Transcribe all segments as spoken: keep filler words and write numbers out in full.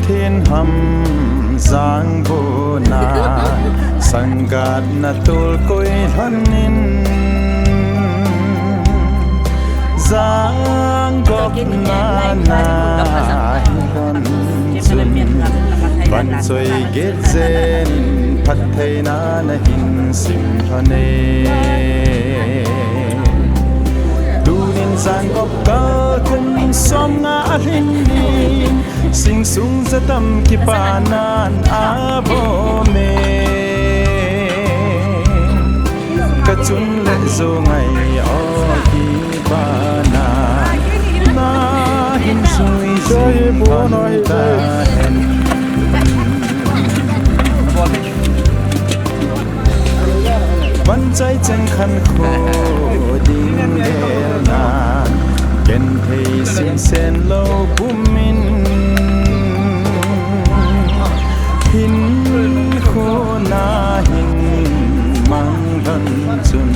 Thenham jangvona, sanggatna tolkoi lhonin, janggopna nahi lhon chun, vanchoi get jenin phattheina nahin sim lhone. Tunin janggop kal kum somnga alhin in, singsung jatam kipanan abome. Kachun le jo ngai o kipana, nahin jui jing lhon tahen. Vanchai cheng khankho ding gelna, genthei simsen lou pumin, hinkho nahin mang lhon chun,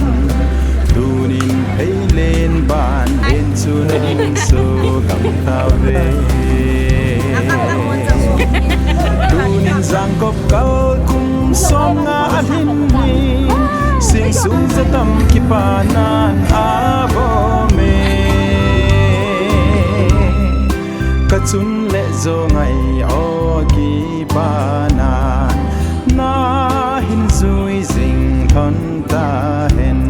tunin pheilen banlen chu nahin sugam tauve. Tunin janggop kal kum somnga alhin in, singsung jatam kipanan abome. Kachun le jo ngai o kipana, nahin jui jing lhon tahen.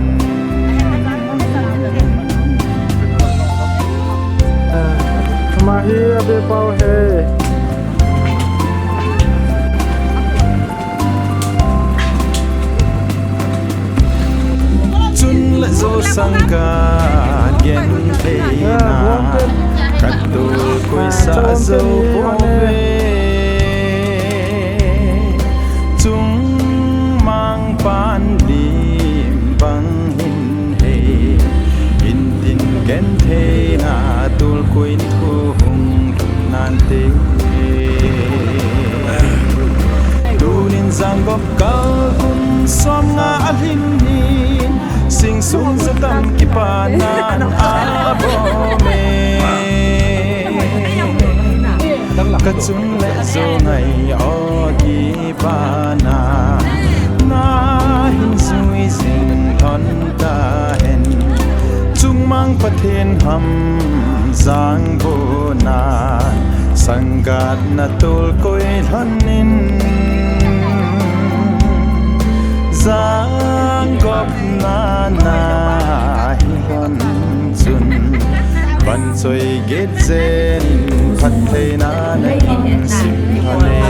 Ama hi abe pau he. Chun le jo sanggat gentheina, katolkoi sa jou pouve. Chungmang pan lim bang hin hei, intin gentheina tolkoi nikho hung lhun nante. Tunin janggop kal kum somnga alhin in, singsung jatam kipanan abome. Kachun le jo ngai o kipana, nahin jui jing lhon tahen. Chungmang Pathen ham jangvona, sanggatna tolkoi lhonin, janggopna nahi lhon chun, vanchoi get jenin phattheina nahin sim lhone.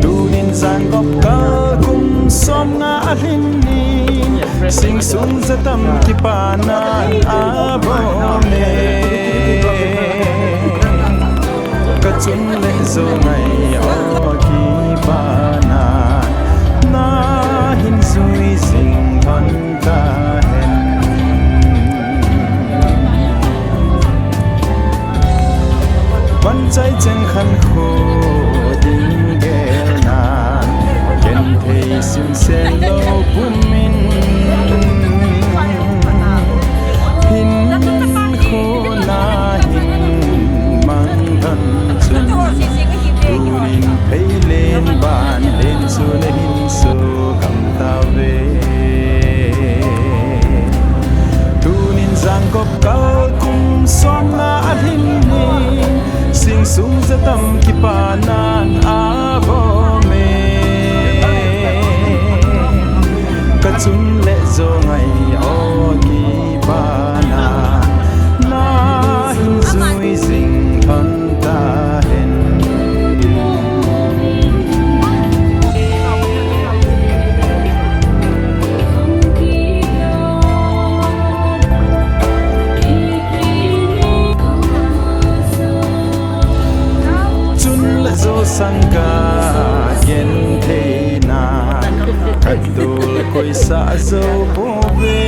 Tunin janggop kal kum somnga alhin in, singsung jatam kipanan abome. Kachun le jo ngai o kipana, nahin jui jing lhon tahen. Vanchai cheng khankho ding gelna, genthei simsen lou pumin, hinkho nahin mang lhon chun, tunin pheilen banlen chu nahin sugam tauve. Tunin janggop kal kum somnga alhin in, singsung jatam kipanan abome. Kachun le jo ngai o kipana, nahin jui jing lhon tahen. Chun le jo sanggat gentheina, katolkoi sa jou pouve.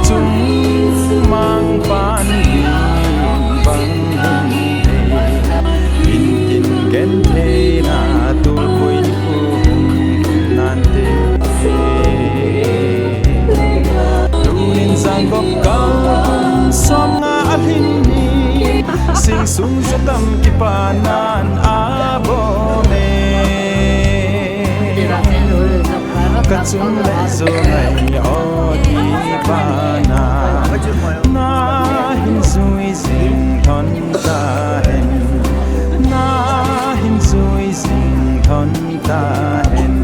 Chungmang pan lim bang hin hei, intin gentheina tolkoi nikho hung lhun nante. Tunin janggop kal kum somnga Sung jatam kipanan abome. Kachung le jo ngai o kipana. Nahin jui jing thon tahen. Nahin jui jing thon tahen.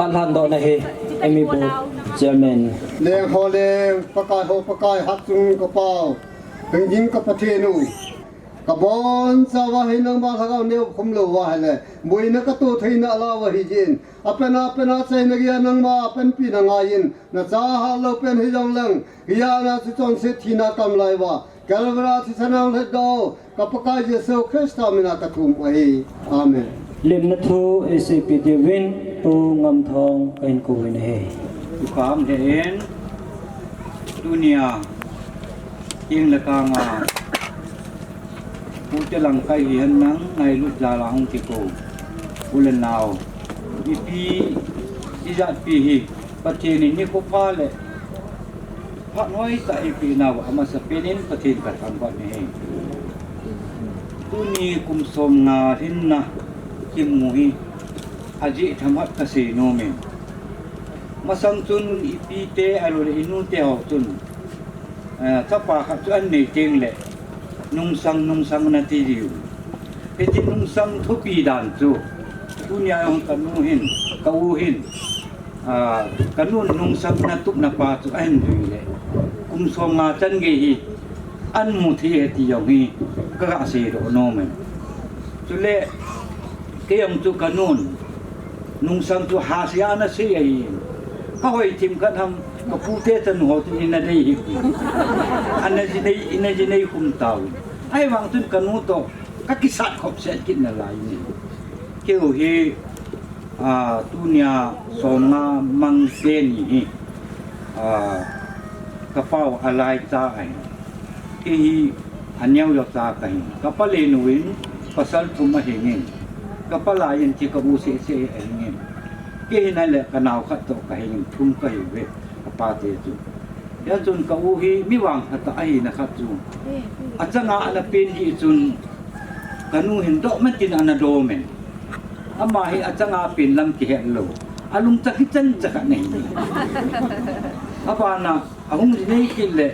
Phat lhan dohna hi M E Board Chairman. Leng ho leng, Pakai ho Pakai, hat chung ka Pau, hingjing ka Pathen u. Ka bonchauva hi nangma lhagao neo khum louva ahile, boina ka to theina lou ahi jin. Apen apen a chaina geiya nangma panpina ngaiyin, na cha hal lou pen hi jong leng, hiya na chu chonset thina kam lai uva, Calvary thisan a hung lhatdoh, ka Pakai Jesu Christa mina ka thum ahi. Amen. Lemna thu eiseipi diuvin Pu Ngamthang kahin kouvin ahi. Tukham hen, tunia, king le kanga, pute lang kai hihen nang, ngailut jal a hung kikou u le nao, ipi, ijatpi hi, Pathen in nikho pha le phat hoitah eipeh nauva amasapen in Pathen kathangvah in ahi. Tuni kum somnga lhinna kimu hi ajeh themkhat kasei nom in. Masang chun ipite ahilouleh inute ho chun, eh, chapa khat chu anei tengle nungsang, nungsang nati diu. Hiti nungsang thupi dan chu tunia jong kanu hin, ka u hin, ah, kanun nungsang natupna pa chu ahin jui le, kum somnga chan gei hi ahin mu thei e ti jong hi kaga seidoh nom e. Chule, kei jong chu kanun nungsang chu hasea ana sei ahi. Kahoi themkhat ham, kapute chanu ho chun ina dei hih. Ana jinei, ina jinei khum tauvin. Ahivang chun kanu toh kakisat khop set kit nalai in. Keiho hi, ah, tunia somnga mang teni hi, ah, ka Pau alaicha ahi. Kei hi aneocha kahin. Ka palenu in pasal thum ahingin. Ka palai in chu ka u seh seh ahingin. Kei hin ahile kanao khat toh kahingin, thum kahiuve, ka pate chu. Hia chun ka u hi mi vangphatah ahina khat chu, achanga ana pen jeh chun kanu hin doh metin ana dom in. Ama hi achanga pen lam kihet lou, alungchang hichan cha khat ahi. Abana ahung jinei kit le,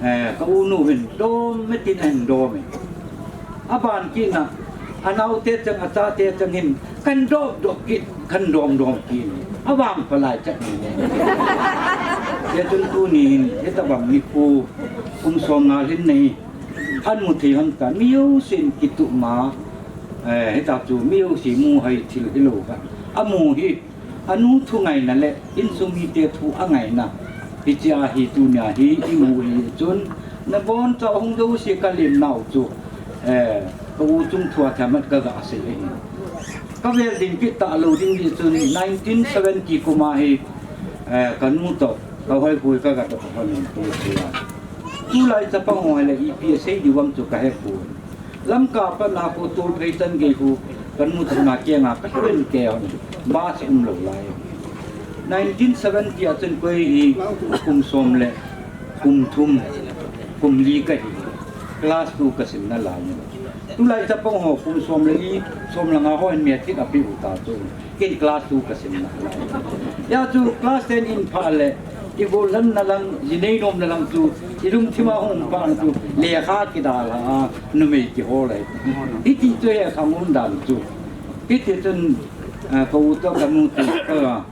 eh, ka unu hin dom metin ahin dom in. Aban kitna, anaote chang, achate chang hin kahin dom dom kit, kahin dom dom kit in. Avangpha lai chat in. Hia chun tuni hin hitobang nikho, kum somnga lhinna hi ahin mu thei hon tan, mi jousen kitup ma, eh, hita chu mi jouse mu hai thil hilou khat amu hi, anu thu ngaina le insung mite thu angaina, hichea hi tunia hi imu hi chun, nabonchauva hung jouse kalemnau chu, eh, ka u chungthua themkhat kaga sei ahi. Kavel ding kit talou ding jeh chun nineteen seventy kuma hi, eh, kanu toh, ka hoipu hi kaga toh hon in tu chu a. Tulai chapang ho le ipi asei diu ham chu kahepoi. Lamka pat na khu tolphei chan gei khu kanu toh na kenga kalhun kei hon, bus umlou lai. Nineteen seventy a chun kei hi kum som le kum thum, kum li kahi, class two kasim nalai. Tulai chapang ho kum som le li, som le nga ho in matric apeh u ta chu. Ken class two kasim nalai. Hia chu class ten in phat le, igolhang na lang, jinei nomna lang chu, ilungthim a hung phat chu, lekha kidalha a, numei kihol ahi. Hiti chu hi akhang umdan chu. Hiti chun, ah, ka u toh kanu toh ka,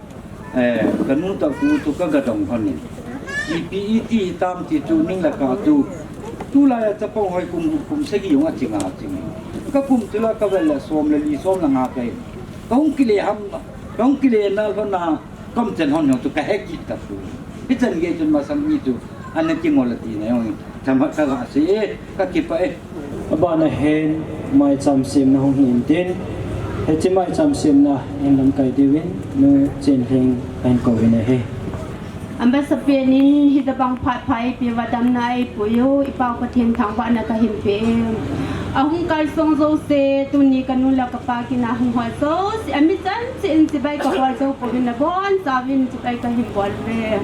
eh, kanu toh ka u toh kaga dong hon in. Ipi iti hitam ti chu ning le kah chu. Tulai a chapang hoi kum, kum sagi jong achinga ching. Kakum chu la kavel le som le li som le nga kahi. Kahung kile ham, kahung kile nalhona, kaumchan hon jong chu kahe kit tapoi. Hichan gei chun masang mi chu ana kingol a tina jong themkhat kaga sei e, kakipah e. Abana hin maicham semna hung hi intin, hiche maicham semna in lamkai diuvin Nu Chenlhing kahin kouvin ahi. Amasapen in hitobang phat pha eipeh uva damna eipui u, i Pau Pathen thangvahna kahin pe e. Ahung kalsong jouse, tuni kanu le kapa kina hung hol jouse, ami chan chin chibai kahol jou pouvin abonchauvin chibai kahin bol uve.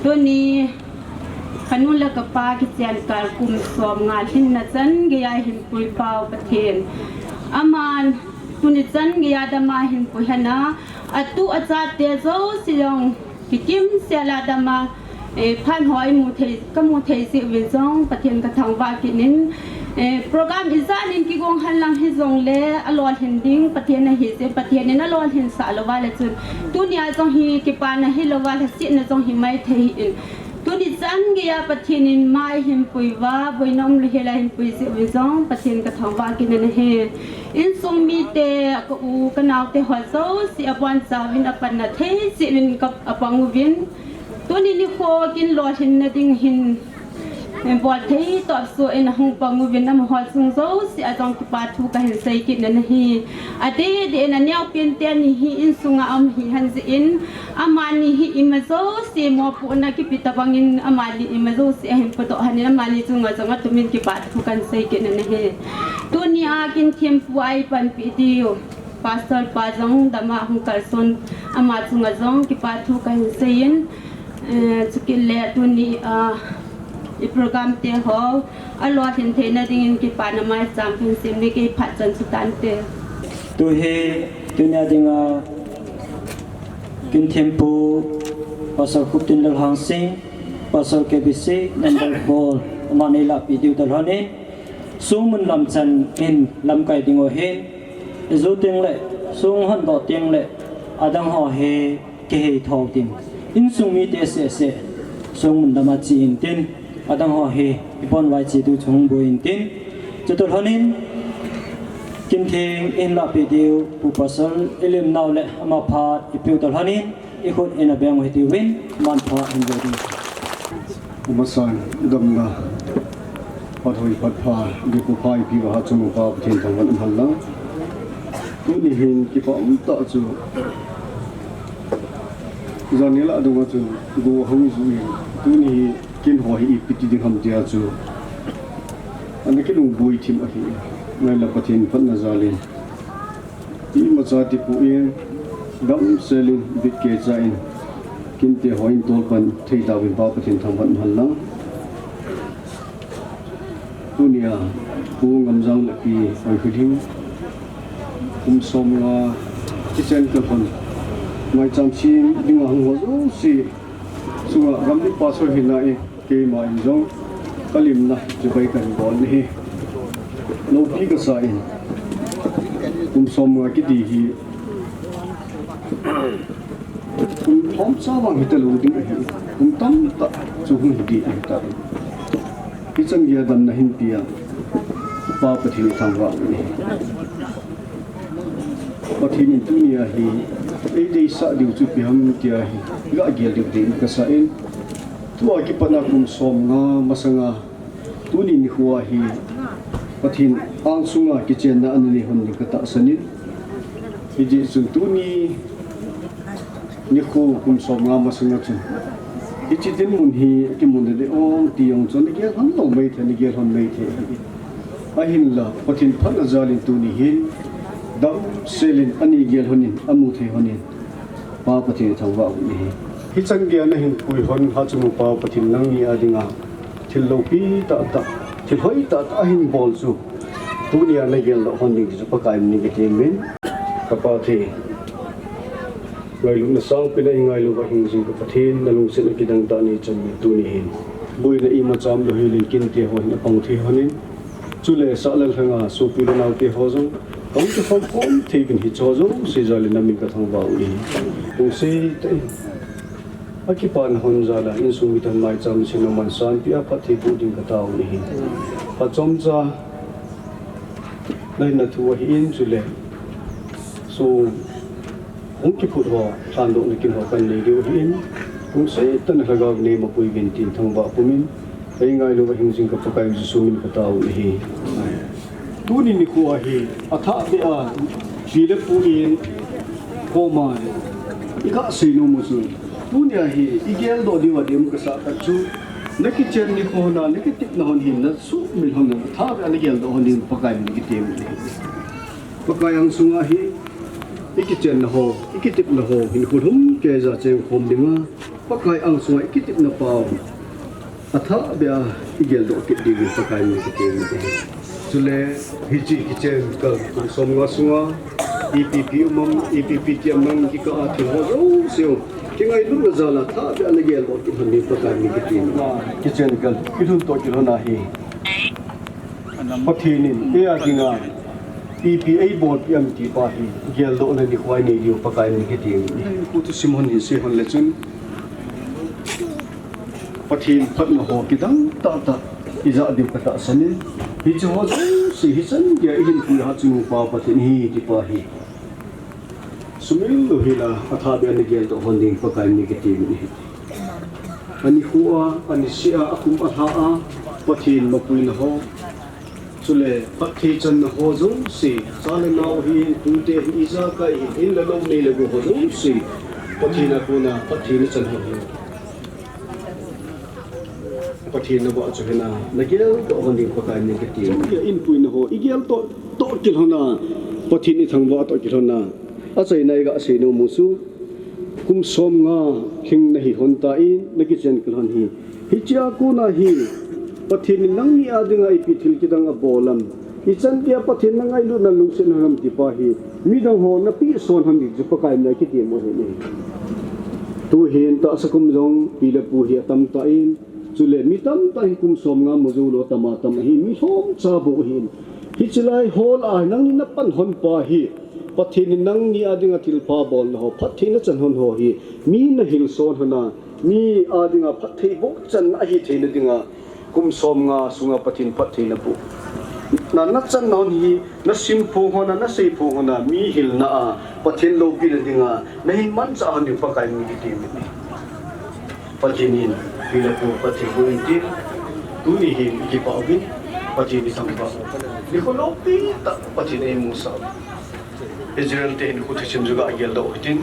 Tuni kanu le kapa kichen kal kum somnga lhinna chan geiya hinpui pau Pathen. Aman tuni chan geiya dama hinpui hena, atu achate jouse jong kikim sela dama, eh, phat ho imu thei, kamu thei jeh uvin jong Pathen kathangvah kit in, eh, program ijat in kigong henlang hijongle alolhin ding Pathen ahi jeh, Pathen in alolhin sah louva le chun tunia jong hi kipana hilouva lhasetna jong himai thei in. Tuni chan geiya Pathen in mai hinpui uva, boina umlou hela hinpui jeh uvin jong Pathen kathangvah kit in ahi. Insung mite, ka u, kanaote ho jouse abonchauvin apanna thei jeh uvin ka, apang uvin. Tuni nikho kin lolhinna ding hin, eh, bol thei toh soh in ahung pang uvin amaho chung jouse a jong kipa thu kahin sei kit in ahi. Adeh deh in aneopen teni hi insunga um hihen jeh in, amani hi ima jouse mopohna kipe tobang in amani ima jouse ahin podoh hen in amani chunga jong atumin kipa thu kahin sei kit in ahi. Tunia kin thempu a eipanpi diu Pastor pa jong dama hung kalson, ama chunga jong kipa thu kahin sei in, eh, chukit le tuni, ah, i program te ho alolhin theina dingin kipana maicham kahin sem in kei phat chan chu tante. Tu hi tunia dinga kin thempu Pastor Khuptinlal Hangsing, Pastor K B C number four, amani eilapi diu talhon in, songmun lam chan in lamkai dingu ahin, iju teng le, song hondoh teng le, adang ho hi kihei thou tin, insung mite seh seh, songmun lama che intin, adang ho hi ibonvai che diu chu hung boi intin, chutoh lhon in, kin theng in lahpeh diu, Pu Pastor Elim nau le ama phat ipiu toh lhon in, ikhut in abeng u hitiuvin, manpha in ve ding. Amasan, damna, phat hoi phat pha, dipupha ipi uva ha chunga Pathen thangvah in um hen lang. Tuni hin kipa umtah chu, janhi lah dunga chu, go hung ju in, tuni hi kin ho hi ipi ti ding ham tia chu, ana kilungboi thim ahi, ngailou Pathen phatna jal in. Imacha tipun, damsel in, bit keicha in, kinte hon tolpan thei tauvin Pa Pathen thangvah in um hen lang. Tunia, Pu Ngamjang le Pi Hoihilhing, kum somnga, kichen kalhon, maicham sem dinga hung ho jouse, chunga gamgi pastor hina in, keima in jong, kalimna, chibai kahin bol ahi. Loupi kasa in, kum somnga kiti hi, kum thomcha vang hita lou ding ahi, kum tamtah chu hung hi ding ahitai. Hichan geiya damna hin pia, Pa Pathen thangvah in ahi. Pathen in tunia hi, eideisah diu chu ipi ham tia hi, iga gel diu ding kasa in. Tua kipatna kum somnga masanga, tuni nikhoa hi, Pathen angsunga kichenna ana nei lhon ding katahsan in. Hijeh chun tuni nikho kum somnga masanga chun, hiche dinmun hi akimun nading ahi ti jong chu ana gel lhon lou maithei, ana gel lhon maithei. Ahinla, Pathen phatna jal in tuni hin, damsel in ana gel lhon in, amu thei lhon in, Pa Pathen thangvah u ahi. Hichan geiya nahin pui lhon ha chunga Pa Pathen nangni a dinga, thil loupi tahtah, thil hoi tahtah ahin bol chu, tunia nagel doh lhon ding ti chu Pakai min in katem in, ka Pathen. Ngailutna sangpen a eingailu uva hing jing ka Pathen, nalungsetna kidang tah neichan in tuni hin. Boina imacha umlou hel in kinte ho hin apang thei lhon in. Chule sahlal lhanga sopi le naote ho jong, kahung kikhom khom thei uvin hiche ho jouse jal in namin kathangvah u ahi. Lungset tah in. Akipana lhon jal a insung miten maicham sem a mansan pia phatthei boh ding katao u ahi. Phachomcha nahinna thu ahin chule. So, hung kiphut ho, lhandohna kin ho kanei diu ahin, lungset tah in Lhagao in eimapui uvin tin thangvah pumin, eingailu uva hing jing ka Pakai Jesu min in katao u ahi. Tuni nikhoa hi, athah beh a, pi le pu in, koma, iga seinom u chu. Tunia hi, igeldoh diu adem kasah khat chu, Nakichen nikho na, nakitepna hon hin, nasuhmil hon na, thabeh a nageldoh hon hin, Pakai min kitem. Pakai angsunga hi, ikichenna ho, ikitepna ho, hinkho lhumkeiya chengkhom dinga, Pakai angsunga ikitepna pau, athahbeh a igeldoh kit diuvin Pakai min kitem. Chule, hiche kichen kal kum somnga sunga, ipi ipi um am, ipi ipi ti um am, kikah a thil ho jouse u, kingailutna jal a thahbeh a nageldoh kit hon din Pakai min kitem. Kichen kal, kilhun toh kilhon a hi, Pathen in eia dinga ipi eibolpeh am ti pa hi, geldohna nikho inei diu Pakai min kitem. Kut thusim hon hin sei hon le chun, Pathen phatna ho kidang tahtah ijah diu katahsan in, hiche ho jouse, hichan geiya ihinkho a chun Pa Pathen ahi ti pa hi, sumil lou hel a, athahbeh a nageldoh hon din Pakai min kitem in ahi. Anikho a, aniseh a, akum alha a, Pathen mapuina ho, chule phatthei channa ho jouse, cha le nao ahin, tute ahin, ijakai ahin, in le lou, nei le gou ho jouse, Pathen a kona phatthei nachan hon hi, Pathen navah chu hena nageldoh hon din Pakai min kitem. Ipuina ho igeltoh toh kilhon a, Pathen ithangvah toh kilhon a, achaina iga sei nom u chu, kum somnga lhing nahi hon tan, nakichen kal hon hi, hichea kona hi, Pathen in nangni a dinga ipi thil kidang abol am, ichan geiya Pathen nangailutna lungset hon am ti pa hi, midang ho napeh son hon ding chu Pakai min a kitem u ahi. Tuhin tahsa kum jong pi le pu hi atam tan, chule mi tamtah hi kum somnga mu joulou atam atam ahi, mi lhomcha bou ahin. Hiche lai ho lah a nangni napan hon pa hi, Pathen in nangni a dinga thilpha bolna ho, phatthei nachan hon ho hi, mi nahil son hon a, mi a dinga phatthei boh channa ahi theina dinga, kum somnga sunga Pathen phatthei naboh na, nachan hon hi, nasim phong hon a, nasei phong hon a, mi hilna a Pathen loupina dinga nahin manchah hon diu Pakai min kitem in ahi. Pathen in pi le pu phatthei boh in tin, tuni hin ikipah uvin, Pathen ithangvah u, nikho loupi tah Pathen eimusah u. Israel te hinkho thusim chu ga geldoh u hitin,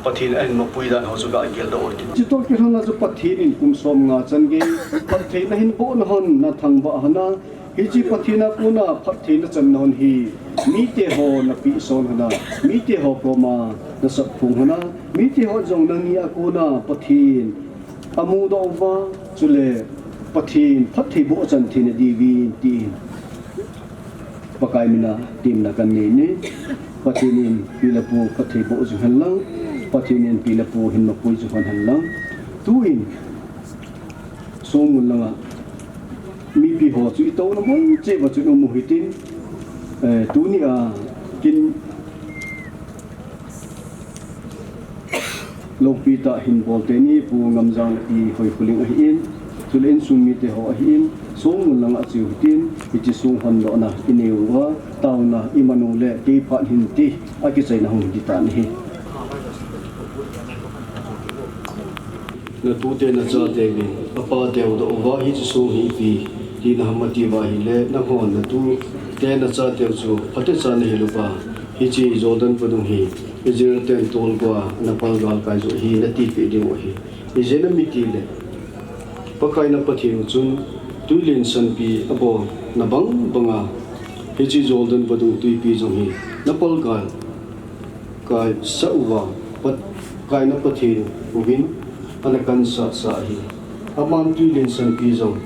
Pathen ahin mapui dan ho chu ga geldoh u hitin. Chutoh kilhon a chu Pathen in kum somnga chan gei phatthei nahin bohna hon, nathangvah hon a, hiche Pathen a kona phatthei nachanna hon hi, mite ho napeh son hon a, mite ho koma nasap phong hon a, mite ho jong nangni a kona Pathen amudoh uva, chule Pathen phatthei boh achan theina diuvin tin, Pakai min a temna kanei e. Pathen in pi le pu phatthei boh jing hen lang, Pathen in pi le pu hin mapui jing hen lang. Tuin, songmul langa mipi ho chu itouna mun cheh uva chun um u hitin, eh, tuni a kin loupi tah hin bol teni Pu Ngamjang le Pi Hoikholing ahin, chule insung mite ho ahin, songmul langa cheu hitin, hiche song hondohna inei uva, taona iman u le kei phat hin ti, akichaina hung hiti tan ahi. Natute nachateu in apateu doh uva hiche song hi ipi tina ham atiuva ahile, nanghon natute nachateu chu phatecha nahil uva, hiche Jordan vadung hi Israel ten tolgua ana palgalkai joh ahi natipeh dingu ahi. Ijeh inem itile, Pakai na Pathen u chun tuilen sanpi abolna bang banga hiche Jordan vadung twipi jong hi napalgal kaisah uva, Pakai na Pathen uvin ana kansahsah ahi. Aman tuilen sanpi jong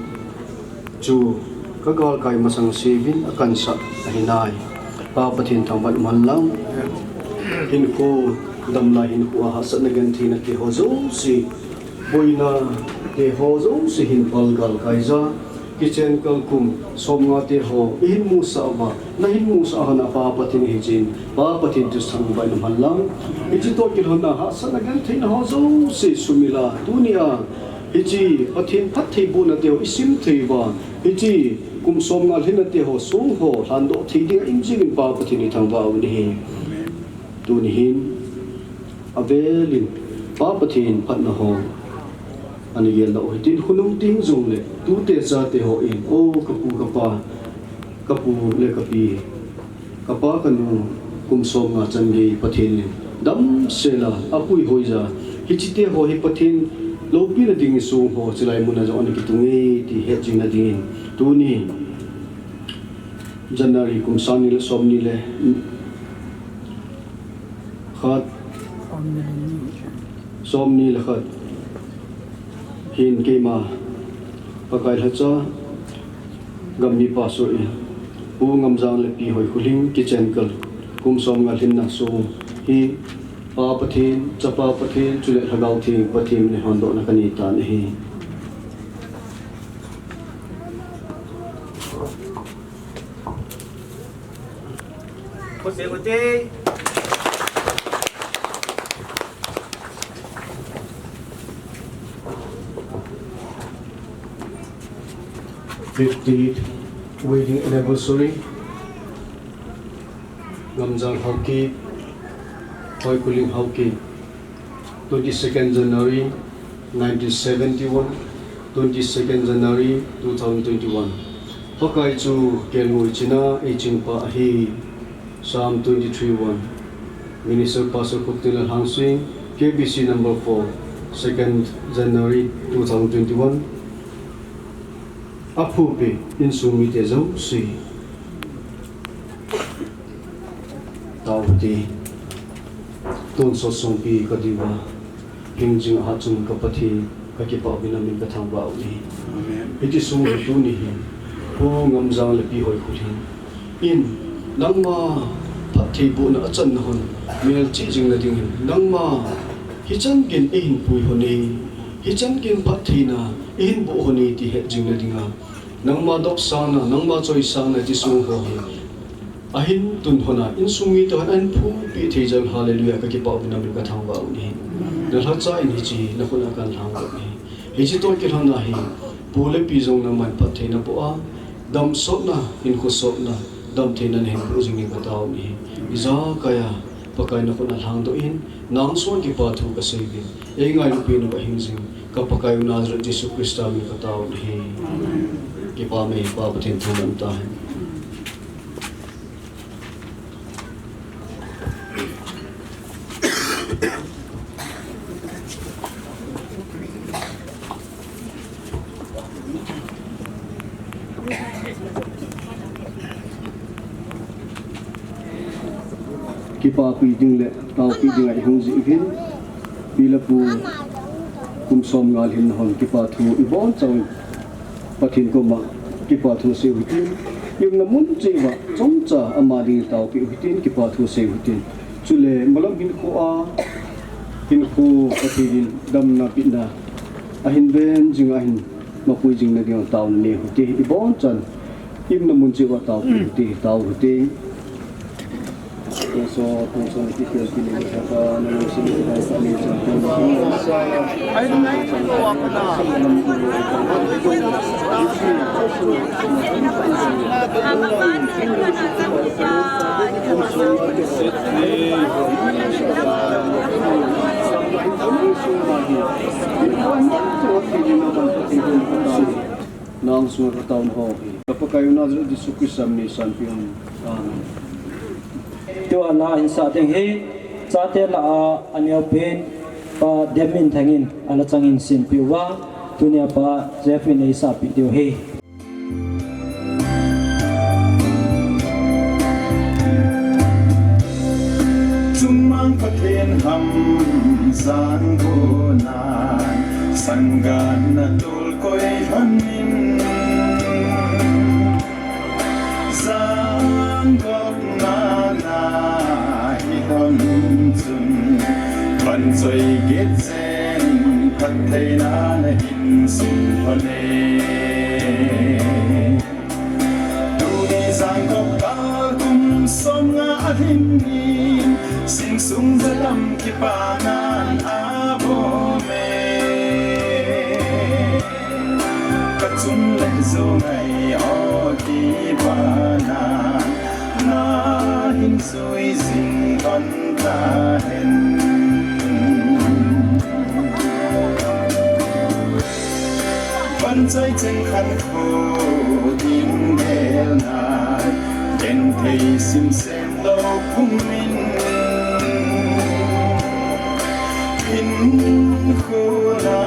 chu kagalkai masang seuvin akansah ahinai. Pa Pathen thangvah in umhen lang. Hinkho damlai hinkho a hahsatna gentheina teho jouse, boina teho jouse hin palgalkai ja, kichen kalkum somnga teho ihin musah uva, nahin musah hon a Pa Pathen ihi jin, Pa Pathen thu thangvah in umhen lang. Hiche toh kilhon a hahsatna gentheina ho jouse sumil a, tunia hiche Pathen phattheibohna teho isim thei uva, hiche kum somnga lhinna teho song ho lhandoh thei dinga um jingin Pa Pathen ithangvah u ahi. Tuni hin avelin Pa Pathen phatna ho ana geldoh u hitin, khonung teng jongle tute chate hon, O kapu kapa, kapu le kapi, kapa kanu, kum somnga chan gei Pathen in damsel a apuihoi ja, hiche teho hi Pathen Loupina ding insung ho chulai muna jong ana kitung e ti hetjing na dingin, tuni January kum sang ni le som ni le khat, som ni le khat hin keima Pakai lhacha gam mipa soh in, Pu Ngamjang le Pi Hoikholing kichen kal kum som nga lhinna sung hi Pa Pathen, Chapa Pathen, chule Lhagao Theng Pathen in hondohna kanei tan ahi. Fiftieth wedding anniversary, Ngamjang Haokip, Hoikholing Haokip, twenty-second January nineteen seventy-one, twenty-second January two thousand twenty-one. Pakai chu kelngoi china eichingpa ahi. Psalm twenty-three one. Minister Pastor Khuptinlal Hangsing, K B C number four, second January two thousand twenty-one. Aphupi insung mite jouse. Tao te. Tonsot songpi kadiuva. Hingjing ahat chung ka Pathen, ka kipah uvin namin ka thangvah u ahi. Amen. Hiti sung hi tuni hin, Pu Ngamjang le Pi Hoikholing in, nangma phattheibohna achanna hon, melchih jing na dingin, nangma hichan geiyin eihin pui hon e, hichan geiyin phattheina eihin boh hon e ti hetjing na dinga, nangma dopsangna, nangma choisangna ti sung ho hi. Ahin tun hon a, insung mite hon ahin phupi thei jal, hallelujah, ka kipah uvin namin ka thangvah u ahi. Na lhacha in hiche, na khut a kan lhang u ahi. Hiche toh kilhon a hi, Pu le Pi jong nangman phattheina boh a, damsotna, hinkho sotna, damtheina nahin boh jing in ka tao u ahi. Ijakai a, Pakai na khut a lhangdoh in, nang sung kipa thu ka sei uvin. Ei ngailut pi na ka hing jing, ka Pakai u Nazareth Jesu Christa min ka tao u ahi. Kipa mai Pa Pathen thu man ta hen. Kipapi ding le taopi ding a ihung jih uvin, pi le pu kum som nga lhin hon kipa thu ibon chauin Pathen koma kipa thu sei u hitin, iumna mun cheh uva chomcha ama ding taopi u hitin, kipa thu sei u hitin. Chule malam hinkho a, hinkho Pathen in damna pehna ahin ven jing, ahin mapui jing na ding taona nei u hite, ibon chan iumna mun cheh uva taopi u hite, tao u hite. Nang sunga ka taona ho hi ka Pakai u Nazareth Jesu Christa min in sanpeh u. Amen. Tua la in sa ding hi, chate lah a aneopen Pa Demminthang in ala chang in simpeh uva, tunia Pa Jeff in eisahpeh diu ahi. Chungmang Pathen ham jangkona, sanggatna tolkoi lhon in, jangkona hi lhon chun, van choi get chen phattheina nahin sim lhon e. Tuni jangkona kum som nga alhin in, sing sung jadam kipana in abom e. Ka chung le jou ngai o kipana, nahin jui jing lhon tahen. Van choi cheng khankho ding gelna, genthei simsem lou pum in, hinkho na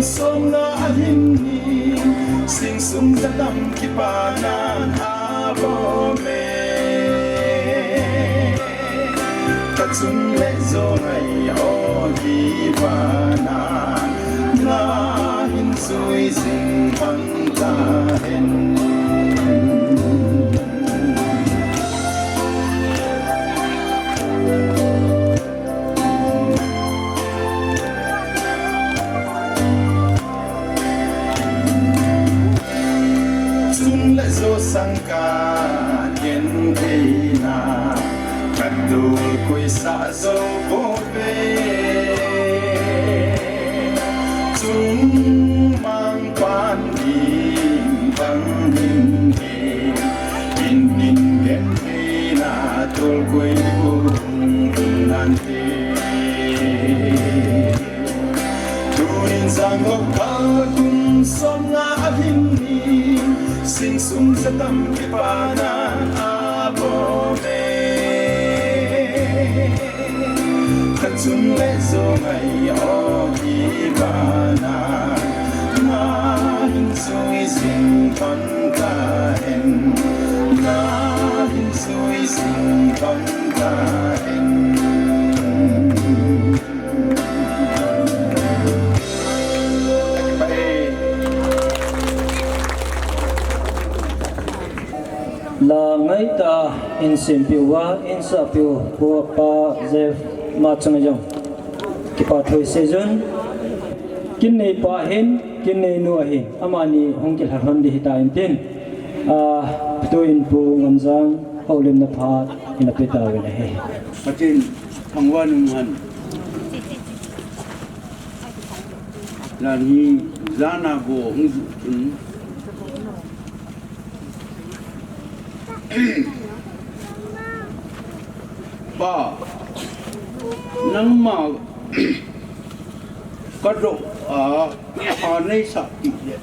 Somna ahin ni, sing sung jadam kipana abom e. Kachun le jo ngai o kipana, nahin sui sing pan tahen. Chun le jo sangkah gentheina, katu kuisa jo bou ve. Chun mang pan ding bang ding e, in in gentheina tol koi bu nante. Tunin jangkah kal kum somnga ahin ni, sing sung jadam kipana abom e. Kachun le jo ngai o kipana, nahin sui sing pan tahen, nahin sui sing pan tahen. La ngaitah in sempeh uva, in sahpeh u, Pu Pa Jeff Machang jong kipa thu isei jun. Kin neipa hin, kin neinu ahin, amani hung kilha lhon ding hita intin, ah, tuin Pu Ngamjang houlimna phat ina pe tauvin ahi. Pathen thangvah in umhen. Lan hi jana bou hung juh chun, Pa, nangma kadoh a, pha neisah peh le,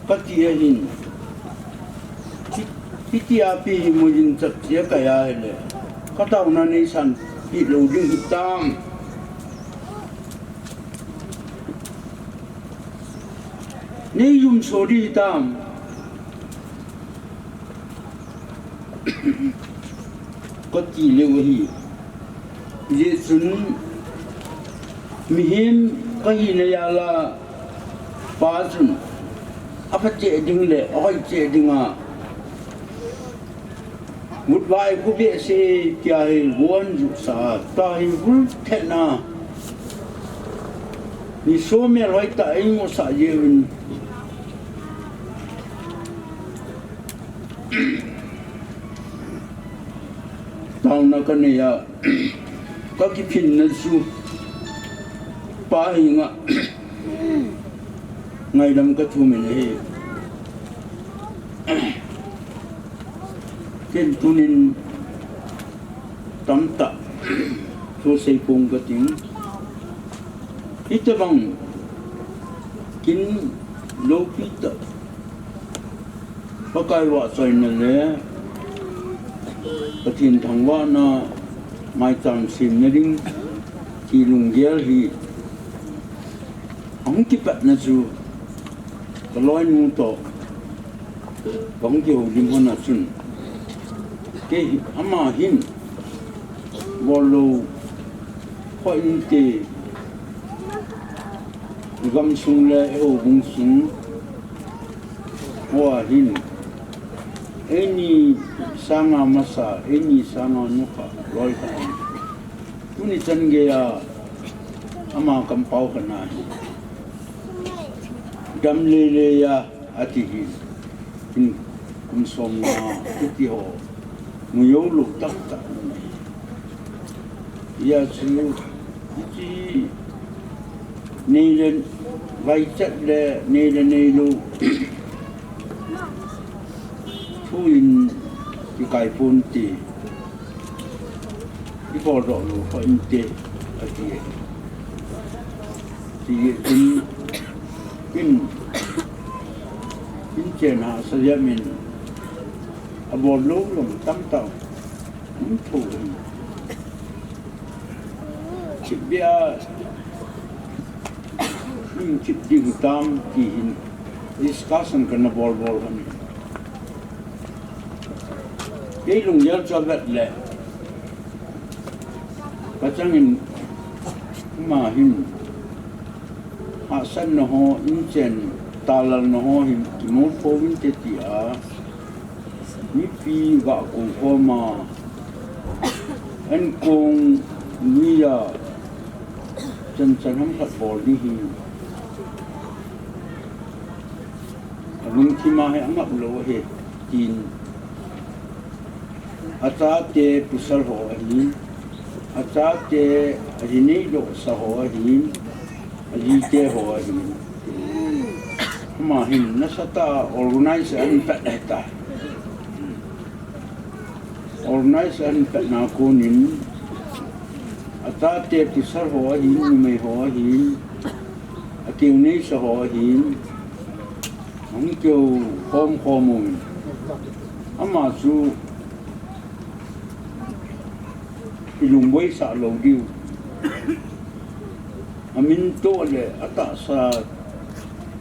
kati ahin. Hi, hitia pi hi muin chat chia kaya hile, kataona neisan peh lou ding hitam. Nei jumso ding hitam, kati leu ahi. Hijeh chun mihem kahina jal a Pa chun apha cheh ding le ahoi cheh dinga vutvai khu behseh tia hi von juhsah a, tua hi vul thetna, ni som mel hoitah a eimusah jeh uvin taona kanei a, kakiphinna chu Pa henga ngaidam kathumin ahi. Ken tunin tamtah thu seipong kating. Hitobang kin loupi tah, Pakai vahchoina le Pathen thangvahna, maicham semna ding ti lunggel hi ahung kipatna chu kaloinu toh kahung kihoulim hon a chun, kei hi, ama hin bollou kho inte, gamsung le eihoubung sung hoa hin, eini sanga masa, eini sanga nukha, loi kha hin. Tuni chan geiya ama kampao khat nahi, dam lele a, ati hi. In kum somnga kiti ho, mu joulou tamtah um ahi. Hijeh chun, hiche nei le vaichat le nei le neilou thu in kikai ponte, ibol doh lou kho inte, ati. Hijeh chun, in, in chen hahsa jep in, abol lou jong tamtah um thou ahi. Thipbeh a Lim chip ding tam ti hin discussion kana bol bol ham. Kei lunggel chu avet le. Kachangin ama hin hahsatna ho, inchen talalna ho hin kimol pouvinte tia. Mipi ga kong khoma, an kong nuia, chan chan ham khat bol ding hi. Alungthim a hi angap lou ahi, tin. Achate pasal ho ahin, achate aji neidoh sa ho ahin, ajite ho ahin. Ama hin nasatah a organize ahin pet ahitai. Organize ahin petna konin, achate pasal ho ahin, numei ho ahin, akeng neisa ho ahin, ahung keu khom khom uvin. Ama chu ilungboisah lou diu. Amin toh le atahsa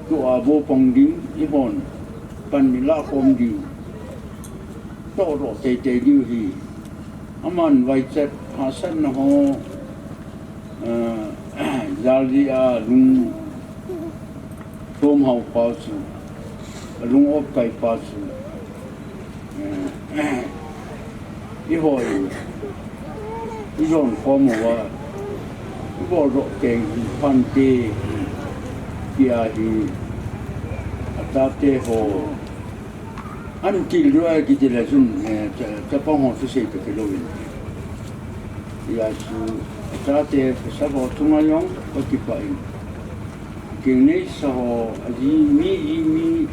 toh a bopang ding, eihon pan ilah khom diu. Toh doh teitei diu hi. Aman vaichat hahsatna ho, eh, jal jeh a lungthim hao pa chu, alung opkai pa chu, eh, eihon, ijon khom uva, ibol doh teng phante, tia hi, achate ho, an kil lua kiti le chun, eh, cha-, chapang ho chu sei toh kilou in. Hijeh chun, achate pasal ho chunga jong kakipah in. Keng neisa ho, aji mi, ji mi,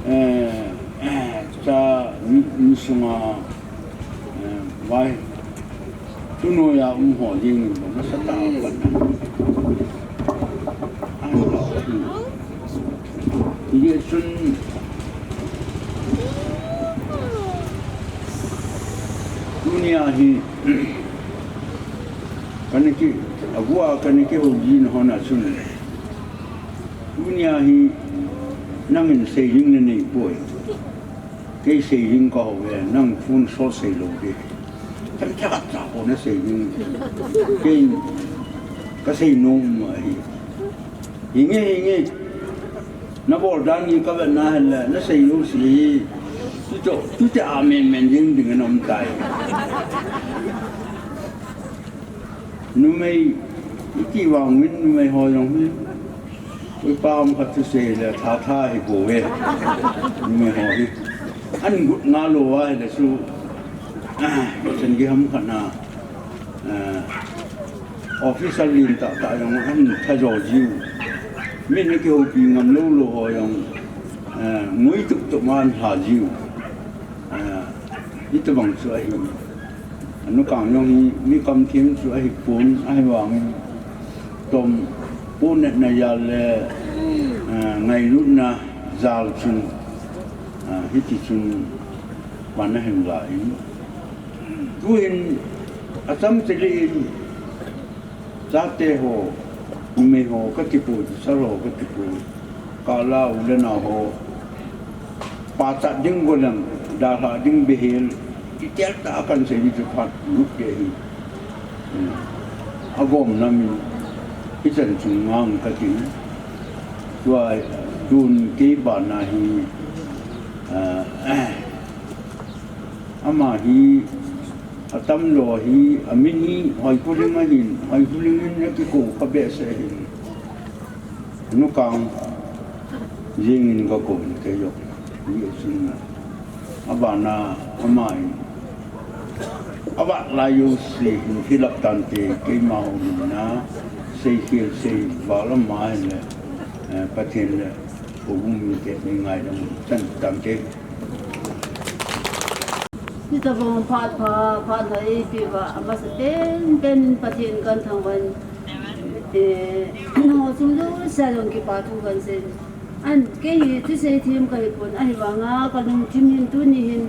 eh, eh, cha mi, mi sunga, eh, vai. Tunoiya um ho jeng in bou nasatah a pat na. Hijeh chun tunia hi kana ki, agu a kana kihou jing hon a chun, tunia hi nangin sei ding nanei poi. Kei sei ding kahou ve, nang phone sot sei lou ding. Themcha khat cha ko nasei ding. Kei kasei nom ahi. Hinge, hinge. Nabol dan hi kavet na hile, nasei lou si hi. Tuchung, tuchung a men men ding ding anom tai. Numei, iti vangin numei ho jong hi. Koi pa ham khat chu sei le tha tha hi bou ve. Numei ho hi. An gut nga lou va hile chu. Ah, chan gei ham khat na. Ah, officer lentah tah jong an tha jo jiu. Min akihoupi ngam lou lou ho jong. Ah, ngui tup tup ma an lha jiu. Ah, hitobang chu ahi. Anukang jong hi mi kamthim chu ahipon, ahivangin tom ponetna jal le, eh, ngailutna jal chun, eh, hiti chun pan ahin la in. Tuin acham chileh in, chate ho, numei ho kati poi, pasal ho kati poi. Kala u le nao ho. Pachat ding golem, dalha ding behel, detail tah a kan sei ding chu phat lut ding ahi. Hmm. Agomna min, hichan chung ngang kati. Tua, tun kei bana hi, ah, ama hi, atam lou hi, amin hi, Hoikhuling ahin, Hoikhuling in akikou kha behseh ahin. Nukang, jing in kakou in kei jong. Hijeh chun, abana, ama in. Avat lai jouse hin hilap tante, keima houin a, seikhel, seival ama hile, eh, Pathen le, houbung mite, mi ngaidam, chan tante. Hitabang phat pha, phat pha eipeh uva, amasa penpen in Pathen kathangvah in, eh, nangho chung jouse a jong kipa thu kahin sei. An, kei hi thusei them kahipon, ahivanga kalungthim hin tuni hin,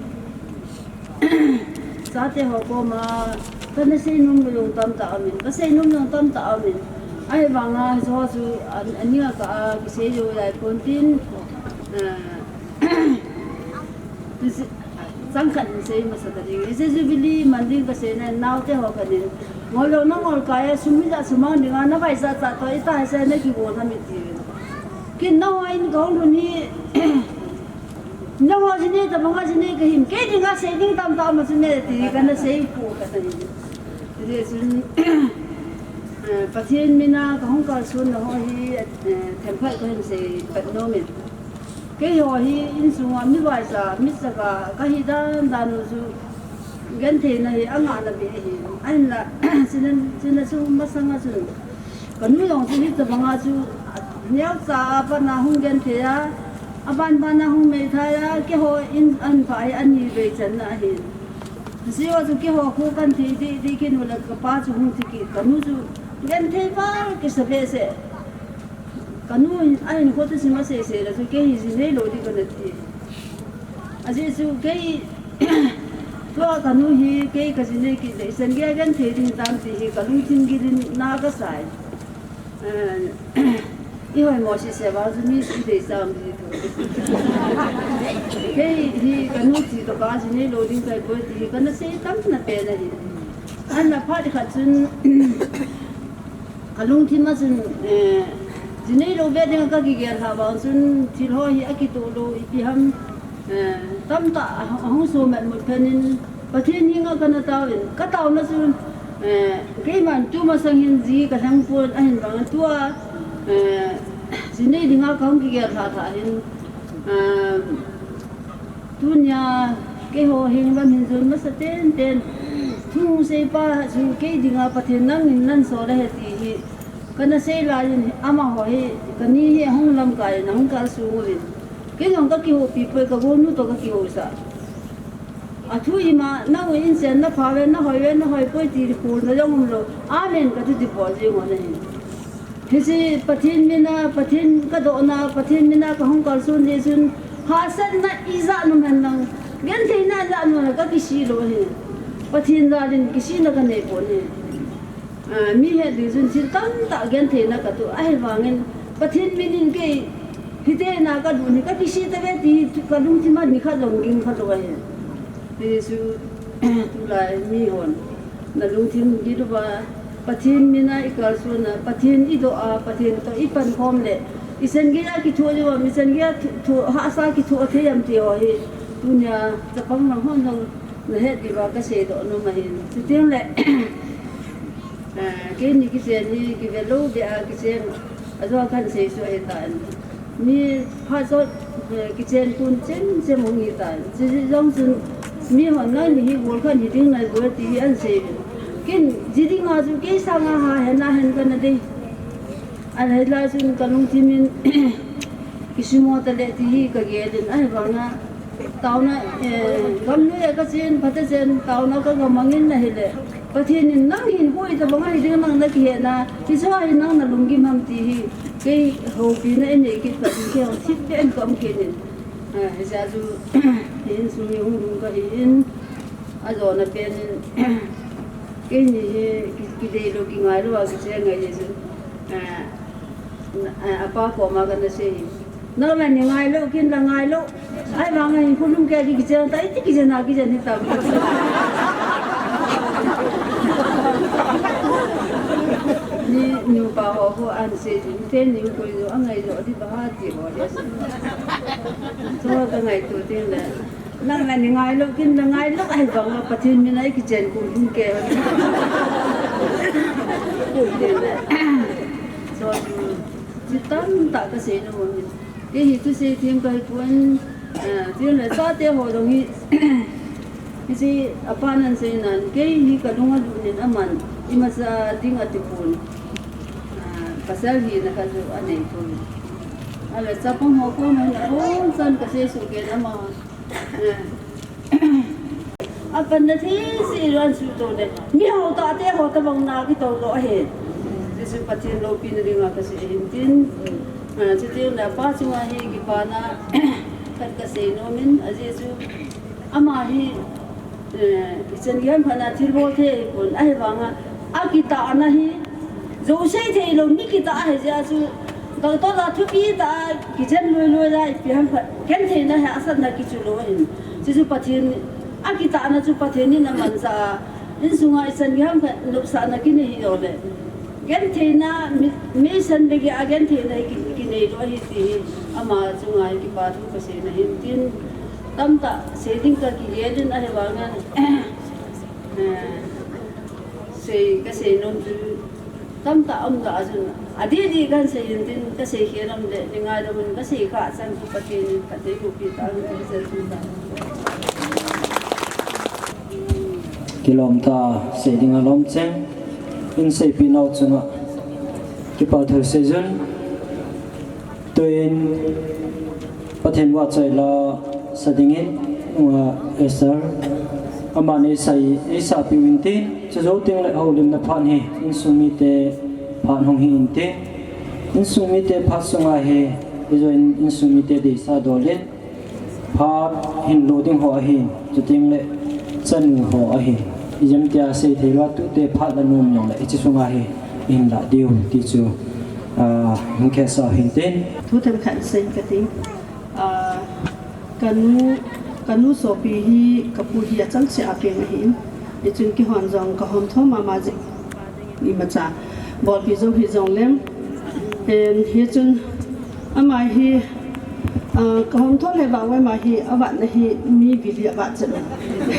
chate ho koma, kana seinom lou jong tamtah aumin, kaseinom jong tamtah aumin. Ahivanga hiche ho chu, a, aning a ka, a, kisei jou lai pon tin, a, chang khat in sei masa ta ding. Hiche Jubilee man ding kasei na naote ho khat in, ngol lou na ngol kai a, sum ijat sumang ding a, na vai sa cha toh, ita hi sa na kigong ham iti. Kin nangho in kahung lhun hi, nangho jine tabang a jine kahim, kei ding a sei ding tamtah ma chu ne ti, kana sei pu ka ta hi. Hijeh chun, eh, Pathen mina kahung kalson na ho hi, eh, themkhat kahin sei pat nom in. Keiho hi insung a mi vaicha, mi chaka kahi dan dan u chu genthei na hi angah na be ahi. Ahinla, chuna, chuna chu masang a chun, kanu jong chu hitabang a chu, neocha a pat na hung genthei a, aban ban a hung meithai a, keiho in, an pa hi ani vei channa ahi. Hiche ho chu keiho khu kan thei deh deh kit u le kapa chu hung thi kit, kanu chu genthei val kisa behseh. Kanu in, ahin kho tu sima seh seh le chu kei hi ji nei lou ding kana ti. Ajeh chu kei, tua kanu hi kei kaji nei kit le, ichan gei a genthei ding tam ti hi kalungthim gilin na kasai. Eh, ihoimo sese vang chu mi chu idei cham ji thu. Kei hi kanu ti toh ka ji nei lou ding kahi poi ti hi kana sei tamna pen ahi. Ahinla phat khat chun, kalungthim a chun, eh, ji nei lou be ding a kakigel lhah vang chun thil ho hi akitoh lou ipi ham, eh, tamtah a, ahung so met mut phat in, Pathen henga kana tao in, kataona chu, eh, keiman tumasang hin ji kalheng pon ahin vang tua, eh, ji nei dinga kahung kigel lhah lhah hin, eh, tunia keiho heng lam hin jon masa ten ten, thu seipa chu kei dinga Pathen nangin nansol ahi ti hi kana sei lai in, amaho hi kani hi ahung lamkai in ahung kalsong uvin, kei jong kakihoupi poi, kagonu toh kakihousa. Athu ima, nangin chen napha ve, nahoi ve, nahoi poi ti kholna jong umlou. Amen kati ti bol jeng u ahi. Hiche Pathen mina, Pathen kadohna, Pathen mina kahung kalson jeh chun, hahsatna ijat nom hen lang, gentheina ijat nom hen lang kakisih lou ahi. Pathen jal in kisihna kanei pon ahi. Ah, mi het ding chun thil tamtah gentheina katoh, ahivangin Pathen min in kei hiti na kadon hi kakisih tave ti hi kalungthim a nikhat jong ging kha lou ahi. Hichu, tulai mihon nalungthim gil uva, Pathen mina ikalson a, Pathen idoh a, Pathen toh ipankhom le, ichan gei a kithoh jou a, ichan gei a thu, thu, hahsa kithoh thei am ti ho hi, tunia chapang lang hon jong nahet diuva kaseidoh nom ahin. Chuteng le, ah, keini kichen hi kive lou beh a kichen, ajou a kahin seisoh ahitan. Mi phat chot, eh, kichen kon chem chem hung hitan. Chuti jong chun mihon nangni hi gol khat hiding nabol e ti hi ahin sei uvin. Ken ji dinga chu kei sanga hahen ahen kana dei. Ahinla chun kalungthim in kisimo tale ti hi kagel in ahivanga taona, eh, gamnoi a kachen, phatecha in taona kagamang in ahile, Pathen in nang hin koi tabang a hiding nang nakihetna, hiche a hi nang nalunggim ham ti hi, kei houpina einei kit khat in kei jong thipbeh in kaum kit in. Ah, hichea chu, hi insung hi hung lhung kahi in, ajona pen in, keini hi ki, kideilou kingailou a kicheng ahi chu, ah, apa koma kana sei hi. Nang la nei ngailou, ken la ngailou. Ahivanga hin khulum kei a kichen ta, iti kichen a kichen hitam. Ni nupa ho khu ahin sei chu, iten ni koi jo, angai jo, ati ba ha ti ho le. Chu kangaito teng le. Nang la nei ngailou, ken la ngailou, ahivanga Pathen min a ikichen khulum kei. Chu, chu tamtah kasei nom ahi. Kei hi thusei them kahi pon, ah, chule chate ho jong hi, hiche apan ahin sei nan, kei hi kalung alut in aman, imacha ding ati pon, ah, pasal hina khat chu anei pon. Ahile chapang ho koma hin abonchan kasei soh kei in ama, ah, Apanna thei seh lou ahin suhto le, miho tahte ho tabang na kitoh lou ahi. Jesu Pathen loupina dinga kasei ahin tin. Ah, chuteng le apa chunga hi kipana khat kasei nom in, ajeh chu ama hi, eh, ichan gei ham khat na thilbol thei ahipon, ahivanga akitahna hi, Jou sei thei lou mi kitah ahi jeh a chu, doctor la thupi tah a kichen loi loi la ipi ham khat, gentheina hi asatna kichu lou ahin. Chuchu Pathen, akitahna chu Pathen in amanchah a, insunga ichan gei ham khat nopsahna kinei hi jongle, gentheina, mi, mi san beh a gentheina hi ki, kinei lou ahi ti hi ama chunga hi kipa thu kasei na hin tin, tamtah sei ding kakigel in ahivangin, eh, sei, kasei nom chu tamtah um da a chun, adih dih kahin sei hin tin, kasei khel nom le, nei ngaidam un, kasei kha chan chu Pathen in phatthei boh pi tah in, kasei chu ta. Kilom tah, sei ding alom cheng, in seipi nau chunga kipathu sei jun. Tuin Pathen vahchoi la sa dingin, uh, Esther, aman eisah, eisahpiu in tin, chujou teng le houlimna phat hi insung mite phat hung hi in tin, insung mite phat sunga hi, ijo in insung mite deisah dol in, phat hin lo ding ho ahin, chuteng le chanu ho ahin. Ijemtia sei thei lou a tute phat la nom jongle, hiche sunga hi, ihin lah diu ti chu, ah, hung khesa hin tin. Thu themkhat sei kati. Ah, kanu, kanu sopi hi, kapu hi achang cheh a peng ahin. Hichun keihon jong kahom thom mama jeh. Imacha bolpi jong hi jongleng, em, hichun ama hi, ah, kahom thom le vang uva ama hi avatna hi mi vil hi avat chet.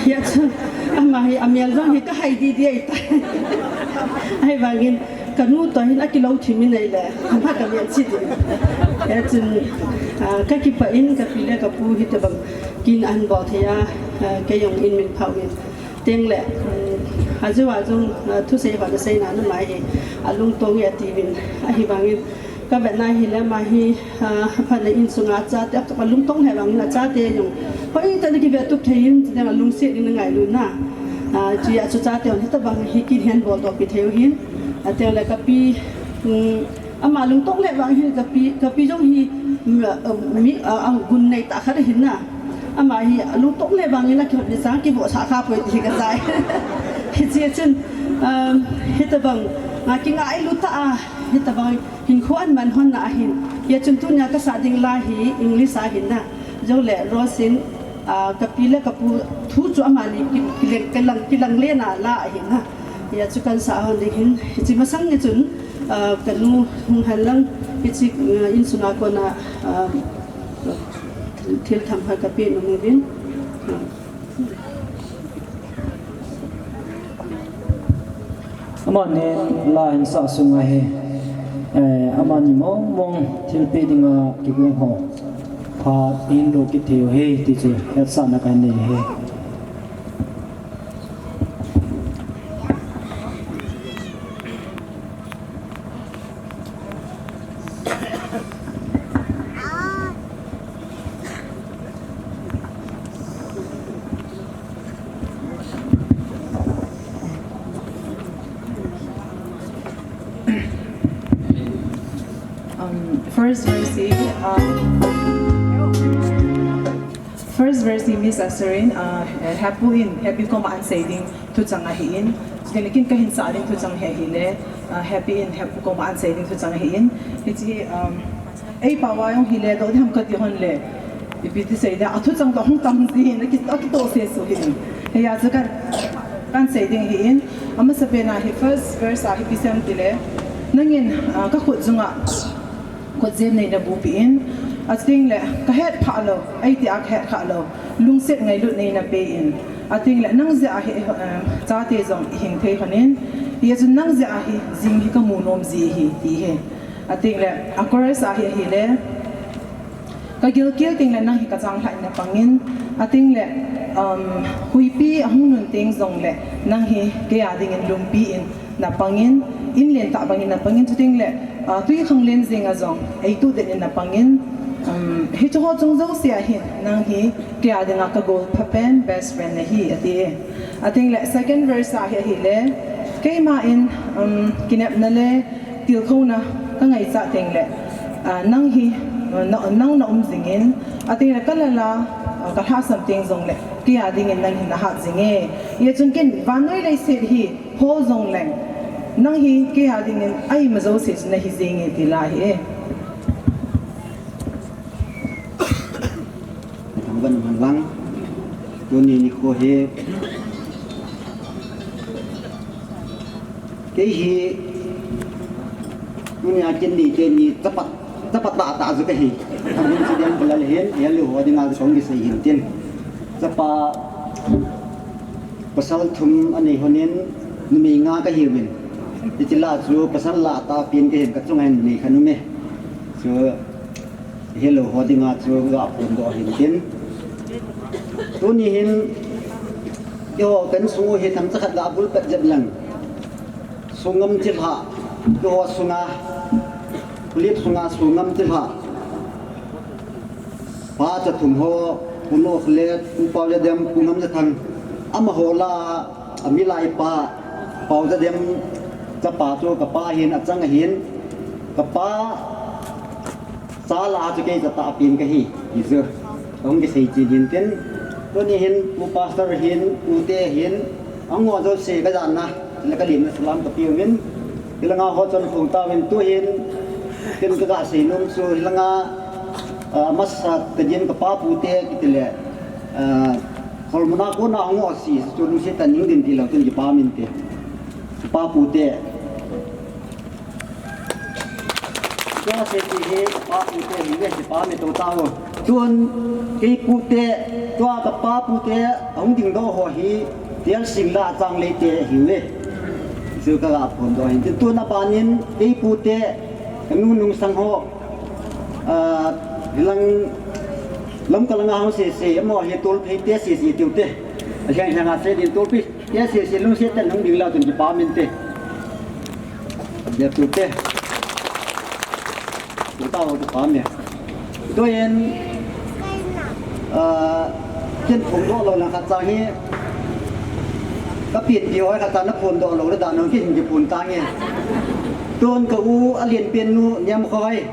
Hichun ama hi amel jong hi kahai didi ahitai. Ahivangin kanu toh hin akilou thim in ahile, ama kamel cheh ding. Hichun, ah, kakipah in kapi le kapu hitobang kin ahin bol thei a, ah, kei jong in min phah uvin. Tengle, um, ajeh a jong, uh, thusei ho naseina numa hi, alungtong e atiuvin, ahivangin, kavetna hile ama hi, uh, aphatna insunga achate, alungtong lheh vangin achate jong hoitah in akivettup thei in, chuteng alungset ding nangailu na. Uh, chea chu chate jong hitobang hi kin hin boldoh pi thei u hin, uh, tengle kapi, um, ama lungtong lheh vang hin kapi, kapi jong hi, um, uh, mi, uh, agun nei tah khat ahin na. Ama hi alungtong lheh vangin akihotna chang kivohsah kha poi ti hi kajai. Hiche chun, um, hitobang, ah, kingailu tah a, hitobang hinkho ahin man hon na ahin. Hijeh chun tunia kasah ding la hi English a ahin na. Jongle Rose in, ah, kapi le kapu thu chu amani ki, kilang, kilang, kilang lena la ahin na. Hijeh chun kahin sah hon ding hin, hiche masang ni chun, ah, kanu hung hen lang, hiche, ah, insunga kona, ah, thil themkhat kapeh nom uvin. Amani la hin sah sunga hi, eh, amani mong mong thilpeh dinga kigong ho phat in lo kit thei u hi ti chu hetsahna kahin nei hi. Um, first verse hi, um, first verse hi Miss Aserin, uh, hepu in, hepi koma ahin sei ding thuchang ahin. Chuteng le kin kahin sah ding thuchang hi ahile, uh, hepi in, hepu koma ahin sei ding thuchang ahin. Hiche, um, Ei pao a jong hile, doh ding ham kati hon le, ipi ti sei ding, athuchang toh hung tam ji hin, aki, akitoh sesu hin. Hijeh a chu kan, kan sei ding ahin, amasapen a hi first verse a hi ipi sei em tile, nangin, ah, kakhut jung a, khutjem nei nabupi in, achuteng le, kahet phah lou, eiti a kahet khah lou, lungset ngailut nei napeh in, achuteng le, nang jeh a hi, eh, chate jong ihing thei hon in, hijeh chun nang jeh a hi, jing hi kamu nom ji ahi, ti ahi. Achuteng le, a chorus a hi ahile, kagilkel teng le nang hi kachanglhah in napang in, achuteng le, um, huipi ahung nun teng jong le nang hi kei a dingin lungpi in napang in, in lentah bangin napang in, chuteng le, uh, twikhanglen jeng a jong eituh den in napang in, um, hiche ho chung jouse a hin nang hi kei a dinga kagol phapen best friend nahi, ati e. Achuteng le, second verse a hi ahile, keima in, um, kinepna le, tilkhouna kangaichat teng le, ah, nang hi, ah, na, nang naum jing in, achuteng le kalal a, ah, kalhahsam teng jong le, kei a dingin nang hi nahat jing e. Hijeh chun ken vannoi leiset hi hol jong leng, Nang hi kei a dingin ahi ma jouse chu nahi jenge ti la hi e. Thangvah in um hen lang. Tuni nikho hi kei hi tuni a kin ni teni chapa chapa tah tah chu kahi. Amin chu diam bala le hin, ya lu ho dinga chu kong kisei hin tin. Chapa pasal thum anei honin, numei nga kahi uvin. Hiti la chu pasal lah tah pen kahin, kachunga hin numei khat um e. Chu hello ho dinga chu ga phondoh hin tin. Tuni hin eiho pen sung u hi thangcha khat ga bul pet jep lang. Sungam chilhah, eiho sunga, Phulip sunga Sungam chilhah. Pa cha thum ho, Pu Nohlet, Pu Paojadem, Pu Ngamjathang, amaho la, amilai pa, Paojadem, chapa chu kapa hin, achang ahin, kapa, cha la chu kei cha tah pen kahi, ti chu. Kahung kisei chen hin tin. Tuni hin, Pu Pastor hin, Pu te hin, ahung ho jouse kajana, le kalimna salam kape uvin. Hilanga ho chon phong tauvin tu hin, ken kaga sei nom chu, hilanga, ah, masa tadin kapa Pu te kiti le, ah, Kholmuna kona ahung ho jouse, chu lungset tah in hung din ti lou chun kipah um inte. Kapa Pu te. Tua seiti hi kapa Pu te hi le kipah um e, tou tao. Tun kei Pu te, tua kapa Pu te ahung dingdoh ho hi, Tialsing la Changlei te ahiuve. Chu kaga phondoh hin. Tun abanin kei Pu te, kanu Nungsang ho, ah, hilang Lamka langa hung sese, amaho hi Tolphei te sese tiu te. Alheng lheng a sei din Tolphei. Yes, yes, yes, lungset tah in hung ding leu chun kipah um inte. Dia tu te. Tu tao kipah um e. Tuin, ah, ken phongdoh lou lang khat cha hi. Ka pianpi hoi khat cha na phondoh lou le dan hung kihin kiphon tange. Tun ka u a lianpen nu Niamkhoi.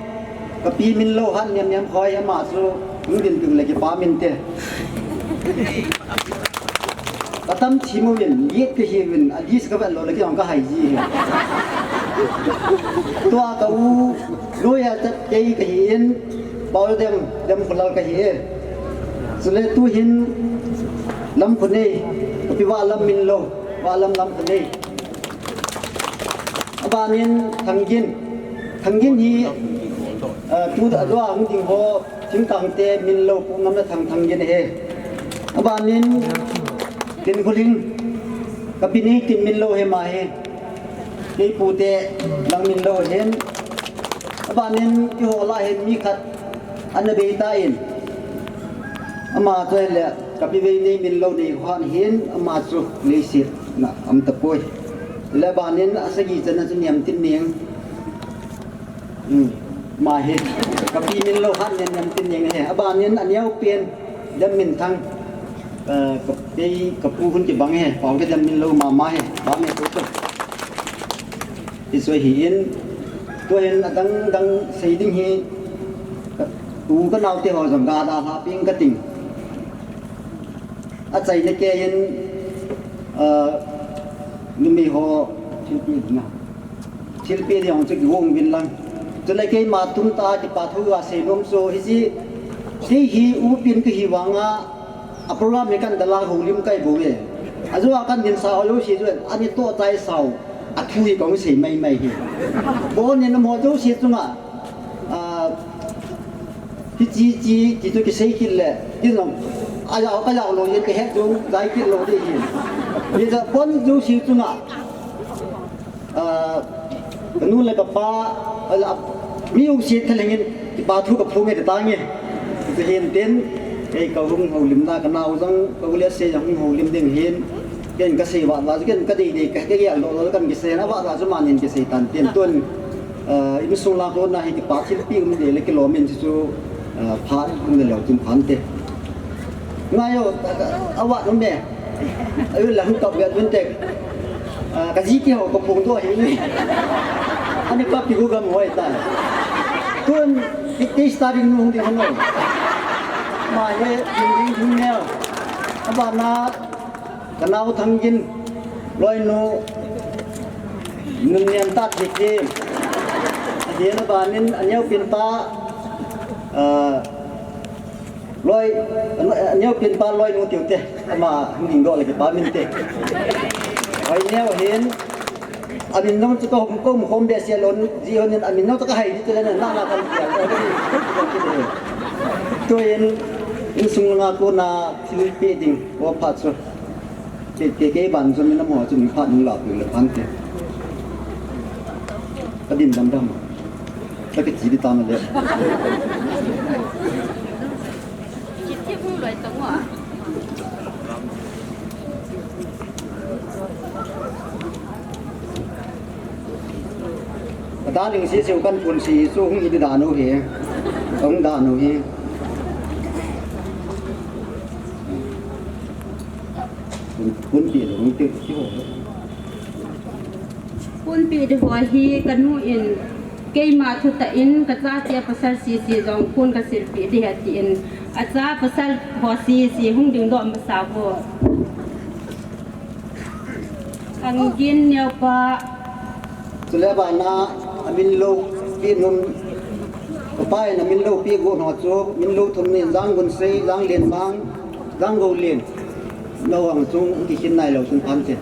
Ka pi Minlou Hatniam Niamkhoi ama chu hung din ding le kipah um inte. Ka tam thim uvin, liet kahi uvin, a list ka vet lou le kei jong ka hai ji hi. Tua ka u, lawyer chat kei kahi in, Paul Dem, Dem Khulal kahi e. Chule tu hin, Lamkhunei, ka pi Valam Minlou, Valam Lamkhunei. Abanin Thanggin. Thanggin hi, ah, tu a, tua hung ding ho, Thingkangte Minlou, Pu Ngamjathang Thanggin ahi. Abanin Tinkhuling, ka pi nei Tin Minlou ahi ama hi. Kei pute Lang Minlou ahin. Abanin eiho lah hin mi khat ana bei tan. Ama chu ahile ka pi Veinei Minlou nei khan hin ama chu leiset na um tapoi. Le abanin a sagi channa chu Niamtineng. Hmm. Ama hi. Ka pi Minlou Hatniam Niamtineng ahi. Abanin a neo pen Dem Minthang. Eh, ka pi, ka pu hung kibang ahi. Pau ka Dem Minlou mama ahi. Ba me ko to. Ti chu ahin. Tua hin adang dang sei ding hi. Ka u ka naote ho jong ga dalha ping kating. Achaina kei in, ah, numei ho thilpeh na. Thilpeh ding chu kigong uvin lang. Chule keima tum tah a kipa thu ga sei nom chu hiche, kei hi u pin kahi vanga, a program hi kan dalha houlim kahi bou e. Ajou a kan din sa ho jouse chu, ani toh chai sao, a thu hi kong sei mai mai hi. Bon in mo jouse chunga, ah, Hiche, hiche, hiche chu kisei kit le, kei jong, a jao, ka jao lou jeng, ka het jong, jai kit lou ding ahi. Hiche pon jouse chunga, ah, ka nu le ka pa, ala, mi jouse thalheng in, kipa thu ka phong e ti tange. Hiche hin tin, kei ka hung houlim na, ka nao jong, ka u le sei jong hung houlim ding ahin, ken ka sei vat vat, ken ka dei dei, ka, ka gel lou lou, kan kisei na vat vat chu manin kisei tan tin tun. Ah, insung lang kona hi kipa thilpeh um ding le kilom in chu, ah, phat um ding leu chun phan te. Ngai o, a vat um e. Ahi lang top vet un te. Ah, ka ji ti ho ka phong to hi ni. Ani pa pi hu gam hoi ta. Tun, ki, ki starting nung ding hon. Ma he, ding ding ding neo. Abana, ka nao Thanggin, loinu, Nunnem tah kiti. Ahin abanin aneopen pa, ah, loi, aneopen pa loinu tiu te. Ama hung dingdoh le kipa min te. Hoi neo hin. Amin jong chu kahung ko mu khom behseh lou jeh in amin jong chu kahai ding chu le na na kan tia. Tuin insung langa kona thilpeh ding ko phat chu. Kei, kei, kei ban jong min amo chu mi phat nung la pi le phan te. Ka din dam dam. Ka ke chi di ta na le. Kiti hung loi tong a. Ka darling sisiu kan phun si chu hung hi di dan u hi. Hung dan u hi. Pun, pun pi lo, pun pi lo. Pun pi di ho hi kanu in keima thutah in kachate pasal sisi jong pun kasilpi di ahi tin. Acha pasal ho sisi hung dingdoh masa ho. Angin neo pa. Chule abana amin loupi nom, kapa in amin loupi gu ho chu, min lou thum ni Janggunsei, Janglenmang, Janggoulen. Nao ang chung kikhin nailou chun phan te.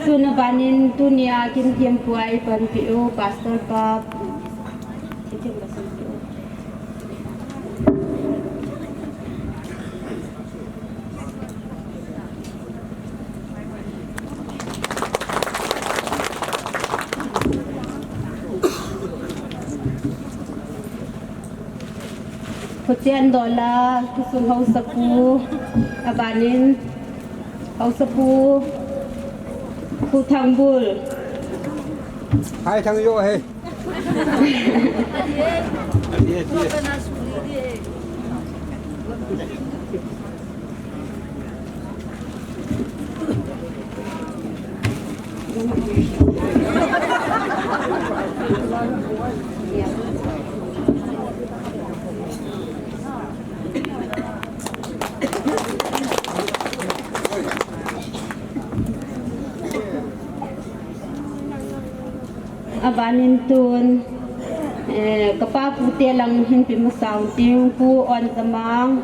Tuna banin tunia Kimkhiampu a ipanpi u Pastor pa. Khochen dola, Kusum Haosapu, abanin, Haosapu, Pu Thangbul. Hai Thangjo he. Abanin tun, eh, kapa pute lang hin pi masang ting Pu Onzamang.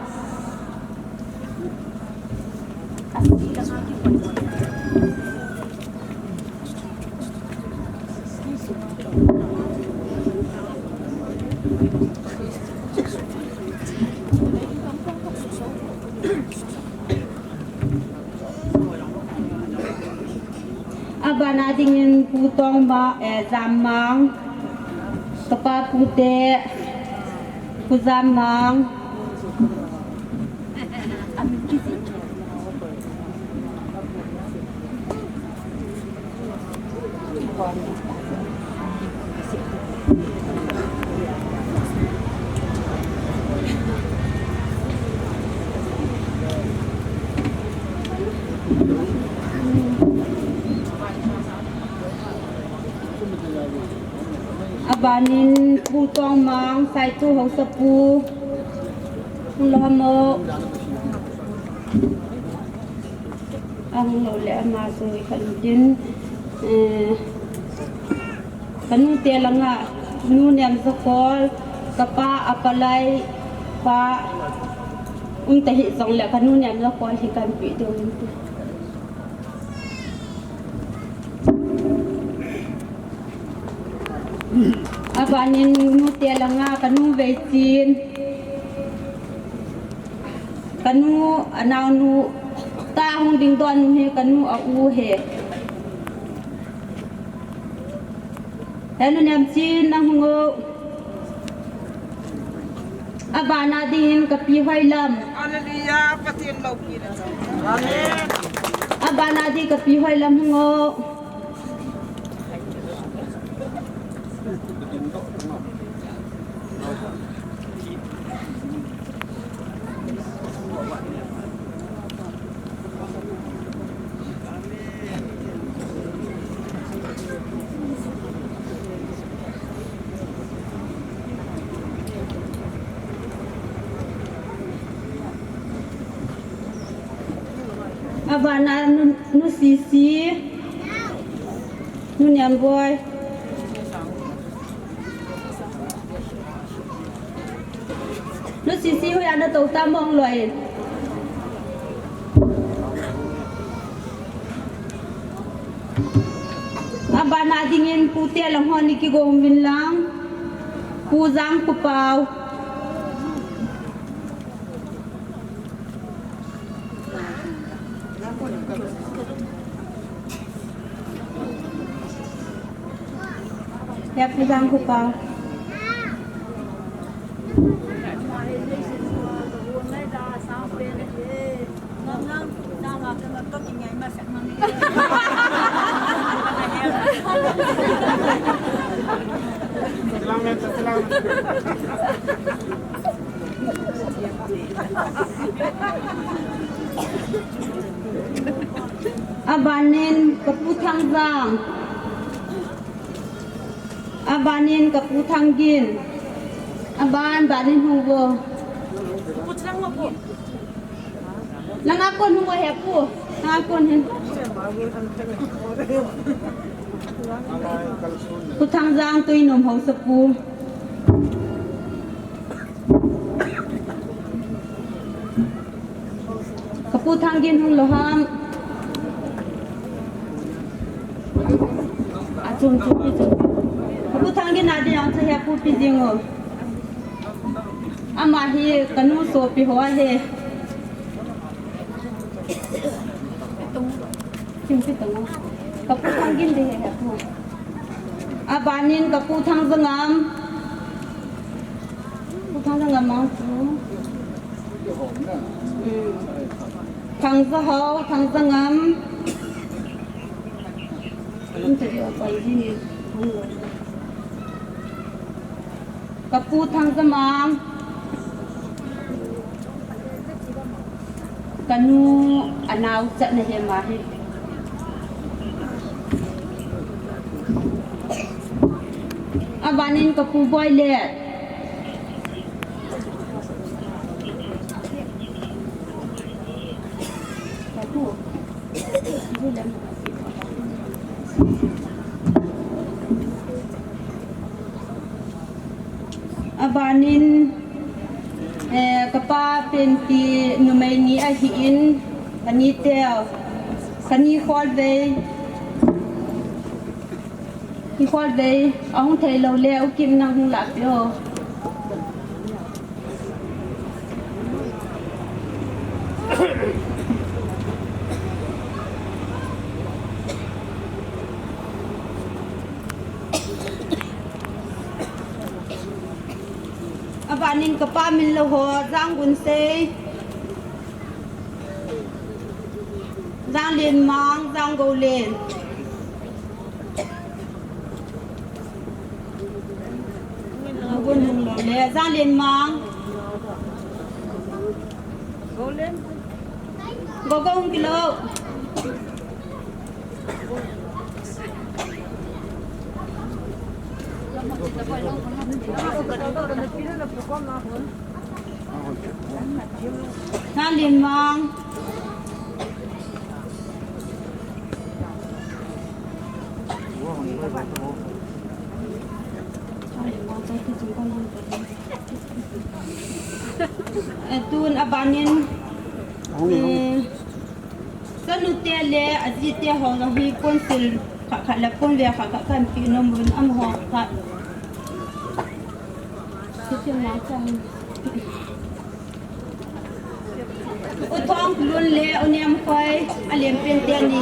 Abana dingin Pu Tongma, eh, Zammang, kapa pute, Pu Zammang. Abanin Pu Tongmang, Saitu Haosapu, Pu Lohmo. Ahung lou le ama sui khat tin, eh, kanu te langa, Nu Nemjakol, kapa Apalai, pa, Um ta hih jongle kanu nem la call hi kan pe diu hin ti. Abanin nute langa kanu Veichin. Kanu anaonu ta hung ding don hi kanu a u hi. He nu Nemchin nang hung o. Abana dingin kapi Hoilam. Hallelujah, Pathen loupina. Amen. Abana ding kapi Hoilam hung o. Abana nu, nu Sisi, nu Nemboi. Nu Sisi hoiya natou tam mong loi. Abana dingin pute lang hon ni kigong vin lang. Pu Jangkhopao. He Pu Jangkhopao. Abanin kapu Thangjang. Abanin kapu Thanggin. Aban, banin hung vo. Langa kon hung vo he pu. Langa kon hin. Pu Thangjang Tuinom haosapu. Kapu Thanggin hung lou ham. Achung chung hi chung. Kapu Thanggin ading ang cha he pu pi jing o. Ama hi kanu sopi ho ahi. Chim pi tang o. Kapu Thanggin ding he pu. Abanin kapu Thangjangam. Pu Thangjangam ang chu. Hmm. Thangjahao, Thangjangam. Interview a pai din. Kapu Thangjamang. Kanu anao chatna hi ama hi. Abanin kapu Boilet. Abanin, eh, kapa Penpi numei ni ahin, kani teu, kani kholvei, ni kholvei, ahung thei lou le, U Kim nang hung lah peh o. Abanin kapa min lou ho, Janggunsei, Janglenmang, Janggoulen. Gun hung lou le, Janglenmang. Gogo hung kilou. Janglenmang. Eh, tun abanin, eh, chanu te le aji te ho jong hi ponsil khat khat le ponve khat khat kan pe nom un amaho khat. Ti ti ma chang. U Thongkholun le U Nemkhoi, alempen teni.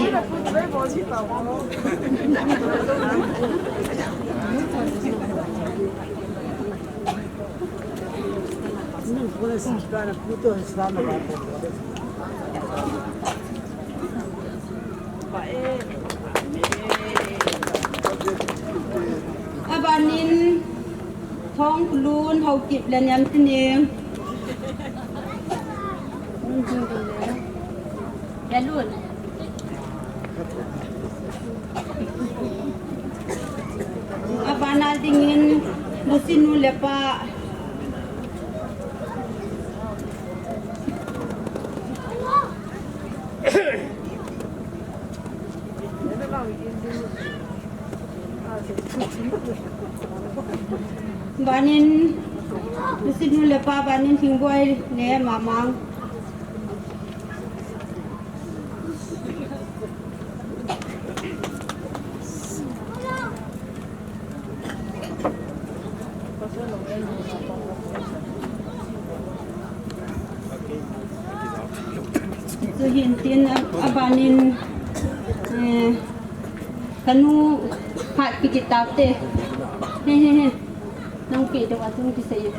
Abanin Thongkholun, Haokip le Nemtinem. Balloon. Abana dingin Lusinu le pa. Abanin, Lusinu le pa, abanin Thingboi le Mamang. Chuhin tin a, abanin, eh, kanu hat pi kit tau te. He, he, he. Nang pe dong a tung kisei.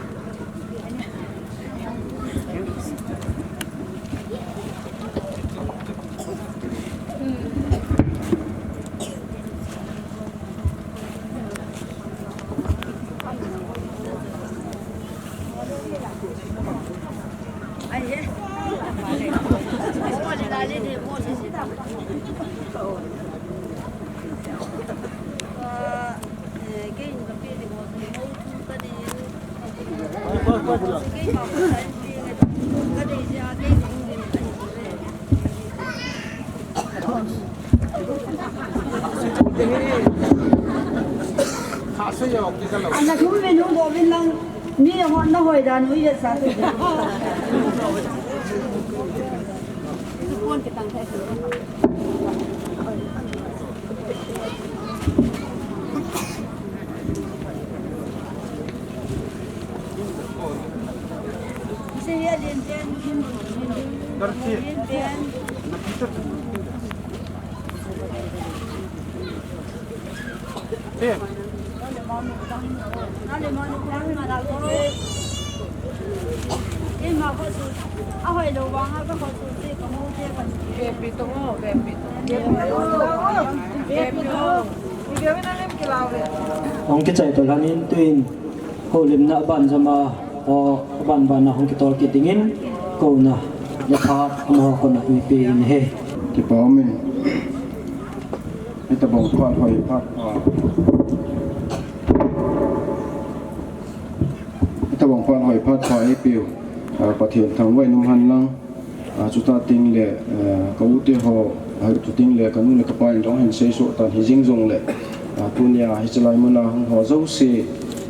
Ana thum ve nu go vin lang, mi hon na hoi dan u ye sa. Hung kichai tolhon in tuin houlimna abanjam a, o, abanban a hung kitol kit dingin kouna le phat amaho koma ipe in ahi. Kipa umin. Hitabang phat hoi phat pha. Hitabang phat hoi phat pha eipeu, ah, Pathen thangvah in um hen lang. Ah, chuti teng le, ah, ka u te ho, ah, chuti teng le ka nu le ka pa in jong ahin seisoh tan hijing jongle, ah, tunia hiche lai mun a hung ho jouse,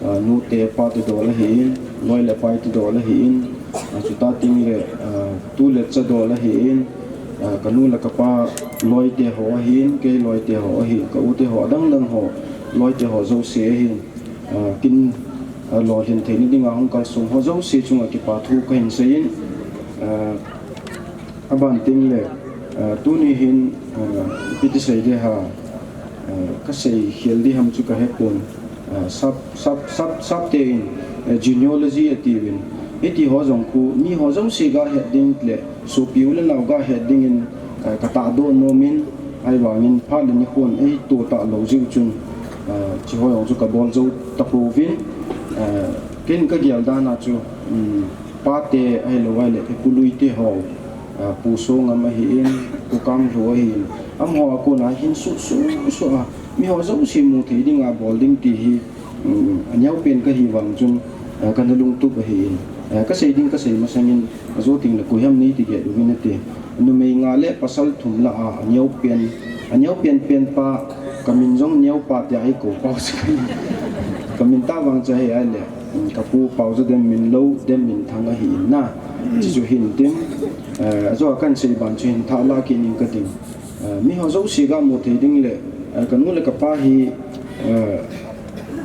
ah, nu te pa te dol ahin, loi le pai te dol ahin, ah, chuti teng le, ah, tu le cha dol ahin, ah, ka nu le ka pa loi te ho ahin, kei loi te ho ahin, ka u te ho adang dang ho loi te ho jouse ahin, ah, kin, ah, lolhin theina dinga hung kalsong ho jouse chunga kipa thu kahin seiyin, ah, aban teng le, ah, tuni hin, ah, ipi ti sei ding ham, ah, ka sei khel ding ham chu ka hepon, ah, sap, sap, sap, sap te in, ah, genealogy atiuvin. Hiti ho jong khu, mi ho jouse ga het ding le, sopi u le nao ga het dingin, eh, ka tahdoh nom in, ahivangin phat le nikhon eito talou jeh chun, eh, hiche ho jong chu ka bol jou tapouvin, eh, ken ka gel dan a chu, um, pa te ahilou ahile, i pu Lui te ho, eh, Pu Songam ahin, Pu Kanglhu ahin, amaho a kona hin suh, suh, suh a, mi ho jouse mu thei dinga bol ding ti hi, um, aneo pen kahi vang chun, eh, kana lungtup ahin, eh, ka sei ding ka sei masangin, ajo teng le koi ham nei ti get uvin ati. Numei nga le pasal thum lah a, aneo pen, aneo pen pen pa, ka min jong Neo pa tia eikou pau chu ka min tah vang chu ahi ahile. Kapu Paoja Demminlou, Demminthang ahi in na. Chuchu hin tin, eh, ajo a kahin sei ban chu hin tha la kit ning kating. Eh, miho jouse ga mu thei ding le, eh, kanu le kapa hi, eh,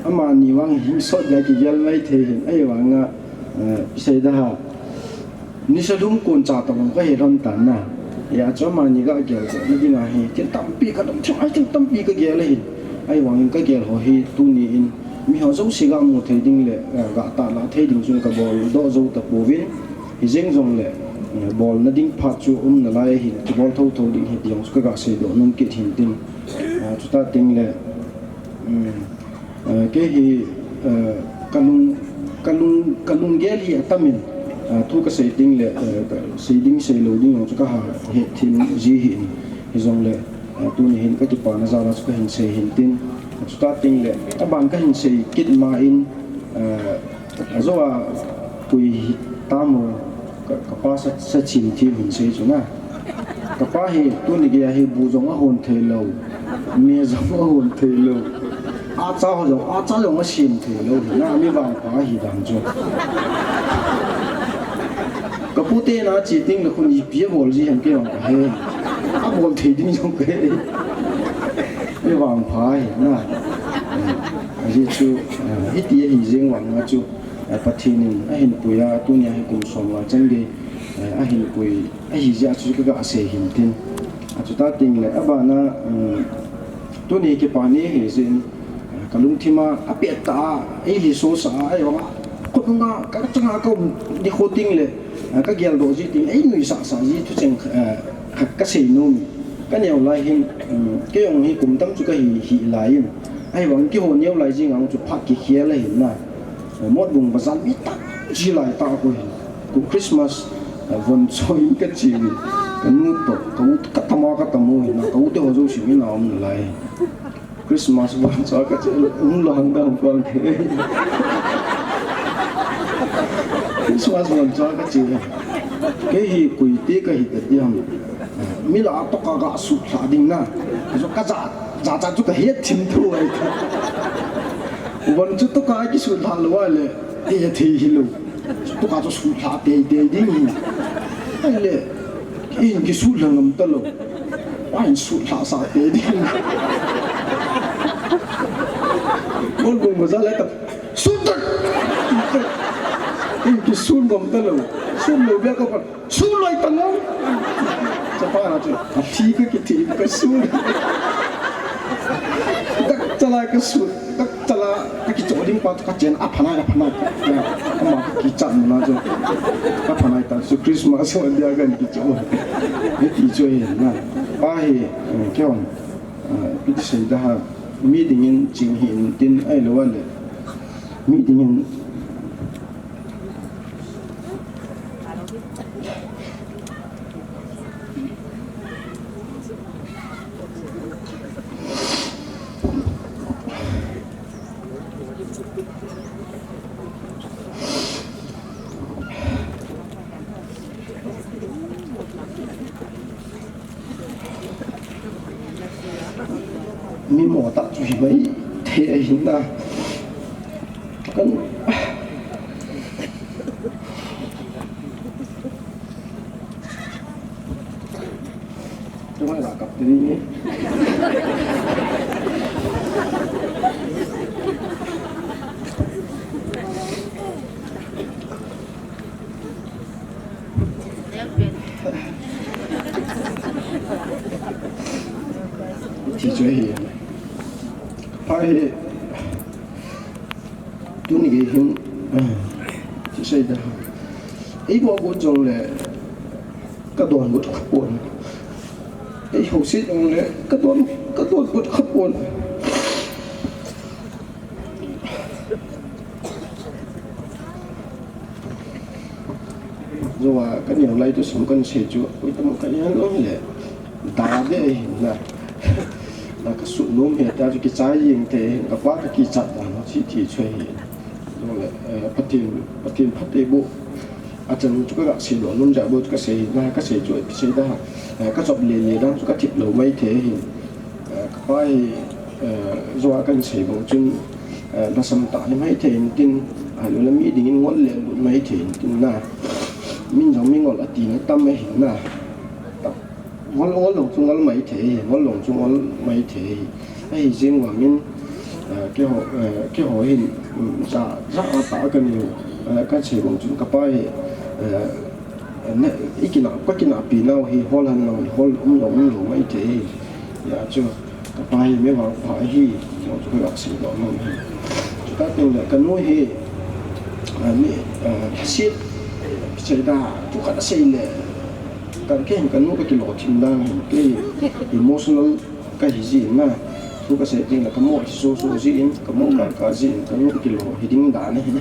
amani vang hi sot ga kigel mai thei hin, ahivanga, eh, sei da ha. Nisa lum kon cha tabang kahe lhon tan na. Hijeh chun amani ga gel na dinga hi, thil tampi kalungthim a, thil tampi kagel ahin. Ahivangin kagel ho hi tuni in, miho jouse ga mu thei ding le, eh, ga tah la thei ding chun kabol doh jou tapouvin, hijeng jongle, eh, bolna ding phat chu um nalai ahin, kibol thotho ding ahi ti jong chu kaga seidoh nom kit hin tin. Eh, chuti teng le, um, eh, kei hi, eh, kalung, kalung, kalunggel hi atamin, eh, thu kasei teng le, eh, kasei ding seilou ding jong chu kaha hethem ji ahin, hijongle, eh, tuni hin kakipana jal a chu kahin sei hin tin. Chuti teng le, aban kahin sei kit ma in, eh, ajo a pui hi tam o, ka, kapa sa, sa chim thim hin sei chu na. Kapa hi tuni gei a hi bu jong ahon thei lou, me jong ahon thei lou. Acha ho jong, acha jong asem thei lou. Na mi vangpha ahi dan chu. Kapu te na che teng le khun ipi abol ji ham kei jong kahe. Abol thei ding jong kahe. Mi vangpha ahi na. Eh, ajeh chu, eh, hiti ahi jeng vang a chu, eh, Pathen in ahin pui a, tuni a hi kum som nga chan gei, eh, ahin pui ahi jeh a chu kaga sei hin tin. Chuti teng le, abana, um, tuni kipa ni hi jin, eh, kalungthim a, apet tah a, eilhi sosa a, ahivanga, khonung a, kachang a kaum nikho teng le, eh, kageldoh ji teng, einuisah sah ji thucheng, eh, khat kasei nom. Kaneo lai hin, um, kei jong hi kum tam chu kahi, hi lai in. Ahivang kihou neo lai jeng a chu phat kikhel ahin na. Eh, Motbung bazar mi tam ji lai tah khu hin. Khu Christmas, eh, von choi in kache uvin. Kanu toh, ka u, katam a katam u hin na, ka u te ho jouse mi na um nalai. Christmas von choi kache, um lang dang kon ke. Christmas von choi kache. Kei hi koi te kahi ta diam. Mi lah a toh kaga sutlha ding na. Kajo kaja, ja ja chu kahet thim thou ahi. Von chu toh ka kisutlha lou a le, te thei hilou. Toh ka chu sutlha teitei ding hi. Ahile, in kisutlha ngam talou. Ahin sutlha sah tei ding. Motbung bazar le ta, sut tak. In kisut ngam talou. Sut lou bia ka pa. Sut loi ta ngam. Chapa na chu, athi ka kithi ka sut. Dak chala ka sut, dak chala ka kicho ding pa chu kachen, apha nai, apha nai. Ama kichat na chu. Apha nai ta chu Christmas ho dia kan kicho. Hiti chu ahi na. Pa hi, eh, kei jong, eh, ipi ti sei da ha, mi dingin ching hih in tin ahilou le. Mi dingin Mi mo tah chu hi maithei ahi na. Kan Tumai la kap tini ni. Ti chu hi. Pai hi. Tuni gei hin, ah, ti sei da. Ei bol got jongle, ka don got kha pon. Ei houset jongle, ka don, ka don got kha pon. Joa ka neo lai tu sum kan sei chu, oi tam ka neo lo le. Da de na. Na ka sut nom he ta chu kichai jing te, ka pa ka kichat da no chi ti choi hi. Jongle, eh, Pathen, Pathen phatthei boh. Achan chu kaga seidoh nom jeh a bou chu kasei, na kasei chu, kasei da. Eh, ka chop lele dan chu ka thip lou maithei hin. Eh, ka pa hi, eh, joa kan sei bou chun, eh, lhasam tah hi maithei in tin, Ahilou le mi dingin ngol le lut mai thei in tin na. Min jong mi ngol ati na tam ahi na. Ngol, ngol jong chu ngol mai thei, ngol jong chu ngol mai thei. Ahi jing vangin, eh, keiho, eh, keiho hin, mm, ja, ja a ta ka ni, eh, ka sei bang chun ka pa hi, eh, na, i kina, ka kina pi nau hi, hol han nau hi, hol um lou, um lou mai thei. Ya chu, ka pa hi mi vangpha ahi, jong chu ka sei doh nom ahi. Chuta teng le, ka nu hi, eh, mi, eh, sit, sei da, thu khat a sei le, Ka, kei hin ka nu ka kilou thim dan hin, kei emotional ka hi jin na. Thu ka sei teng le ka mo hi so so jin, ka mo ka ka jin, ka nu ka kilou hi ding dan ahi.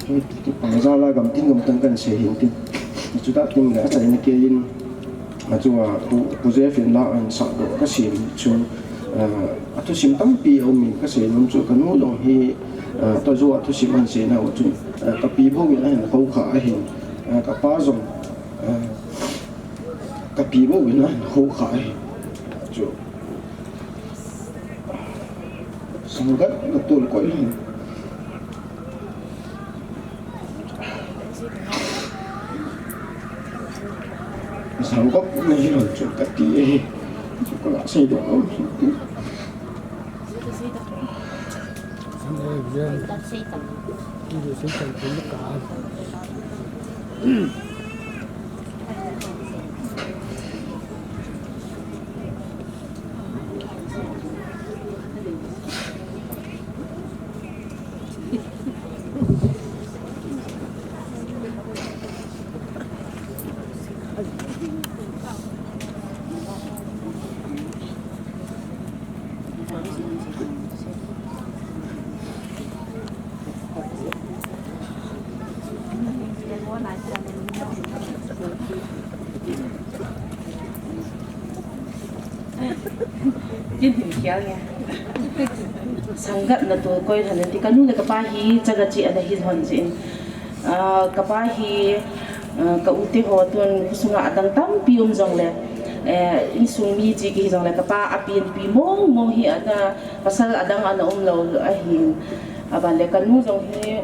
Kei, kei pa jal a gam tin gam tang kan sei hin tin. Chuta teng le achaina kei in, Achu a, Pu, Pu Jeff in la an sa doh ka sem chu, ah, a thusim tampi a um in ka sei nom chu ka nu jong hi, ah, tua chu a thusim an sei nau chu, ah, ka pi bou in a hin hou kha ahin, ah, ka pa jong, ah, ka pi bou in a hin hou kha ahin. Chu. Sanggat na tol koi hin. Sangkop na hi lon chu ka ti e. Chu ka la sei doh nom hi ti. Kin hin khial nge. Sanggat na tol koi lhon ti ka nu le ka pa hi chaga chi ana hi lhon jin. Ah, ka pa hi, ah, ka u te ho tun khosung a adang tampi um jong le, eh, insung mi chi kihi jong le, ka pa a pianpi mong mong hi ana pasal adang ana um lou ahin. Aban le ka nu jong hi,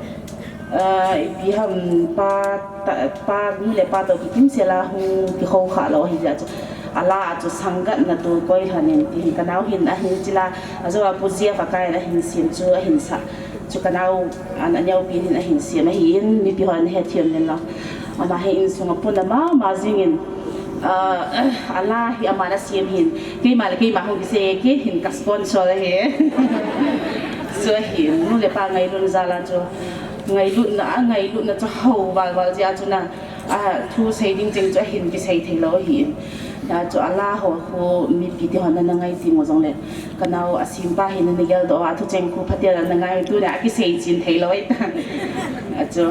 ah, ipi ham pa, ta, pa nu le pa toh kikim sel a hung kihou kha lou ahi jeh chu. A la a chu sanggat na tol koi lhon in ti hi ka nau hin ahin chila, a jo a Pu Jeff a kai in ahin sem chu ahin sa. Chu ka nau an a neo pi hin ahin sem ahin, mipi hon he thiam nin lou. Ama hi insung a pun a mama jing in, ah, a la hi ama na sem hin. Keima le keima hung kisei, kei hin ka sponsor ahi. Chu ahin, nu le pa ngailutna jal a chu, ngailutna, a ngailutna chu hou val val jeh a chu na, a thu sei ding cheng chu ahin kisei thei lou ahin. Na chu a la ho khu mipi te hon ana ngai ti mo jong le, ka nau a sem pa hin ana gel doh a, thu cheng khu phatel ana ngai tu na a kisei chin thei lou ahi ta. A chu,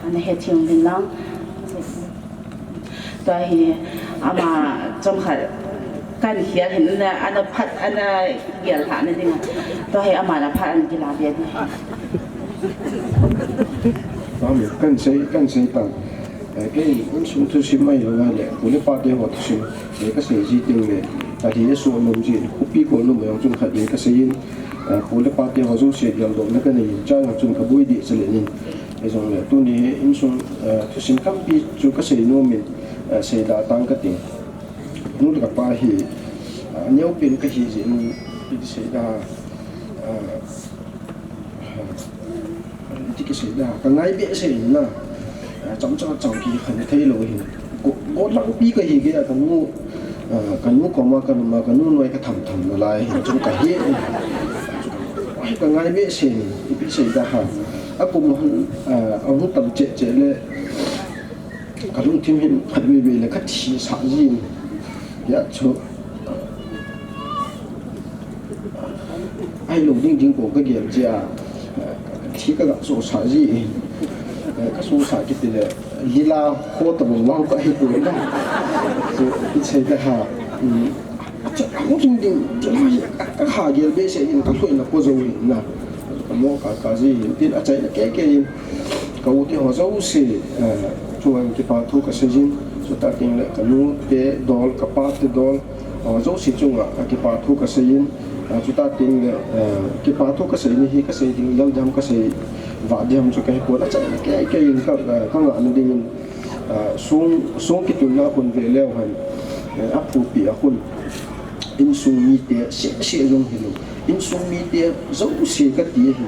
ana he thiam nin lang. Tua hi ama chomkhat kan khial hin ana, ana phat, ana gel lhah na ding a. Tua hi ama na phat an kila be ding. Amen. Kan sei, kan sei tang. Eh, kei insung thusim mai lo le, pu le pa te ho thusim, le ka sei ji teng le, ka hi e su nom ji, khopi kol nom jong chun khat le ka sei in, eh, pu le pa te ho jouse geldohna ka nei in, chang chun ka boi deh chale nin. Hijongle, tuni hi insung, eh, thusim tampi chu ka sei nom in, eh, sei da tang ka ting. Nu le ka pa hi, eh, neopen ka hi jeh in, ipi ti sei da, eh, ipi ti kisei da, ka ngai behseh in na, eh, chomcha chang kikhen thei lou hin. Go, go lang pi ka hi gei a ka nu, eh, ka nu koma ka nu ma, ka nu noi ka tham tham na lai hin, chu ka he in. Ai, ka ngai behseh in, ipi sei da ha. A kum hon, eh, a hung tam cheh cheh le, ka lungthim hin khat vei vei le ka thi sah jin. Hia chu. Ahilou ding ding ko ka gel jia. Thi ka ga so sah ji. Ka so sah kiti le. Lila ho ta bang bang ka hi ko na. Chu ipi sei da ha. Hmm. Acha, a hung ding ding, ti lai, ka, ka ha gel behseh in ka hloina po jou in na. Ka mo ka, ka ji in tin achaina kei kei in. Ka u te ho jouse, eh, chunga kipa thu ka sei in. Chuta teng le ka nu te dol, ka pa te dol, ho jouse chunga ka kipa thu ka sei in. Achuti teng le, eh, kipa thu kasei ni hi, kasei ding lel ding ham, kasei vah ding ham chu kahe pon, achaina kei kei in ka, eh, kangah na dingin, eh, song, song kitunna a kon ve leu hen, eh, aphupi a kon, insung mite seh seh jong hilou, insung mite jouse kati ahi.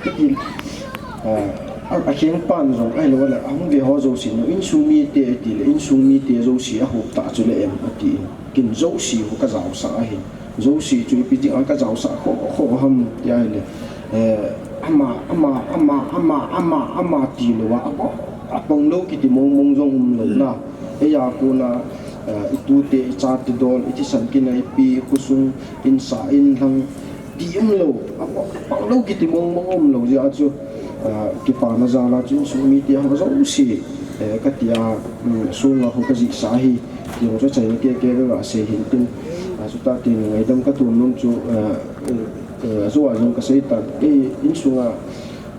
Kati, ah, a, akheng pan jong ahilou le, ahung ve ho jouse, insung mite ati le, insung mite jouse ahop ta chu le em ati. Ken jouse ho kajaosah ahi. Jouse chu ipi dinga kajaosah kho, kho ham ti ahile, eh, ama, ama, ama, ama, ama, ama tilou a, apang, apang lou kiti mong mong jong umlou na. Eia kona, eh, itute, ichate dol, ithisan kinaipi, khosung, insa, inlhang, ti umlou, apang, apang lou kiti mong mong umlou jeh a chu, ah, kipana jal a chu insung mite ho jouse, eh, kati a, um, sunga ho kajihsah ahi, ti jong chu achaina kei kei kagah sei hin tin, ah, chuti teng le ngaidam katom nom chu, eh, eh, eh, ajou a jong kasei tan, kei insunga,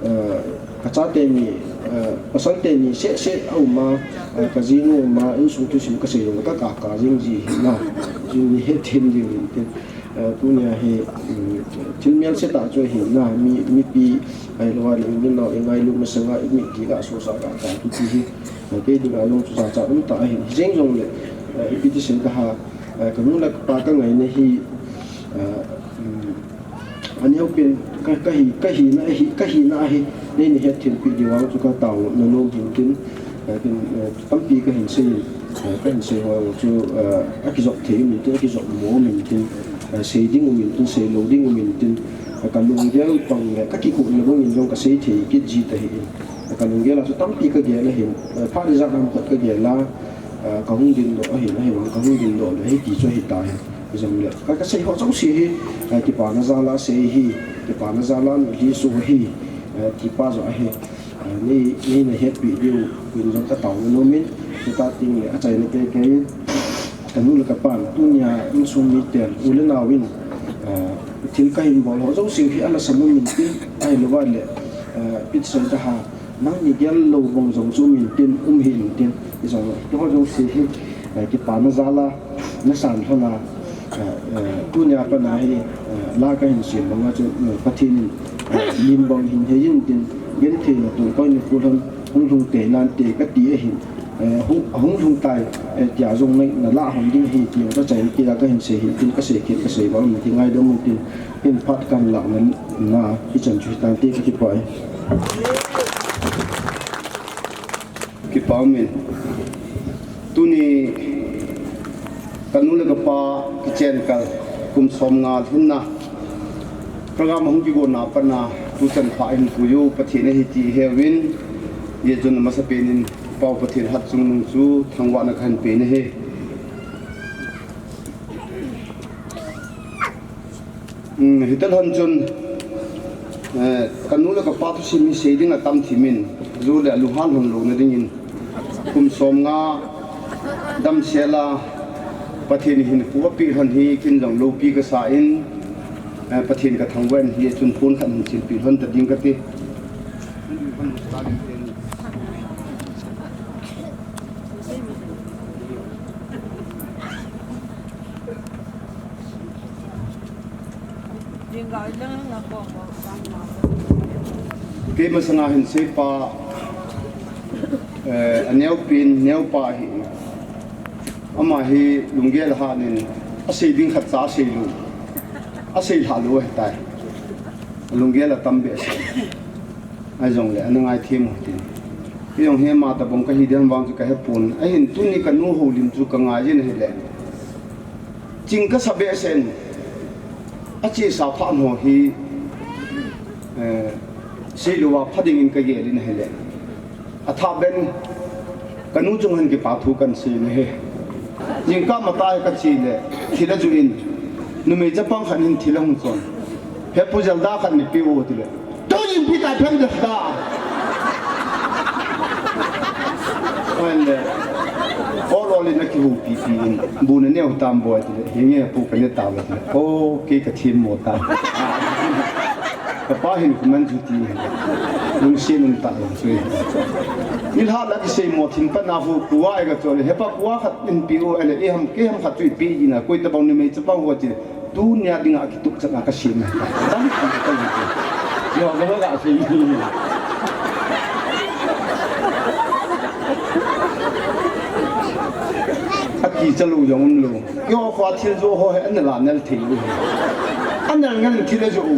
eh, kachate ni, eh, pasal teni seh seh aum a, eh, kajinu aum a, insung thusim kasei jong le kakah kah jing ji ahi na, jing ni het hin jing hin tin. Eh, tunia hi, um, thil melse tah chu ahi na, mi, mipi, ahilou le, i min nau, i ngailu masanga, i mit ti ga, sosa ga, ga, kiti hi, eh, kei dinga jong chu jachat um tah ahi, hijeng jong le, eh, ipi ti sei ding ham, eh, kanu le kapa kangaina hi, eh, um, aneo pen, ka, kahi, kahina ahi, kahina ahi, nei na hetthempi diu vang chu katao na nom hin tin, eh, tin, eh, tampi kahin sei in, eh, kahin sei ho chu, eh, akijop thei um in tin, akijop mo um in tin, eh, sei ding um in tin, sei lou ding um in tin, eh, kalunggel pang le, kakikhuhna bang in jong kasei thei kit ji ta hi in, eh, kalunggel a chu tampi kagel ahin, eh, phat ijat ham khat kagel a, eh, kahung dingdoh ahin, ahivang kahung dingdoh le, hiti chu ahi ta hi. Jong le, ka, kasei ho jouse hi, eh, kipana jal a sei hi, kipana jal a nilhah so hi, eh, ti pa joh ahi. Eh, nei, nei na hetpi diu, vin jong katao na nom in, chuti teng le, achaina kei kei, kanu le kapan, tunia insung miten, u le nao in, eh, thil kahin bol ho jouse hi, alhasam um in tin, ahilou le, eh, ipi ti sei ding ham, nangni gel lou bang jong chu um in tin, um hih in tin, ijong le, keiho jouse hi, eh, kipana jal a, nasan lhon a, eh, eh, tunia pat a hi, eh, la kahin sem bang a chu, eh, Pathen in, eh, lim bang hin hei in tin, genthei na tun koi ni pu lhon, hung lhung tei nante kati ahin, eh, hung, hung lhung tai, eh, tia jong na, nalah hon ding ahi ti jong kachaina kei a kahin sei hin tin, kasei kit, kasei bang in tin, ngaidam un tin, hin phat kahin lah na, na, hichan chu hitante kakipah e. Kipa um in. Tuni kanu le kapa kichen kal kum som nga lhinna program hung kigon na pat a tuchan pha in puiyu Pathen ahi ti heuvin, hijeh chun amasapen in Pa Pathen hatchungnung chu thangvahna kahin pe nahi. Um, hiti lhon chun, eh, kanu le kapa thusim hi sei ding atam thim in, ju le alunghang lhon louna dingin, kum som nga damsel a Pathen in hinkho apeh lhon hi kin jong loupi kasa in, eh, Pathen kathangvah in, hijeh chun phone khat hin silpeh lhon ta ding kati. Kei masanga hin seipa, eh, aneopen, neopa hi, ama hi lunggel ahat in, asei ding khatcha asei lou, asei lhah lou ahitai. Lunggel atam behseh. Ahijongle, ana ngaithem u hitin. Kei jong hi ama tobang kahi ding vang chu kahepon. Ahin tuni kanu houlim chu kangai jin ahile. Ching kasa behseh in. Achesa phat ho hi, eh, seilouva pha dingin kagel in ahile. Athah ben, kanu chunga hin kipa thu kahin sei nahi. Jingkah matah hi kache le, thil ajoh in. Numei chapang khat in thil ahung chon. He pu, jalda khat neipeh o tile. Tujin pi ta phem jalda. Ahile, ol ol in akihoupi pi in, bu naneo tam boi tile. Henge pu, kane tauve tile. O, kei kathemmo ta. Kapa hin kuman chu ti. Lungsen um ta chu. Nilhah la kisei mo thim pa na hu kua ai ka chole. Hepa kua khat in pi o ele e ham ke ham khat chu i pi ji na koi ta bang ni mei cha bang ho chi. Tunia dinga kituk chana ka sem. Dang ki ka ni. Yo ga ga sei. Aki chalu jong um lo. Yo khua thil jo ho he an la nal thei u. An nal ngal thil jo u.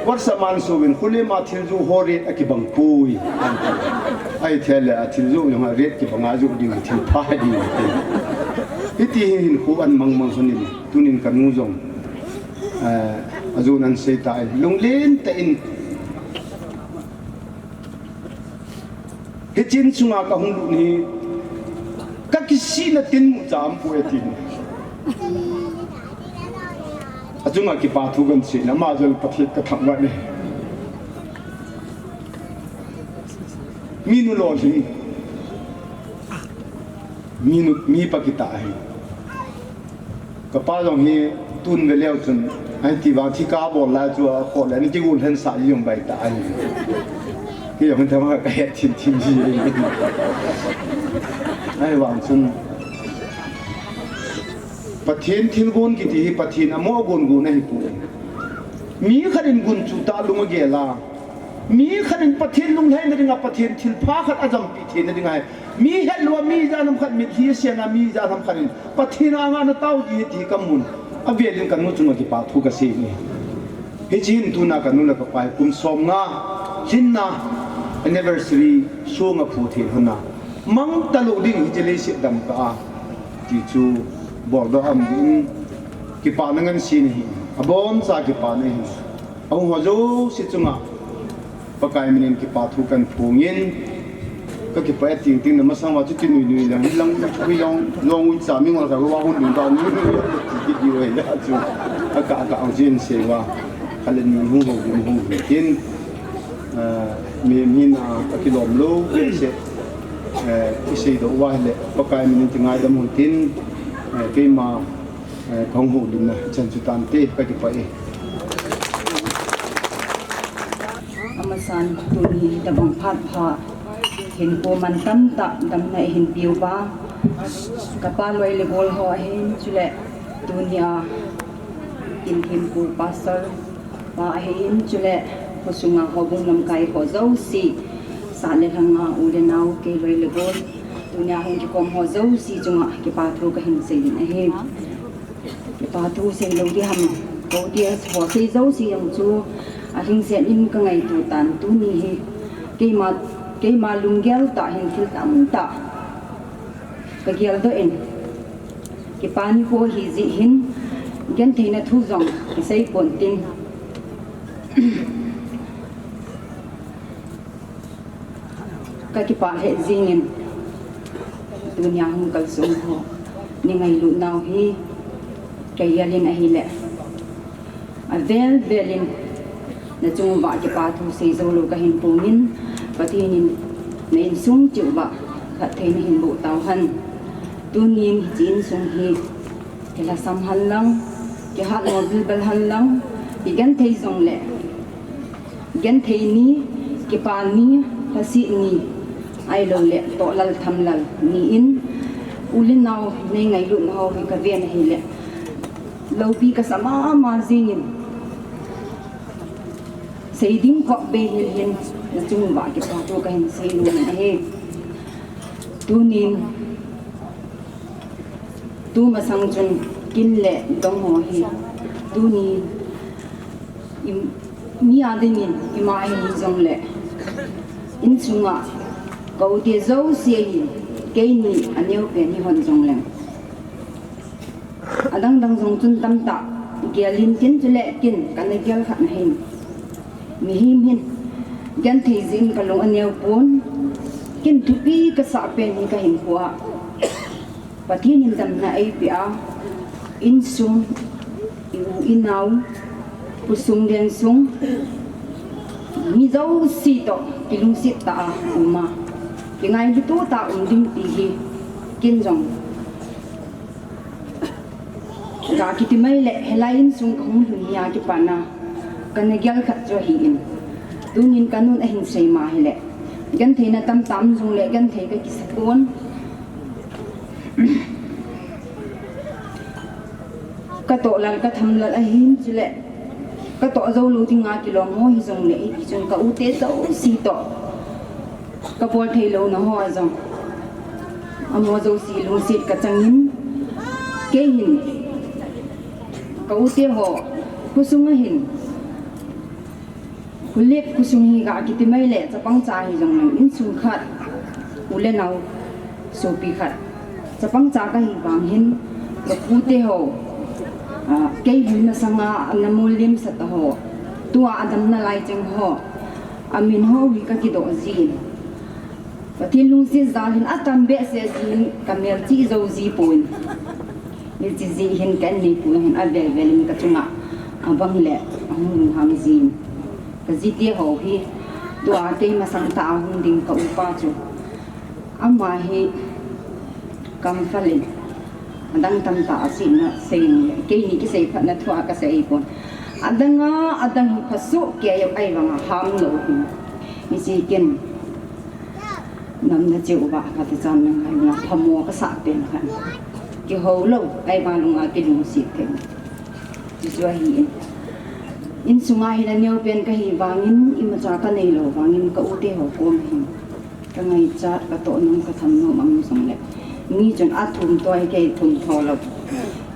Wat sa man so win khule ma thil jo ho re aki bang pui. Ai thele a thil jo jong a re ki bang a jo ding thil pha ding. Hiti hin khu an mang mang so ni. Tunin ka nu jong, eh, a jun an sei ta in, lunglen ta in, hichin chunga ka hung lut hi, ka kisina tin mu cha am pu e tin. A chunga kipa thu kan sei na, ma jol Pathen ka thak ngat ni. Mi nu lo hi. Mi nu, mi pa kita hi. Ka pa jong hi tun ve leu chun, ai ti vang thi ka bol lai chu a kho le ni ki gul hen sa jong bai ta ai. Ki jong thama ka het thin thin ji. Ai vang chun Pathen thil gon kiti hi Pathen a mo gon gon ahi pu. Mi khat in gun chu ta lung a gel a. Mi khat in Pathen lunglhaina dinga Pathen thilpha khat a jampi theina dinga hi. Mi het lua mi ijat ham khat mitlhi a siana mi ijat ham khat in Pathen anga na tao ji hi ti ka mun. A velin ka nu chunga kipa thu ka sei ni. Hichi hin tuna ka nu le ka pa hi kum som nga lhinna anniversary sunga phu thei hona. Mang ta lo ding hichi leiset dam ka a. Ti chu bol do am ding kipa na ngan si ni hi. A bon cha kipa na hi. Ahung ho jouse chunga Pakai minin kipa thu kan phongin, ka kipa e ting ting na masang wa chu ti nui nui lang, lang, hui long, long ui cha mi ngol ka wa hun ding ba nui nui ya ti ti di wei la chu. A ka, a ka ang jin se wa. Ka le ni hu ho ding hu hu tin. Ah, mi, mi na ka kilom lo, se. Eh, i sei do wa le, Pakai minin ti ngai dam hu tin. Eh, keima Eh, ka hung houlimna chan chu tante, ka kipah e. Amasan tuni tabang phat pha hinkho man tamtah damna eihin peuva, ka pa loi le gol ho ahin, chule tunia Kin Thempu Pastor pa ahin, chule khosunga houbung lamkai ho jouse, sat le lhanga u le nao, kei loi le gol, tunia hung kikhom ho jouse chunga kipa thu kahin sei ding ahi. Kipa thu sei lou ding ham, kou tia ho sei jouse jong chu alhingset in ka ngaito tan, tuni hi keima, keima lunggel tah hin thil tamtah ka geldoh in, kipa nikho ahi jeh hin gentheina thu jong kisei pon tin, ka kipah lheh jengin, tunia hung kalsong ho nei ngailut nau hi ka gel in ahile, avel vel in na chung uva kipa thu sei jou lou kahin pom in, Pathen in na insung cheh uva phatthei nahin boh tauhen. Tunin hiche insung hi kilhasam hen lang, kihat mo bilbel hen lang, kigenthei jongle, genthei ni, kipa ni, lhaset ni, ahilouleh tohlal thamlal ni in, u le nao nei ngailutna ho hi kaven ahile, loupi kasa mama jengin, sei ding kop bei hel hin, na chung uva kipa thu kahin sei nom in ahi. Tunin, tumasang chun kin le dong ho hi, tuni, i, mi a dingin ima ahi jongle, insunga ka u te jouse hin, keini aneo pen hihon jongleng, adang dang jong chun tamtah gel in, tin chule kin kana gel khat na hin, mihem hin genthei jeh in kalung aneo pon, kin thupi kasah pen hi kahinkho a Pathen in damna eipeh a, insung, i u i nao, khosung leng sung, mi jouse toh kilungset tah a um a, kingailut tah a um ding ti hi kin jong ga kiti mai le, hilai insung kahung lhun nia kipana kana gel khat chu ahin, Tunin kanun ahin sei ma hile, gentheina tamtah um jongle genthei kakisa pon. Katoh lal katham lal ahin, chule katoh jou lou dinga kilom ho hijongle, hiti chun ka ute jouse toh kabol thei louna ho jong, amaho jouse lungset kachangin, kei hin ka ute ho khosung ahin, kholep khosung hi ga kiti mai le, chapang cha hijongle insung khat, u le nao sopi khat, chapang cha kahi vang hin, ka pute ho, kei hin masanga ana molem sah ta ho, tua adam nalai cheng ho, amin ho hi kakidoh jin, Pathen lungset jal hin atam behseh jin, kamelchih jou ji pon. Hiche jeh hin ka inneipu hin avel vel in kachunga abang le ahung lunghang jin, kajite ho hi, tua kei masang tah a hung ding ka upa chu, ama hi kamphal in, adang tamtah asei na sei, keini kisei phatna thua kasei pon. Adanga adang hi phasoh kei u ahivanga ham lou hin, hiche ken namna cheh uva kati chan nang ngai na phamo kasah pen khan, kihou lou, ahivang lunga kilungset thei. Chuchu ahin, insunga hin aneo pen kahi vangin, imacha kanei lou vangin, ka ute ho kom hin kangaichat, katoh nom katham nom um jongle, mi chun athum toh kei thum tho lou.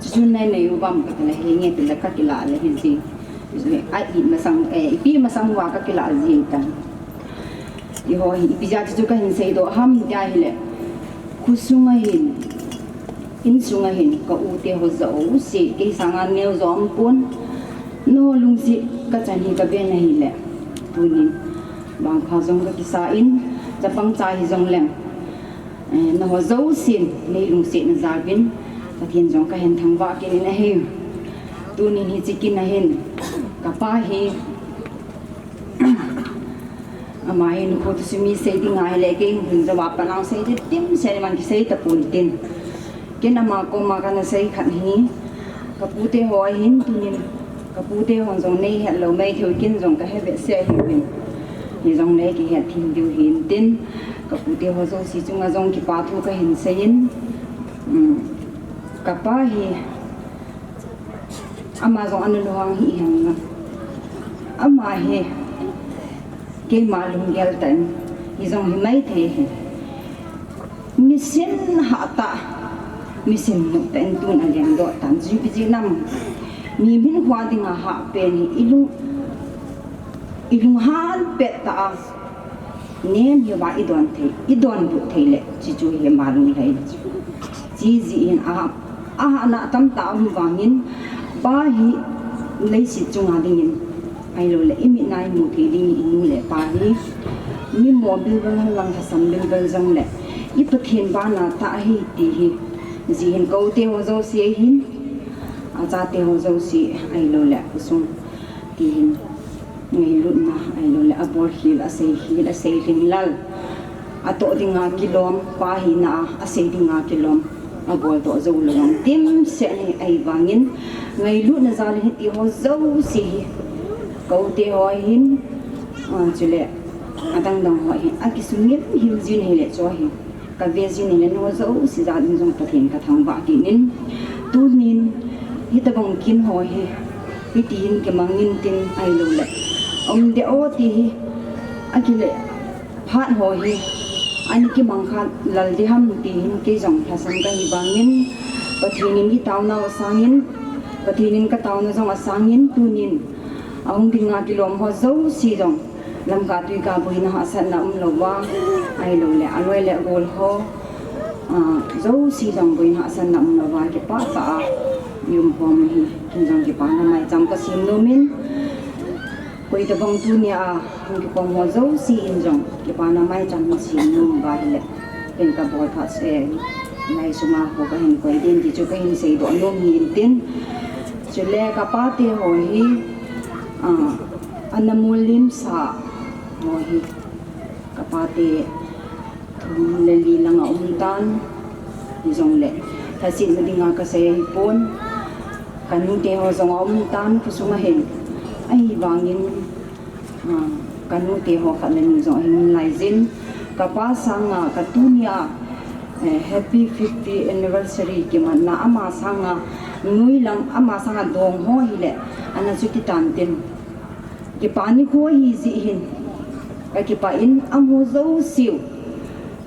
Chuchu neinei uvam katile, henge tile kakilah le hiji, a-it masang, eh, ipi masang uva kakilah ji tan. Eiho hi ipi jeh a chuchu kahin seidoh ham tia hile, khosung ahin, insung ahin ka ute ho jouse, kei sanga neo jo umpon, nangho lungset kachan hi kaven ahile, tunin vangpha jong kakisa in, chapang cha hijongleng, eh, nangho jousen nei lungsetna jaovin Pathen jong kahin thangvah kit in ahi. Tunin hiche kin ahin, kapa hi, ama hin kho thu simi sei dinga hile, kei hin jouva panang sei di dimset man kisei tapon tin, ken ama koma kana sei khat hi, ka pute ho ahin, tunin ka pute hon jong neihet lou maithei u, ken jong kahe behseh ahiuvin, hijongle kihet them diu hin tin, ka pute ho jouse chunga jong kipa thu kahin sei in, um, kapa hi, ama jong ana lunghang hih hen lang, ama hi keima lunggel tah in, hijong hi maithei hi, misin hatah, misin noptah in tun alengdoh tan, chu ipi jeh ham, mihem hinkhoa dinga hahpen hi, ilung, ilunghan pettah a nem hiuva idon thei, idonbut thei le, chuchu hi ama lunglhai. Chujeh hin a, ahahna tamtah um vangin, pa hi leiset chunga dingin, ahiloule imitna imu thei dingin inu le pa hi, mimo bilbel henlang lhasam bilbel jongle, i Pathen bana tah ahi ti hi, jeh hin ka ute ho jouse ahin, achate ho jouse ahiloule khosung, ti hin ngailutna ahiloule abolkhel, aseikhel, aseilhing lal, atoh dinga kilom, pa hina a asei dinga kilom, aboldoh jou lou vang dimset ahi, ahivangin ngailutna jal in hitiho jouse hi, ka ute ho ahin, a, chule adangdang ho ahin, akisungim him jin ahile, chu hi kave jin ahile, nangho jouse jal in jong Pathen kathangvah kit in, tunin hitobang kin ho hi hiti hin kimang intin ahiloule, umde o ti hi, akile phat ho hi ana kimang kha lal diham ti hin kei jong lhasam kahi vangin, Pathen in itaonau asangin, Pathen in kataona jong asangin, tunin ahung dinga kilom ho jouse jong, lamka tuika boina hahsatna umlouva, ahiloule aloi le agol ho, a, jouse jong boina hahsatna umlouva, kipah tah a iumkhom u hi, ken jong kipana maicham kasem nomin, koitobang tunia hung kikhom ho jouse in jong kipana maicham nasem nom uva ahile, ken kabol phat seh, lai sunga kho kahin koi din ti chu kahin seidoh nom hi intin, chule kapate ho hi, a, ana molem sa ho hi, kapate thum le li langa umtan, hijongle lhasetna dinga kasei ahipon, kanute ho jong aumtan khosunga hin, ahivangin, a, Kanu te ho khat le ni jong ahin lai jin. Kapa sanga katunia, eh, happy fifty anniversary kimanna ama sanga nuilang ama sanga dong ho hile ana chuti tan tin. Kipa nikho hi jeh hin. Kakipah in amu jouseu.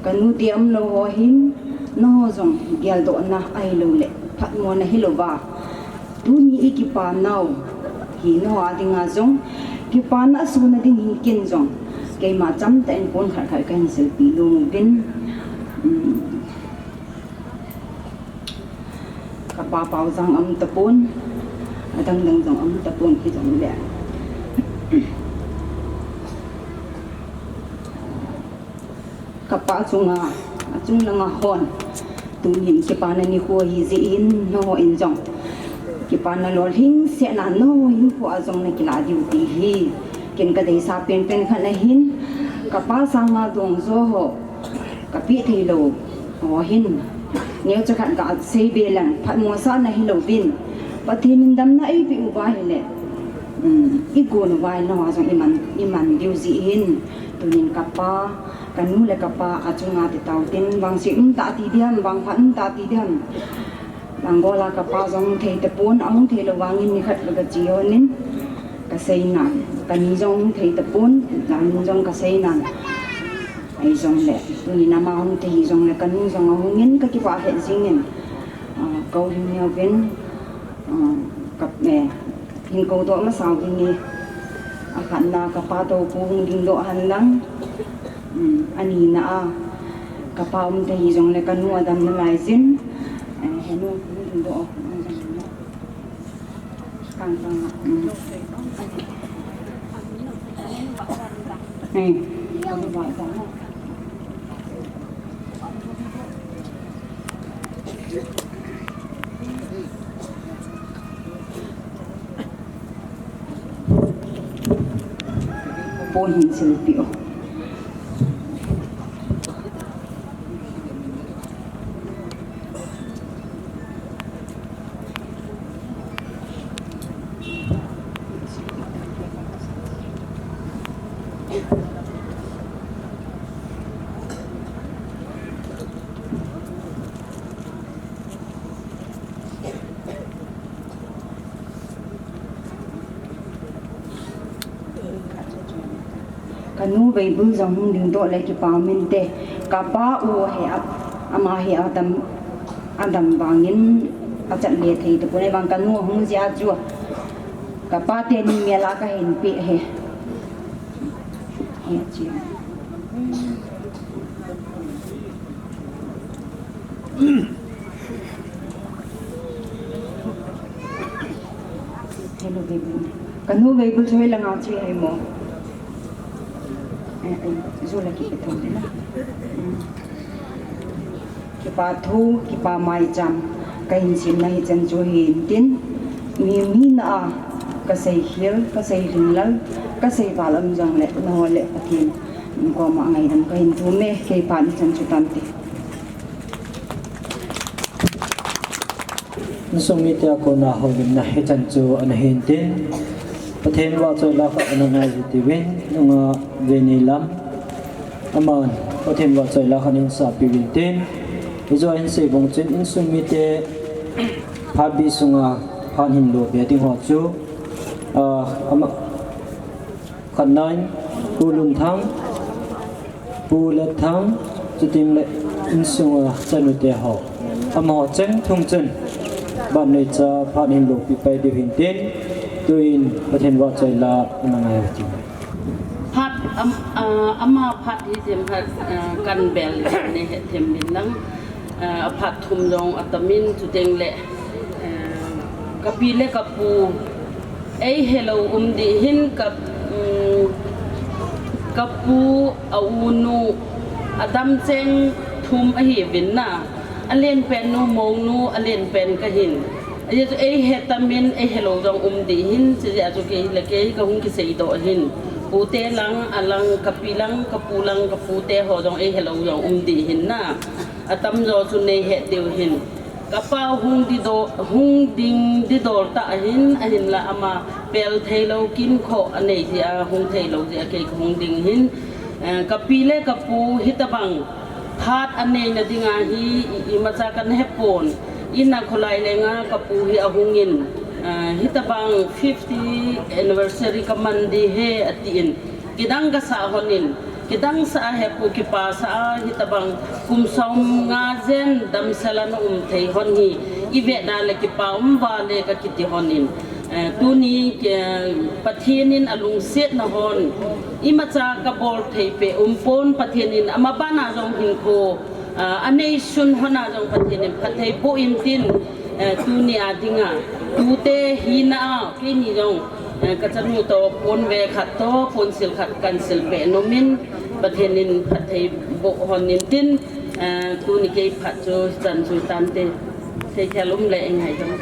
Kanu te umlou ho hin, nangho jong geldohna ahilou le, phatmona hilouva. Tuni ikipa nau hi nangho a dinga jong, kipana asuna ding hi ken jong. Keima chamtah in pon khat khat kahin silpeh nom uvin. Um, Kapa Paojang aum tapon, adang dang jong aum tapon hijongle. Kapa chunga, achung langa hon, tunin kipana nikho hi jeh in nangho in jong. Kipana lolhing sehna nangho hinkho a jong nakilah diu ti hi. Ken kadeisah penpen khat ahin, kapa sanga dongjo ho. Kapeh theilou ho hin. Neocha khat kasei be leng, phatmo sahna hilouvin. Pathen in damna eipeh uva hile. Um, igon uva hile nangho jong iman, iman diu jeh hin. Tunin kapa, kanu le kapa, achunga ti tau tin, vangset um tah ti diham, vangphat um tah ti diham. Langgola kapa jong thei tapon, ahung theilou vangin nikhat le kache honin. Kaseinan, kani jong thei tapon, lamin jong kaseinan. Ahijongle, tunin ama hung thei hijongle, kanu jong ahungin kakipah lheh jengin. Ah, kahung neovin, ah, ka, eh, hin koudoh masau ding e. Akhatna kapa toh pu hung dingdoh henlang. Um, anina a, kapa um thei hijongle kanu adam nalai jin. Eh, henu, henu do. Kang kang. Um. Eh. Pon hin silpeh o. Kanu veibul jong hung dingdoh le kipa um inte. Kapa u hi a, ama hi adam, adam vangin achat le thei tapon, ahivang kanu ahung jeh a chu. Kapa teni mel a kahin peh e. Hi chu. Hello, baby. Kanu veibul chu hoilanga che ahi mo. Eh, eh, ju la kipe thou le na. Hmm. Kipa thu, kipa maicham, kahin simna hichan chu hin tin. Mi, mi na a, kasei khel, kasei lhinglel, kasei val um jongle, nangho le Pathen koma ngaidam kahin thum e, kei phat hichan chu tante. Insung mite a kona houlimna hichan chu ana hin tin, Pathen vahchoi la khat ana ngai uvin tin, nunga Veni Lam, aman Pathen vahchoi la khat ahin sapi uvin tin, hiche a hin sei bang chun insung mite phat bih sunga phat hin lo be ding ho chu, ah, ama, khatna in Pu Lunthang, Pu Letthang, chuteng le insunga chanu te ho, amaho cheng thum chun, ban neicha phat hin lopi pai diu hin tin, tuin Pathen vahchoi la ana ngai u tin. Phat, am, ah, ama phat hi them phat, ah, kan bel nei het them min lang. Ah, aphat thum jong atamin, chuteng le, ah, kapi le kapu, eihelou um ding hin ka, um, kapu a unu, adam cheng thum ahiuvin na, alen pen nu, mou nu, alen pen kahin. Ajeh chu eihe tamin, eihelou jong um ding hin, chujeh a chu kei le kei kahung kiseidoh ahin. Pute lang, alang, kapi lang, kapu lang, kapute ho jong eihelou jong um ding hin na. Atamjo chu nei het diu hin. Kapa hung didol, hung ding didol tah ahin, ahinla ama pel theilou kinkhoh anei jeh a, hung theilou jeh a kei kahung ding ahin, eh, kapi le kapu hitobang phat aneina dinga hi i, imacha kana hepon. Ina kholai lenga kapu hi ahungin, eh, hitobang fifty anniversary kaman ding ahi atin. Kidang kasah honin, kidang sah a hepu kipasah a, hitobang kum somnga jen damsel a na um thei hon hi, ivet da le kipa um vale kakiti honin, eh, tuni, eh, Pathen in alungsetna hon, imacha kabol thei peh umpon Pathen in ama bana jong hinkho, ah, aneisun hon a jong Pathen in phatthei boh intin, eh, tuni a dinga, tute hina a, keini jong, eh, kachanu toh ponve khat toh ponsil khat kahin silpeh nomin, Pathen in phatthei boh hon intin, eh, tuni kei phat chu hichan chu hitante, seithei um le eingai jong.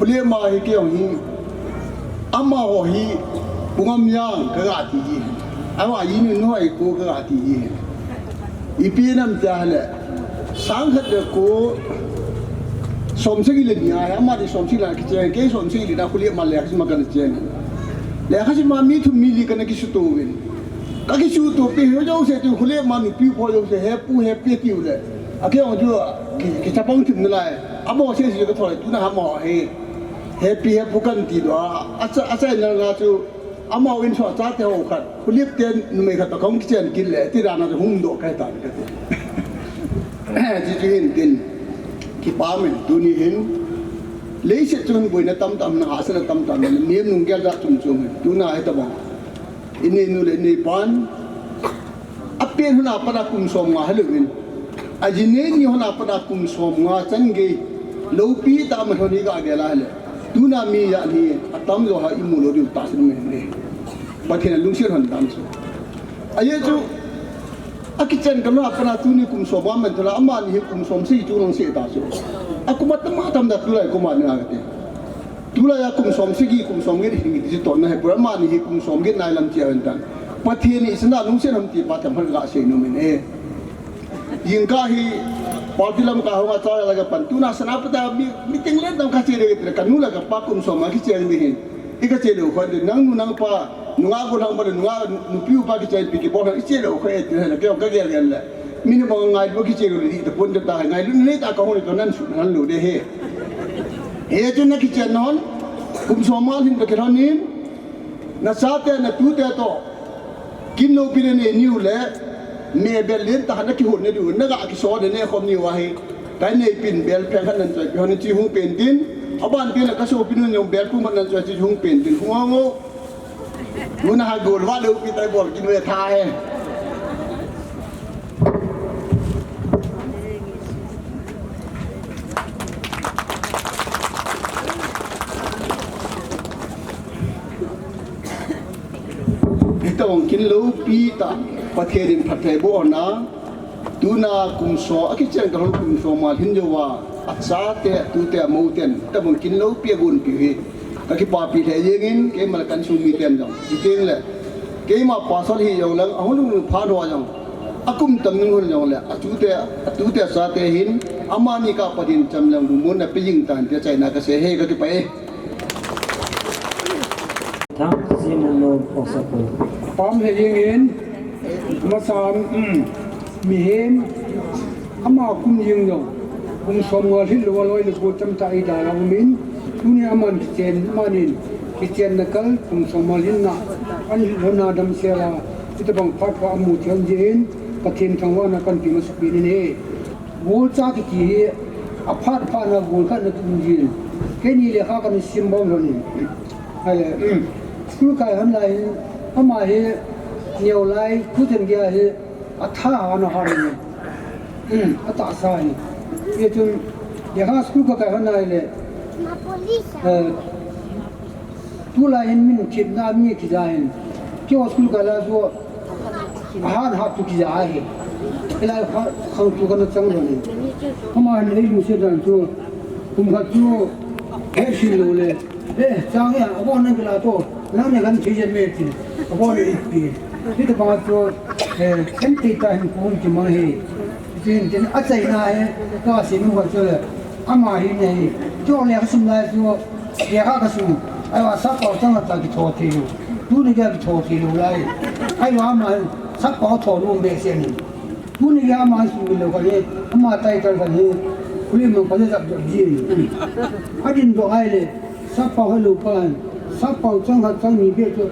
Ema hi kei jong hi, amaho hi, Pu Ngamjang kaga ti ji. Ama inu nu ai ko kaga ti ji. Ipi nam tia le, sang khat le ko, som sagi le ni a, ama di som sagi le kichen, kei som sagi le na kuli ma le kasi ma kan chen. Le kasi ma mi thum mi li kana kisuto uvin. Kakisuto pi ho jouse tu kuli ma nupi po jouse hepu hepi tiu le. Akei jong chu ki, kichapang thim nalai. Amo se se ka thoi tu na ha mo he. Hepi hepu kan ti doh a, acha, achaina nga chu, amau in so chate ho khat, Philip ten numei khat toh kahung kichen kit le, ti dan a chu hung doh kai tan kati. Ti chu hin tin, kipah in, tuni hin, leiset chunga boina tamtah, na hahsatna tamtah, nem nung gel da chum chum hin, tuna hi tabang. Inei nu le inei pan, apen hon a pat a kum som nga hilouvin, ajinei ni hon a pat a kum som nga chan gei, loupi tah a man hon hi ga gel a hile. Tuna mi ja ni atam jo ha imu lou diu tahsan men ne. Pathen a lungset hon dan chu. Ajeh chu, akichen kal a pat a tuni kum som nga man thola, amani hi kum som sagi chu lang se ta chu. Akum atam atam da tulai kum a ni a kati. Tulai a kum som sagi, kum som get hin ti chu tonna he pura, amani hi kum som get nai lam chia ven tan. Pathen in sana lungset ham ti pa tam har ga sei nom in e. Jingkah hi party lam ka hung a cha la ka pan, tuna sana pata mi, meeting len tam ka che le ka, kanu le kapa kum som a kicheng ding hin. I ka che lou kho de, nang nu nang pa, nunga golhang pa, nunga nupi upa kicheng pi kibol hang, i che lou kho e ti le, ka, ka gel gel le. Mi ni bang ngai bo kiche lou le di ta pon ta ngai lou le ta ka hon to nan su nan lou de he. He chu na kichen hon, kum som mal hin ka kiron in, na chate na tute toh. Kin loupi le nei niu le, me bel len ta na kihon ne diu, na ga kiso ne ne khom niu ahi. Ka nei pin bel pheng khat nan choi pi hon chi hung pen tin, aban tin ka sopi nu jong bel pum khat nan choi chi hung pen tin, hung hung. Tuna ha gol va loupi tai bol kin ve tha he. Hitobang kin loupi tah, Pathen in phatthei boh na, tuna kum som, akichen kal hon kum som mal hin jou a, achate, atute, amou ten, hitobang kin loupi agonpi u hi, ka kipapi lheh jeng in, keima le ka insung miten jong, chuteng le, keima pastor hi jong le, ahung lung phat ho jong, akum tam ning hon jong le, atute, atute achate hin, amani kah a Pathen in cham le lungmonna pe jing tan tia achaina ka sei e, ka kipah e. Thang Simon lo Osapu. Pam he jing in, masang, um, mihem, ama kum jing jong, kum som nga lhit lou a loi le go cham ta i da la um in, tuni aman kichen, amanin, kichen na kal, kum som nga lhit na, an lhit lhon na damsel a, hitobang phat pha amu thei jeh in, Pathen thangvahna kan pe masa pi in ahi. Golcha kiti hi, aphat phat na gol khat na tum jin. Keini lekha kan sim bom lhon in. Ahile, um, school kai hon lai hin, ama hi, neo lai, tu ten gei a hi, atha hon a hon in. Um, atahsa hi. Hichun, lekha school ka kai hon lai le, eh, Tulai hin min themna mi kija hin. Keiho school kai lai chu ahan hap tu kija ahi. Hilai kha khang tu kana chang lou ni. Ama hin ei lungset dan chu kum khat chu he sin lou le. Eh, chang ya, abo na kila to. Nang ne kan thei je me ti. Abo ne ipi. Hitobang chu, eh, kan ti ta hin kum ti mang hi. Tin tin achaina hi. Ka sin u ka chu le. Ama hi ne hi. Chu le ka sim lai chu. Lekha ka sim, ahivang sappao chang khat cha kitho thei lou. Tuni gei kitho thei lou lai. Ahivang ama sappao tho nom behseh in. Tuni gei ama sumil lou khat hi, ama title khat hi, kuli mang khat hi jap jap jin. Adin doh ahile, sappao helou pa, sappao chang khat chang ni beh chu,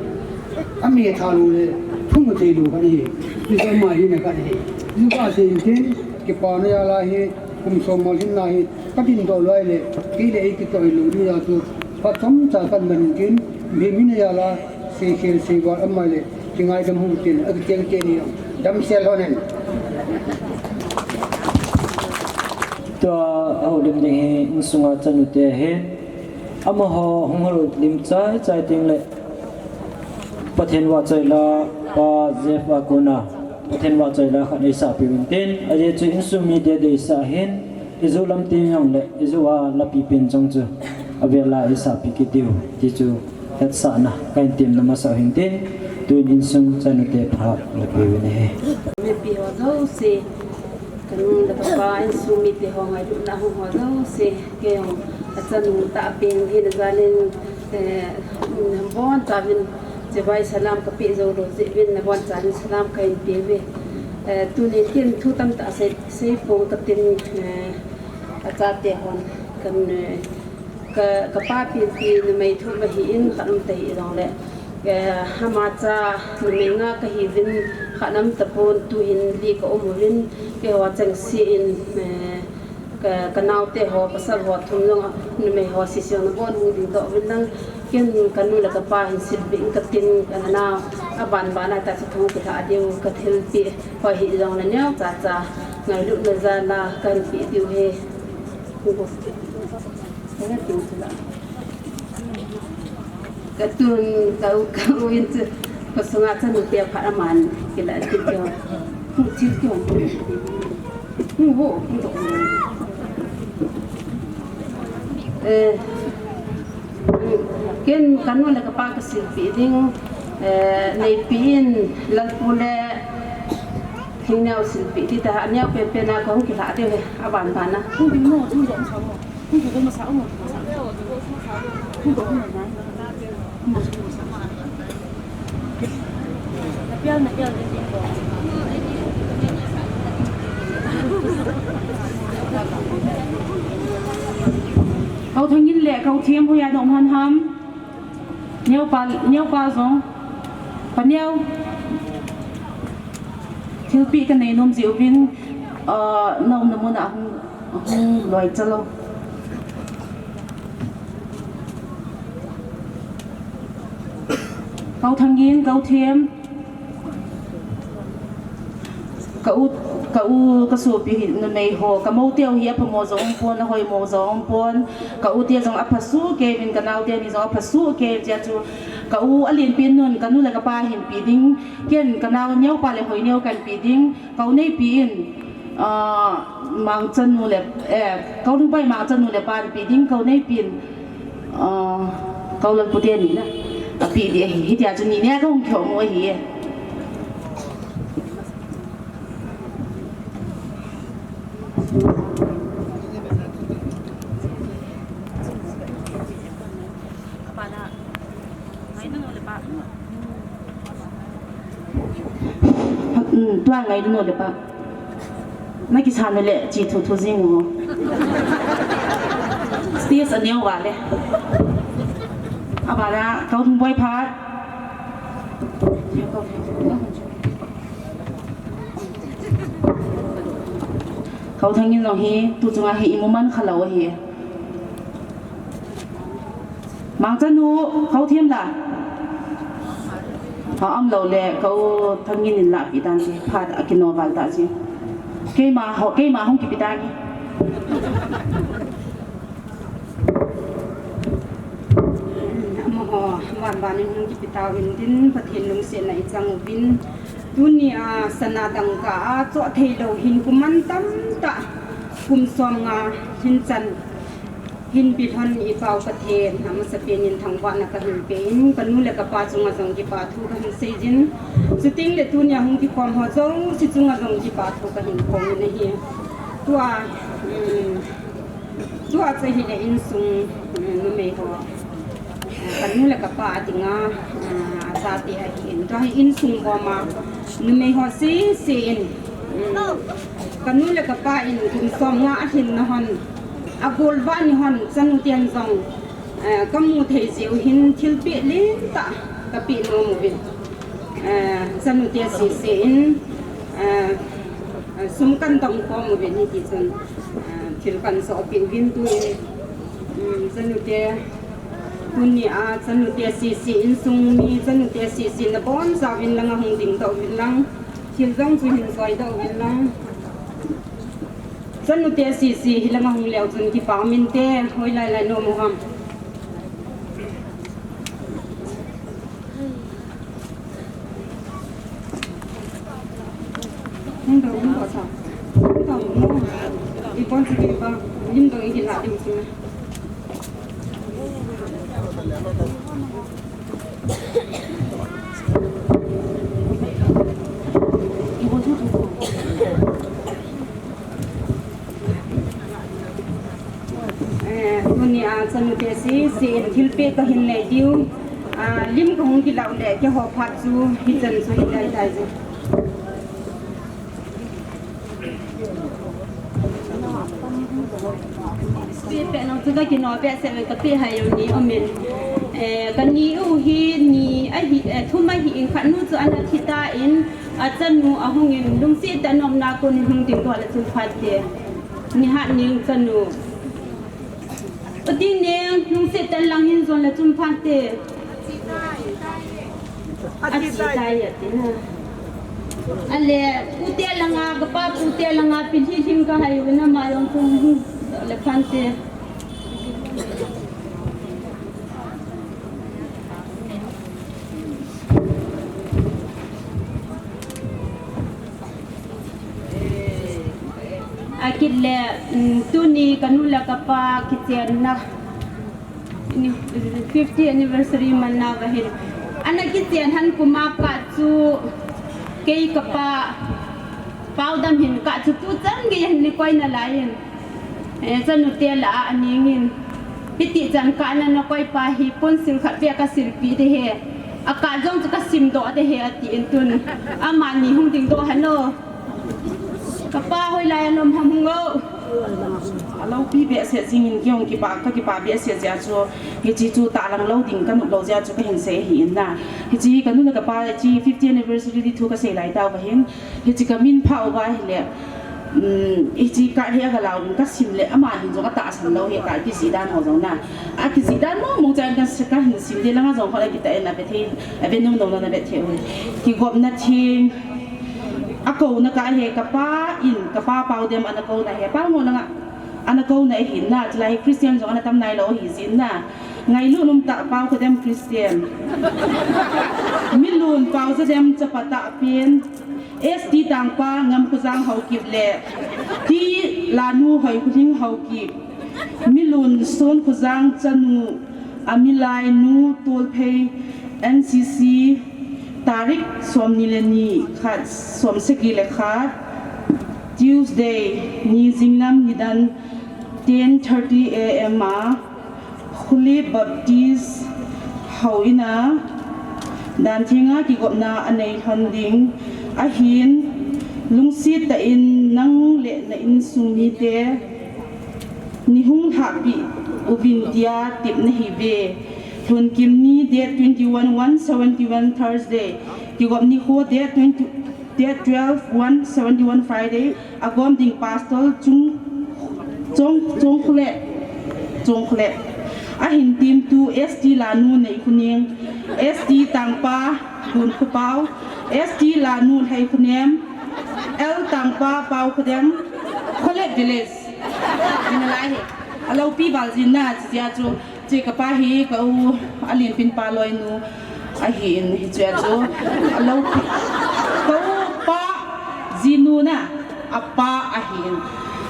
ame tha lou le, thum thei lou khat hi. Hichu ama hi na khat hi. Hichu ka sei in tin, kipana jal a hi, kum som mal hin na hi, ka din doh lou le, kei le ei kitoh lou ding a chu, phat chomcha kan man in tin, mi, mi na jal a, seikhel seival ama le, kingaidam hung tin, a kiteng teni jong, damsel lhon in. Tua, a houlim ding hi, insunga chanu te hi, amaho hung houlim chai chai teng le, Pathen vahchoi la, Pa Jeff a kona, Pathen vahchoi la khat eisah peh uvin tin, ajeh chu insung mite deisah hin, ijou lam teng jong le, ijou a lapi pen jong chu. Avela isahpi kit diu ti chu hetsahna kahin temna masa u hinte. Tuin insung chanute phat la pe uvin ahi. Mipi ho jouse, kanu le kapa, insung mite ho, ngailutna hung ho jouse, keiho achanu tahbeh hina jalin, eh, nabonchauvin chibai salam kapeh jou lou jeh uvin nabonchauvin salam kahin pe uve. Eh, tunin ken thu tamtah sei, seipong katin, eh, achate hon kan, eh, ka, kapapi pi numei thum ahin, khat um tahih jongle, eh, amacha numei nga kahiuvin, khat um tapon, tuhin li kaum uvin, keiho chengse in, eh, ka, kanaote ho, pasal ho thum jong, numei ho sese nabon hung dingdoh uvin lang, ken kanu le kapa hin silpeh in katin, kanao, abanbana tachu thong kilhah diu, kathilpeh ho hijongle neocha cha ngailutna jal a kahin peh diu ahi. Katun, kau, kau in chu, kasunga chanute phat aman kila ti chu. Thil kihong. Hu, hu, hu. Eh, ken kanu le kapa kasilpeh ding, eh, Neipi in Lalpu le Thingneo silpeh ding tah, aneo penpen a kahung kilhah diu ahi, abanbana. Kau Thangin le Kau Them hoiya na um hon ham? Neopa, neopa jong. Pa Neo. Thilpeh kanei nom jeh uvin, ah, na umna mun a hung, hung loi chalou. Kau Thangin, Kau Them. Ka u, ka u, ka sopi hi numei ho, ka mou teu hi aphamo jong umpon, ahoimo jong umpon. Ka u te jong apha sohkei uvin, ka nao teni jong apha sohkei uvin, tia chu ka u alenpen nun, kanu le kapa hin pe ding. Ken kanao neopa le Hoineo kahin pe ding. Kau Neipi in, ah, Mangchanu le, eh, Kau Lhungbai Mangchanu le pan pe ding, Kau Neipi in, ah, Kau Lalpu teni na. Ape ding ahi, hitia chu ni nia kahung kihou u ahi. Hmm, tua ngailutna le pa. Na kisa na le chi thu thu jing u. Stage a neo vale. Abana Kau Lhungboi phat. Kau Thangin jong hi, tu chunga hi imu man khalou ahi. Mangchanu, Kau Them la. Ha, umlou le, Kau Thangin in la pe tan ti, phat a kino val ta ji. Keima ho, keima hung kipe tan. Amaho, van van in hung kipe tauvin tin, Pathen lungsetna i chang uvin. Tunia sana dangka a choh theilou hin kuman tamtah, kum som nga hin chan hin pi lhon i Pau Pathen, amasapen in thangvahna kahin pe in, kanu le kapa chunga jong kipa thu kahin sei jin. Chuteng le tunia hung kikhom ho jouse chunga jong kipa thu kahin phong in ahi. Tua, um, Tua chu ahile insung, mm, numei ho, eh, kanu le kapa a dinga, ah, achate ahin. Tua hi insung boma numei ho sese in, mm, kanu le kapa in kum som nga alhin na hon, agol vah ni hon, chanu ten jong, eh, kamu thei jeh u hin thilpeh lentah kapeh nom uvin. Eh, chanu te sese in, eh, sum kan dong khom uvin hiti chun, eh, thil kan sohpeh uvin tuin, um, chanu te, tunia chanu te sese insung mi, chanu te sese nabonchauvin langa hung dingdoh uvin lang, thil jong chu hin choidoh uvin lang. Chanu te sese hilanga hung leu chun kipa um inte, hoilai lai nom u ham. Lim dong, lim dong sa. Lim dong, lim dong. Ipon sa kipa. Lim dong, ihi la lim sina. Eh, tuni a chanu te si, si in thilpeh kahin nei diu. Ah, lim kahung kilah u le, keiho phat chu hichan chu hin dai dai chu. Peh nung chu ka kino peh se ve ka peh hai u ni om in. Eh, ka ni u hi ni ahi, eh, thum ahi in khat nu chu ana thi tan, achanu ahung in lungset tah in aumna kon in hung ding doh le chun phat te. Ni hat ning chanu. Ati neng, lungset tah in lang hin jon le chun phat te. Achi tai ati na. Ale, ute langa, kapa ute langa, pilhi hing ka hai u na ma jong chu le phat te. Akit le, mm, tuni kanu le kapa kichenna, ni, fifty anniversary manna ka hin. Ana kichen han kum a pat chu kei kapa Paudam hin kah chu tuchan gei hin ni koi nalai in. Eh, chanu te lah a aning in. Hiti chan kah na na koi pa hi council khat beh a ka silpeh de he. Akah jong chu ka sim doh de he ati in tun. Amani hung ding doh hano. Kapa hoilai a lom ham hung o. Alopi behseh jing in kei hung kipah, ka kipah behseh jeh a chu. Hichi chu talang lou ding ka nop lou jeh a chu ka hin sei ahi in na. Hichi kanu le kapa hichi fifty anniversary di thu ka sei lai tau va hin. Hichi ka min pha uva hile, um, hichi ka he ka lau ka sim le ama hin jong ka tahsan lou he ka kijih dan ho jong na. A kijih dan mong mong chan ka, ka hin sim de langa jong kho la kitah in a be thei, a be nung nung na be thei u. Kigopna thing, a kouna ka he kapa in, kapa Paudem ana kouna he, pa ngo langa, ana kouna ahi na, chulai Christian jong ana tam nai lou ahi jin na. Ngailut um tah Paukhodem Christian. Milun Paujadem chapa tah pen. S T Tangpa Ngamkhojang Haokip le T Lanu Hoikhulhing Haokip. Milun Sonkhojang chanu, Amilainu Tolphei, N C C, tarik somni le ni, khat, somsagi le khat, Tuesday, ni jingnam nidan, ten thirty A M a, Khulip Baptist houin a, danthenga kigopna anei lhon ding ahin, lungset tah in nang le na insung mite nei hung lhahpeh uvin tia tep nahi uve. Lhunkim ni date twenty-one one seventy-one Thursday, kigop nikho date twenty, date twelve one seventy-one Friday, agom ding Pastor Chung, Chong, Chongkhulet, Chongkhulet. Ahin temtu S T Lanu Neikhoneng, S T Tangpa Dunkhopao, S T Lanu Lheikhonem, L Tangpa Paukhodem, Kholet Village. Ina lai hi. Aloupi val jin na, chia chu. Che kapa hi ka u alenpin pa loinu ahin hichea chu alou ka u pa jinu na apa ahin.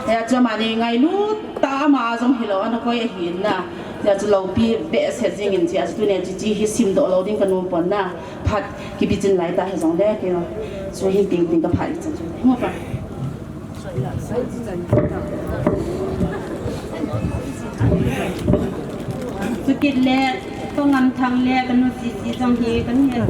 Hia chu amani ngailut tah ama jong hilou ana koi ahin na. Hia chu loupi behseh jingin chia chu tuni a chu chi hi simdoh lou ding ka nom pon na. Phat kibichin lai ta hijongle kei chu hi ting ting ka phat chu. Mo pa. Chukit le, Pa Ngamthang le, kanu Sisi jong hi, kanu he.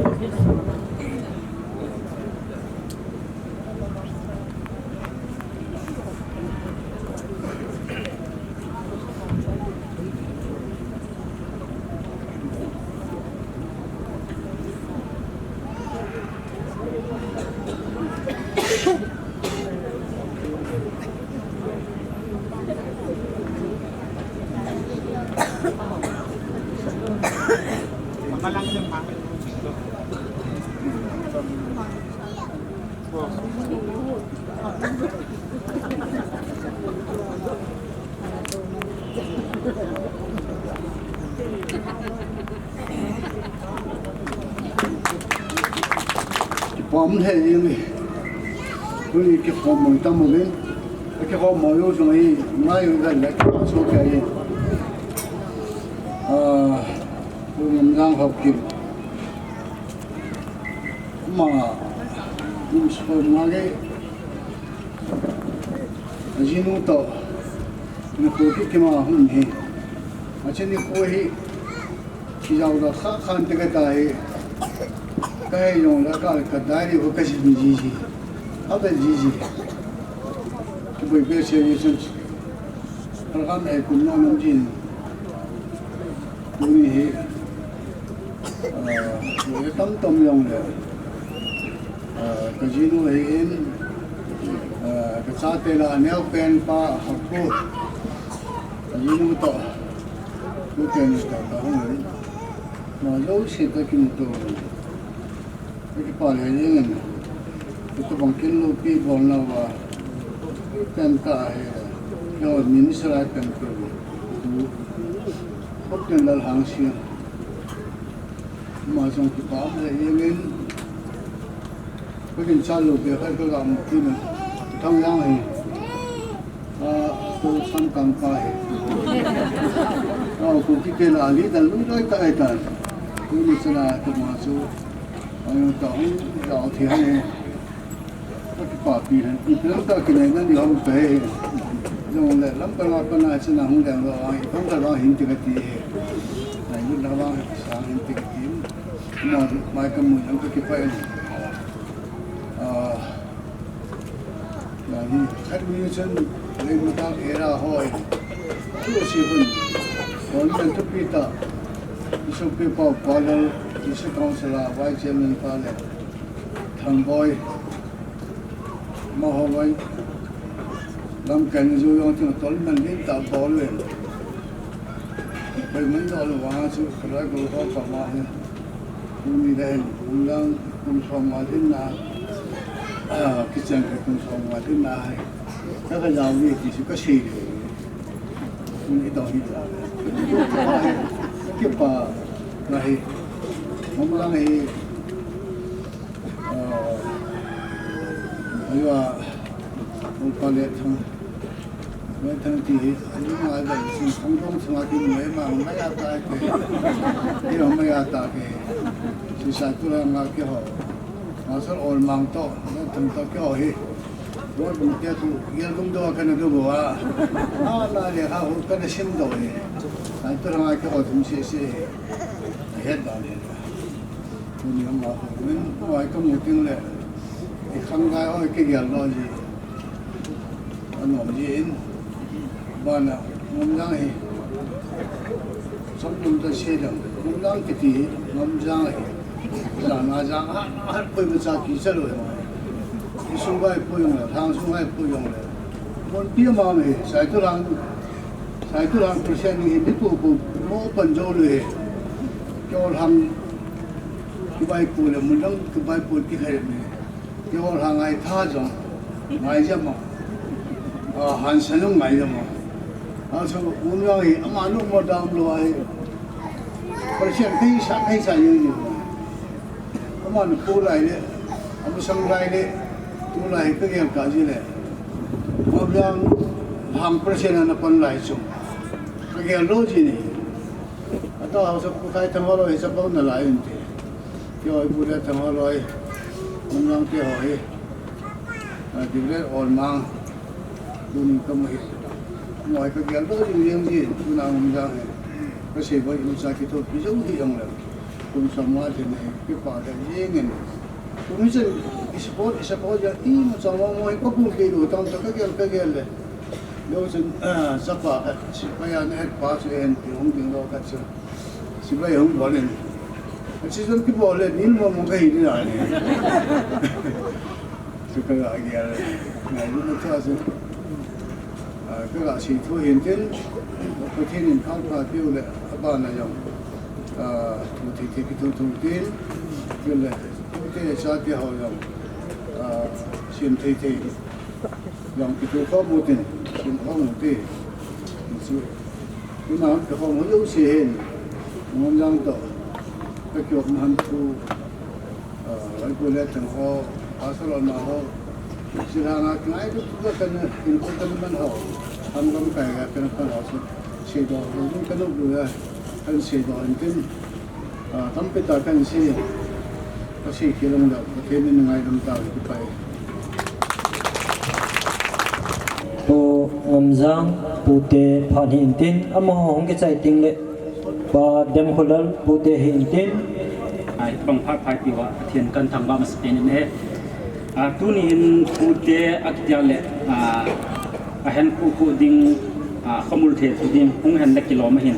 Kipah lheh jeng e. Tuni kikhom mo tam mo ven. Kikhom mo jong hi ngai jong le kipah soh kei e. Ah, Ngamjang Haokip. Ama, um, so mage. Ajinu toh. Nikho kikima hung hi. Achini ko hi. Kijao da kha khan te kata hi. Kahe jong la ka, ka diary ho kasim jiji. Avel jiji. Kiboi be se ni sun. Program e kum na nam jin. Tuni hi, ah, loi tamtam jong le, ah, ka jinu ahin, ah, ka chate lah a neopen pa Haokip, ka jinu toh, tuten toh ka hung in, ama jouse toh kimuto. Kakipah lheh jengin. Hitobang kin loupi bolna uva. Pen tah ahi. Keiho minister a pen tou. Khop ken Lalhangsing. Ama jong kipah lheh jengin. Kakinchat lou be khat kaga mu kit in. Thangjang hi. A, ko Samkang pa hi. A, ko kiti la ali dan lui lai ta ai tan. Tuni chana ko ma chu. Ayo ta hung jao thi hai. Kakipapi hai. Ipi lam ta kinai na ni hom pe. Jong le lam pa la pa na chana hung le lo ai. Hung ka la hin ti kati. Ai lu la ba sa hin ti kati. Ma mai ka mu jong kakipai. A, Nani, khat ni chun, lei mata era hoi. Tu si hun. Kon kan tu pita. Isu pi pau pa lal, isu council a, vice chairman pa le. Thangboi. Ma ho vai. Lam kan ju yong tu tol man din ta bol wen. Bai man dol wa chu, kalai ko ko pa ma he. Tuni le hin, kum lang, kum som nga lhin na, ah, kichang ka kum som nga lhin na hai. Ka ka jao ni ti chu ka sei le. Tuni dong hi la. Kipa, na hi. Mong lang hi, ah, ayo, mong pa le thang. Mai thang ti hi, ani ma ga sin khang dong chunga ti mai ma, mai a ta ke. Ti ho mai a ta ke. Si sa tu la nga ke ho. Ma sa ol mang to, mai thang to ke ho hi. Wo dum te tu, yel dum do ka na du bo a. A na le ha hu ka na sim do hi. Sa tu la nga ke ho dum si si. Het da le. Tuni ama ho, min, mai ka mu ting le. I khang gai ho, i ke gel lo ji. Anom jin, bana, Ngamjang hi. Som dum ta se dam, Ngamjang kiti hi, Ngamjang hi. Jana jang, ha, ha, koi ma cha ki cha lo ma. Isu gai pui yong le, thang su gai pui yong le. Mon pi ma me, sai tu lang, sai tu lang percent ni hi, mi pu pu, mo pan jo le. Kyo lang, ki bai pu le, mun lang ki bai pu ki khai me. Keiho lha ngai tha jong, ngai jam a. A, hansan jong ngai jam a. A, so, um jong hi, ama nu mo dam lo ai. Percent kai sa, kai sa jong jong. Ama nu pu lai le, ama sang lai le, tu lai ka gel ka ji le. Ama jong hang percent ana pan lai chu. Ka gel lo ji ni. Ata hausa pu kai thang ho lo hi sa pau na lai in ti. Keiho ipu le thang ho loi, Ngamjang te ho hi, a, Diu le Olmang, tuni ka mu hi. Ngoi ka gel to ding jeng ji, tuna Ngamjang hi. Ka sei boi in cha kithopi jong hi jong le. Kum som nga lhin hi, kipa lheh jengin. Kum hi chen, i support, i support ja, i mu cha mo mo hi, ka pumpi lu tam ta ka gel, ka gel le. Lo chen, a, chapa khat, sipai a na het pa chu en ti hung ding lo khat chu. Sipai hung bol in. A chi jong kibol le, nil mo mo ka hi ni a ni. Chu ka ga gel. Ngai lu na cha chu. A, ka ga sei thu hin tin, Pathen in thangpha piu le, a bana jong. A, thu thei thei kithu thu tin, piu le, te cha te ho jong. A, sim thei thei. Jong kitu khom u tin, sim khom u ti. Chu, tuna kikhom u jouse hin, Ngamjang to, ka kikhom han thu, ah, lai pu le thang ho, pastor na ho, sila nga ngai tu tu ka kan, in ko kan man ho, ham gam kai ga kan kan ho, so, seidoh, ho, kan u lu ya, kan seidoh in tin, Ah, tampi tah kahin sei. Kasei kit lou ding, Pathen in ngaidam tauhen, kipa e. Pu Ngamjang, Pute phat hi intin, amaho hung kichai teng le, Pa Demkholal, Pute hi intin. Ai, bang phat phat pi uva, Pathen kahin thangvah masapen in ahi. Ah, tuni hin Pute akitia le, ah, ahin khuh khuh ding, ah, khomul thei thu ding, hung hen le kilom ahin.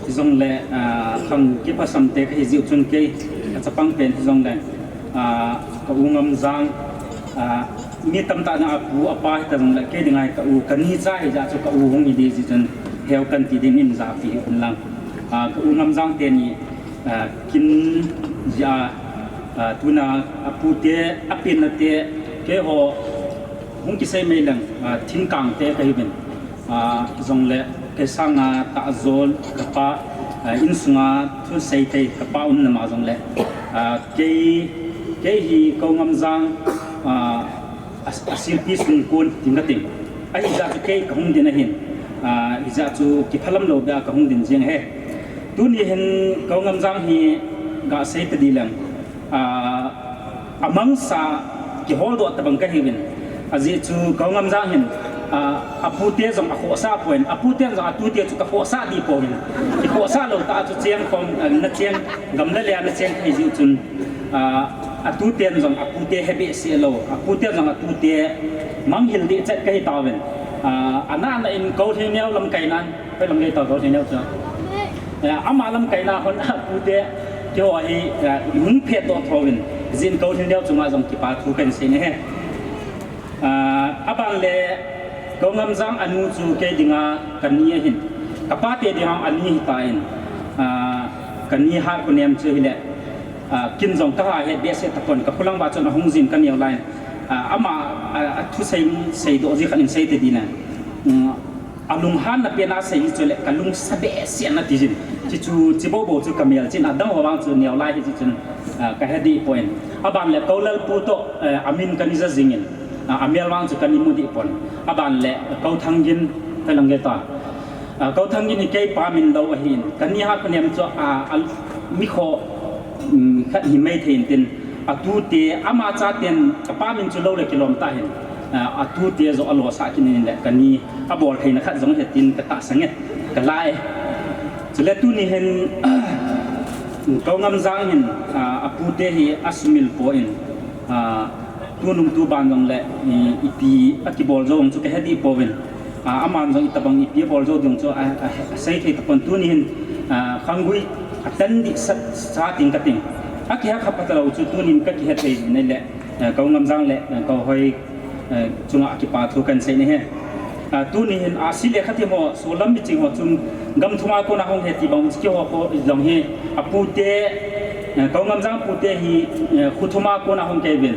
Hijongle, ah, khang kiphasam te kahi jiu chun kei, kachapang pen hijongle, ah, ka u Ngamjang, ah, mi tamtah dinga apu, apa hita jongle, kei dinga hi ka u, kani cha hijeh chun ka u hung hi ding jeh chun, heu kahin ti ding in japi hi un lang. Ah, ka u Ngamjang teni, ah, kin jeh a, ah, tuna apute, apenna te, keiho, hung kisei mai leng, ah, thingkang te kahiuvin. Ah, jongle, kei sanga tahjon, kapa, ah, insunga thusei thei, kapa umna ma jongle. Ah, kei, kei hi ka u Ngamjang, ah, a, asilpi sungkon ding kating. Ahijeh chu kei kahung din ahin. Ah, hijeh chu kiphalam lou beh a kahung din jing ahi. Tuni hin ka u Ngamjang hi gasei ta ding leng. Ah, amangsa kiholdoh tabang kahiuvin. Ajeh chu ka u Ngamjang hin, ah, apute jong akhohsah poi, apute jong atute chu kakhohsah ding poi. Kikhohsah lou tah chu cheng khom, ah, nacheng, gam le lei a nacheng kahi jiu chun, ah, atuten jong apute he behseh lou, aputen jong atute manghil deh chet kahi tauvin. Ah, ana ana in Kolhing Neo lamkaina, Hoi lam gei tau Kolhing Neo chu. Eh, ama lamkaina hon apute, keiho hi, eh, hung phetdoh thouvin, jin Kolhing Neo chunga jong kipa thu kahin sei nahi. Ah, aban le, ka u Ngamjang anu chu kei dinga kani ahin. Kapa te dinga ani hitan. Ah, kani Hatkhonem chu hile. Ah, kin jong kaha het behseh tapon, kakholang uva chun ahung jin kaneo laiyin. Ah, ama, ah, athusei, seidoh jeh khat in sei te ding ahi. Um, Alunghanna pen a sei hi chule kalungsa behseh in ati jin. Chuchu, chi bobo chu kamel chin, adang ho vang chu neo lai hi chi chun, ah, kahe deh poi. Aban le Kolal pu toh, eh, amin kana ja jingin, ah, amel vang chu kana mu deh pon. Aban le Kothang Gin, kalang ge ta. Ah, Kothang Gin hi kei pa min lou ahin. Kani Hatkhonem chu, ah, al-, mikho, um, khat hi mai thei in tin. Atute, ama chaten, kapa min chu lou le kilom ta hin. Ah, atute jong alosah kit in le, kani, abol theina khat jong he tin katahsan e, kalai. Chule tuni hin, ka u Ngamjang hin, ah, apute hi asumil poi, ah, tunung tuban jong le, i, ipi akibol jou chu kahe deh pouvin. Ah, aman jong itabang ipi abol jou ding chu, ah, ah, asei thei tapon tuni hin, ah, khanggui atan deh sa, sa ting kating. Akihe kha pha talou chu tunin kakihe thei nei le. Eh, ka u Ngamjang le, eh, ka u Hoi, eh, chunga kipa thu kahin sei nahi. Ah, tuni hin, ah, ahsi le khat hi mo, solam miching ho chun, gam thuma kona hung he ti bang, keiho ho jong hi, apute, eh, ka u Ngamjang pute hi, eh, kho thuma kona hung kahiuvin.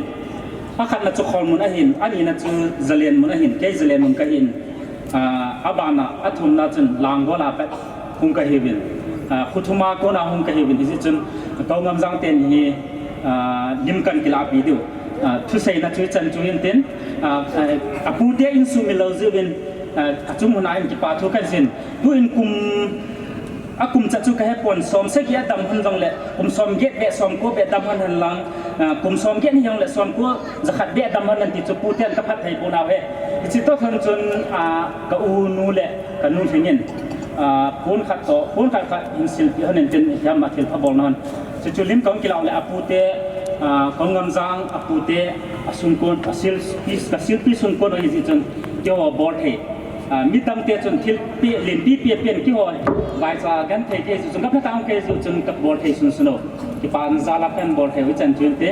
Akhatna chu Kholmun ahin, anina chu Zalen mun ahin, kei Zalen mun kahin. Ah, abana, athumna chun Langol a pat hung kahiuvin. Ah, kho thuma kona hung kahiuvin. Hijeh chun, ka u Ngamjang teni hi, ah, lim kahin kilah pi diu. Ah, thuseina chu ichan chu hin tin, ah, ah, apute in sumil lou jiuvin, ah, achung hon a hin kipa thu kahin seiyin. Tuin kum Akum cha chu kahe pon, som sagi adam hon jongle, kum som get beh, som ko beh dam hon hen lang, ah, kum som get ni jongle, som ko jakhat beh dam hon hen ti chu puten kaphat thei pon ahi. Hiche toh hon chun, ah, ka u nu le, ka nu lhingin, ah, pon khat toh, pon khat khat hin silpi hon hen tin hiam a thil pha bolna hon. Chuchu lim kahung kilah le apute, ah, ka u Ngamjang apute, asungkon, asil, ka silpi sungkon ahi jeh chun, keiho bol thei. Ah, midang te chun thil pi, lim pi pi pen keiho, vaicha genthei kei jeh chun, ka phatah kei jeh chun, kabol thei sunsun u. Kipa jal a kahin bol thei u chan chun te.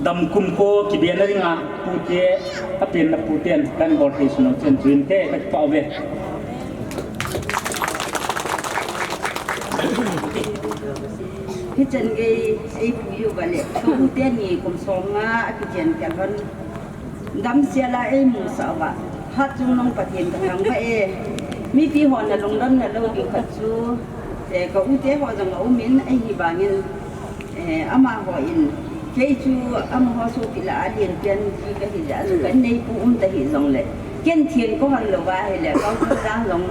Dam kum ko kibena dinga, pute, apenna puten, kahin bol thei sun u chan chun te, kakipah uve. Hichan gei eipui uva le, ka u teni kum som nga akichen kei hon. Damsel a eimusah uva. Hatchungnung Pathen kathangvah e. Mipi hon nalungdonna lou diu khat chu, eh, ka u te ho jong aumin, ahivangin, eh, amahon Kei chu amaho sopi lah a lenpen ji kahi jeh a chu kan neipu um ta hih jongle, ken thil kahon lou va ahile, Kauthang jong,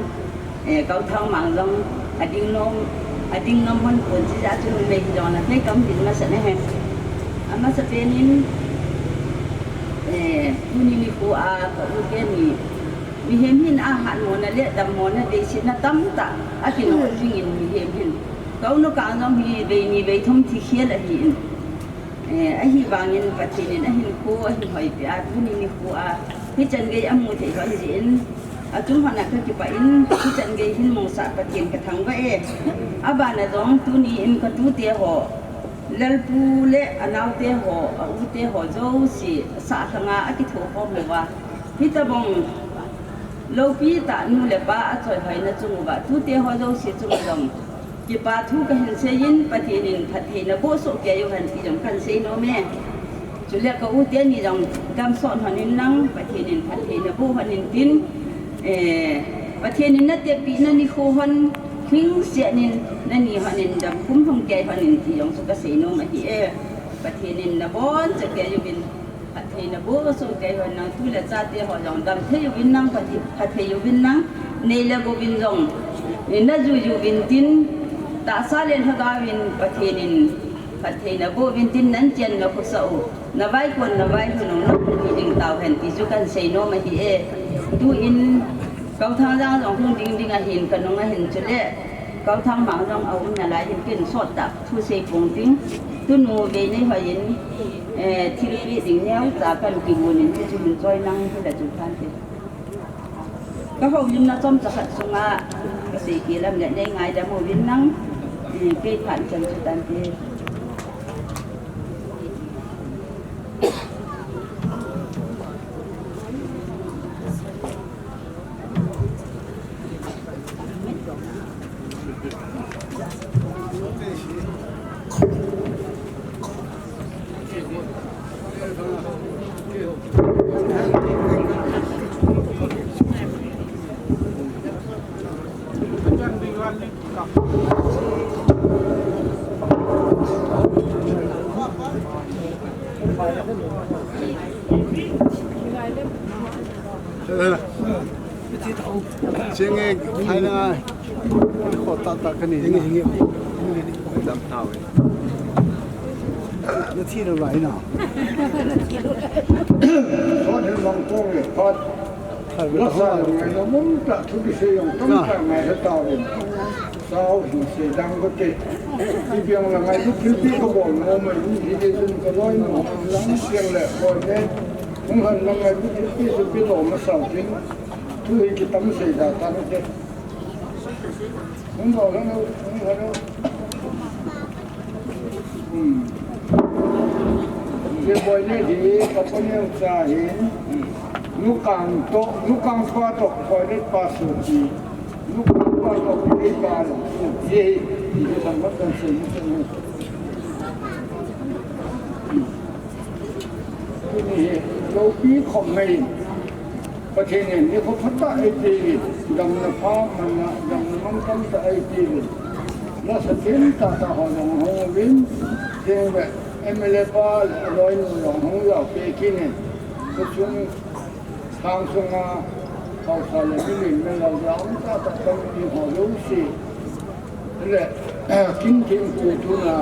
eh, Kauthang mang jong, ading nom, ading nom hon pon jeh a chu numei hi jongle, kei kaum ding masa na he. Amasapen in, eh, tuni nikho a ka u teni, mihem hin ahatmona le dammona deisetna tamtah akinol jing in mihem hin. Ka u Nu Kang jong hi vei ni vei thum thi khel ahi in. Eh, ahivangin Pathen in ahinkho ahin hoipeh a, tuni nikho a hichan gei amu thei hon jeh in, achung hon a kakipah in, hichan gei hin mosah Pathen kathangvah e. Abana jong tuni in katute ho, Lalpu le anaote ho, aute ho jouse, sah lhanga akithokhom uva, hitobang loupi tah nu le pa achoihoina chung uva, tute ho jouse chunga jong kipa thu kahin seiyin, Pathen in phattheina boh soh kei u hen ti jong kahin sei nom e. Chule ka u teni jong damsot hon in lang, Pathen in phattheina boh hon in tin, eh, Pathen in natepina nikho hon, lhingset in nani hon in damkhum lhung kei hon in ti jong chu kasei nom ahi e. Pathen in naboncha kei uvin, phattheina boh soh kei hon in lang, tu le chate ho jong damthei uvin lang, phatthei, phatthei uvin lang, nei le gou vin jong, eh, najui uvin tin, tahsa le lhagaovin Pathen in phattheina boh uvin tin, nachen nakhosah u, navaikon navailhun u, nakhum ding tauhen ti chu kahin sei nom ahi e. Tu in Kauthang jang jong hung ding ding ahin, kanung ahin chule, Kauthang mang jong aum nalai hin ken sottah thu sei pong ting. Tunu vei nei hoi in, eh, thilpeh ding neocha kahin kigon in, hichu hin choi nang hile chu tante. Ka houlimna chomcha khat sunga kasei kei lam le nei ngaidam uvin lang, eh, kei phat chan chu tante. Chenge, phaina ngai. Kho ta ta kani. Dam tau. Na thi lo lai na. Thon hin mang kong le phat. Lasa lo ngai lo mong ta thu kisei jong tam ta ngai he tau in. Sao hin sei dang ko te. Ipi jong la ngailut thilpeh kabol nom mai, hiti chun kaloinu lang siang le koi ne. Hung han lang ngailut thilpeh chu pe lo masa u tin. Thu hi kitam sei da tan te. Hung bol hang u, hung han u. Hmm. Ye boi ne hi, ka pa neo cha hi. Nu Kang to, Nu Kang pa to, boi ne pa su ti. Nu Kang pa to, boi ne pa su ti. Ye hi, ye hi, ye hi, ye hi, ye hi. Tuni hi loupi khop mai. Pathen in nikho phatah eipeuvin, damna pha manna, damna mantam tah eipeuvin. Lasa thim tah tah ho jong hung uvin, thing ve M L A pa le aloinu jong hung jao pe kit in. Khosung sang sunga haosa le milim le lau jao um tah tah tampi ho jouse. Le, kin thempu tuna,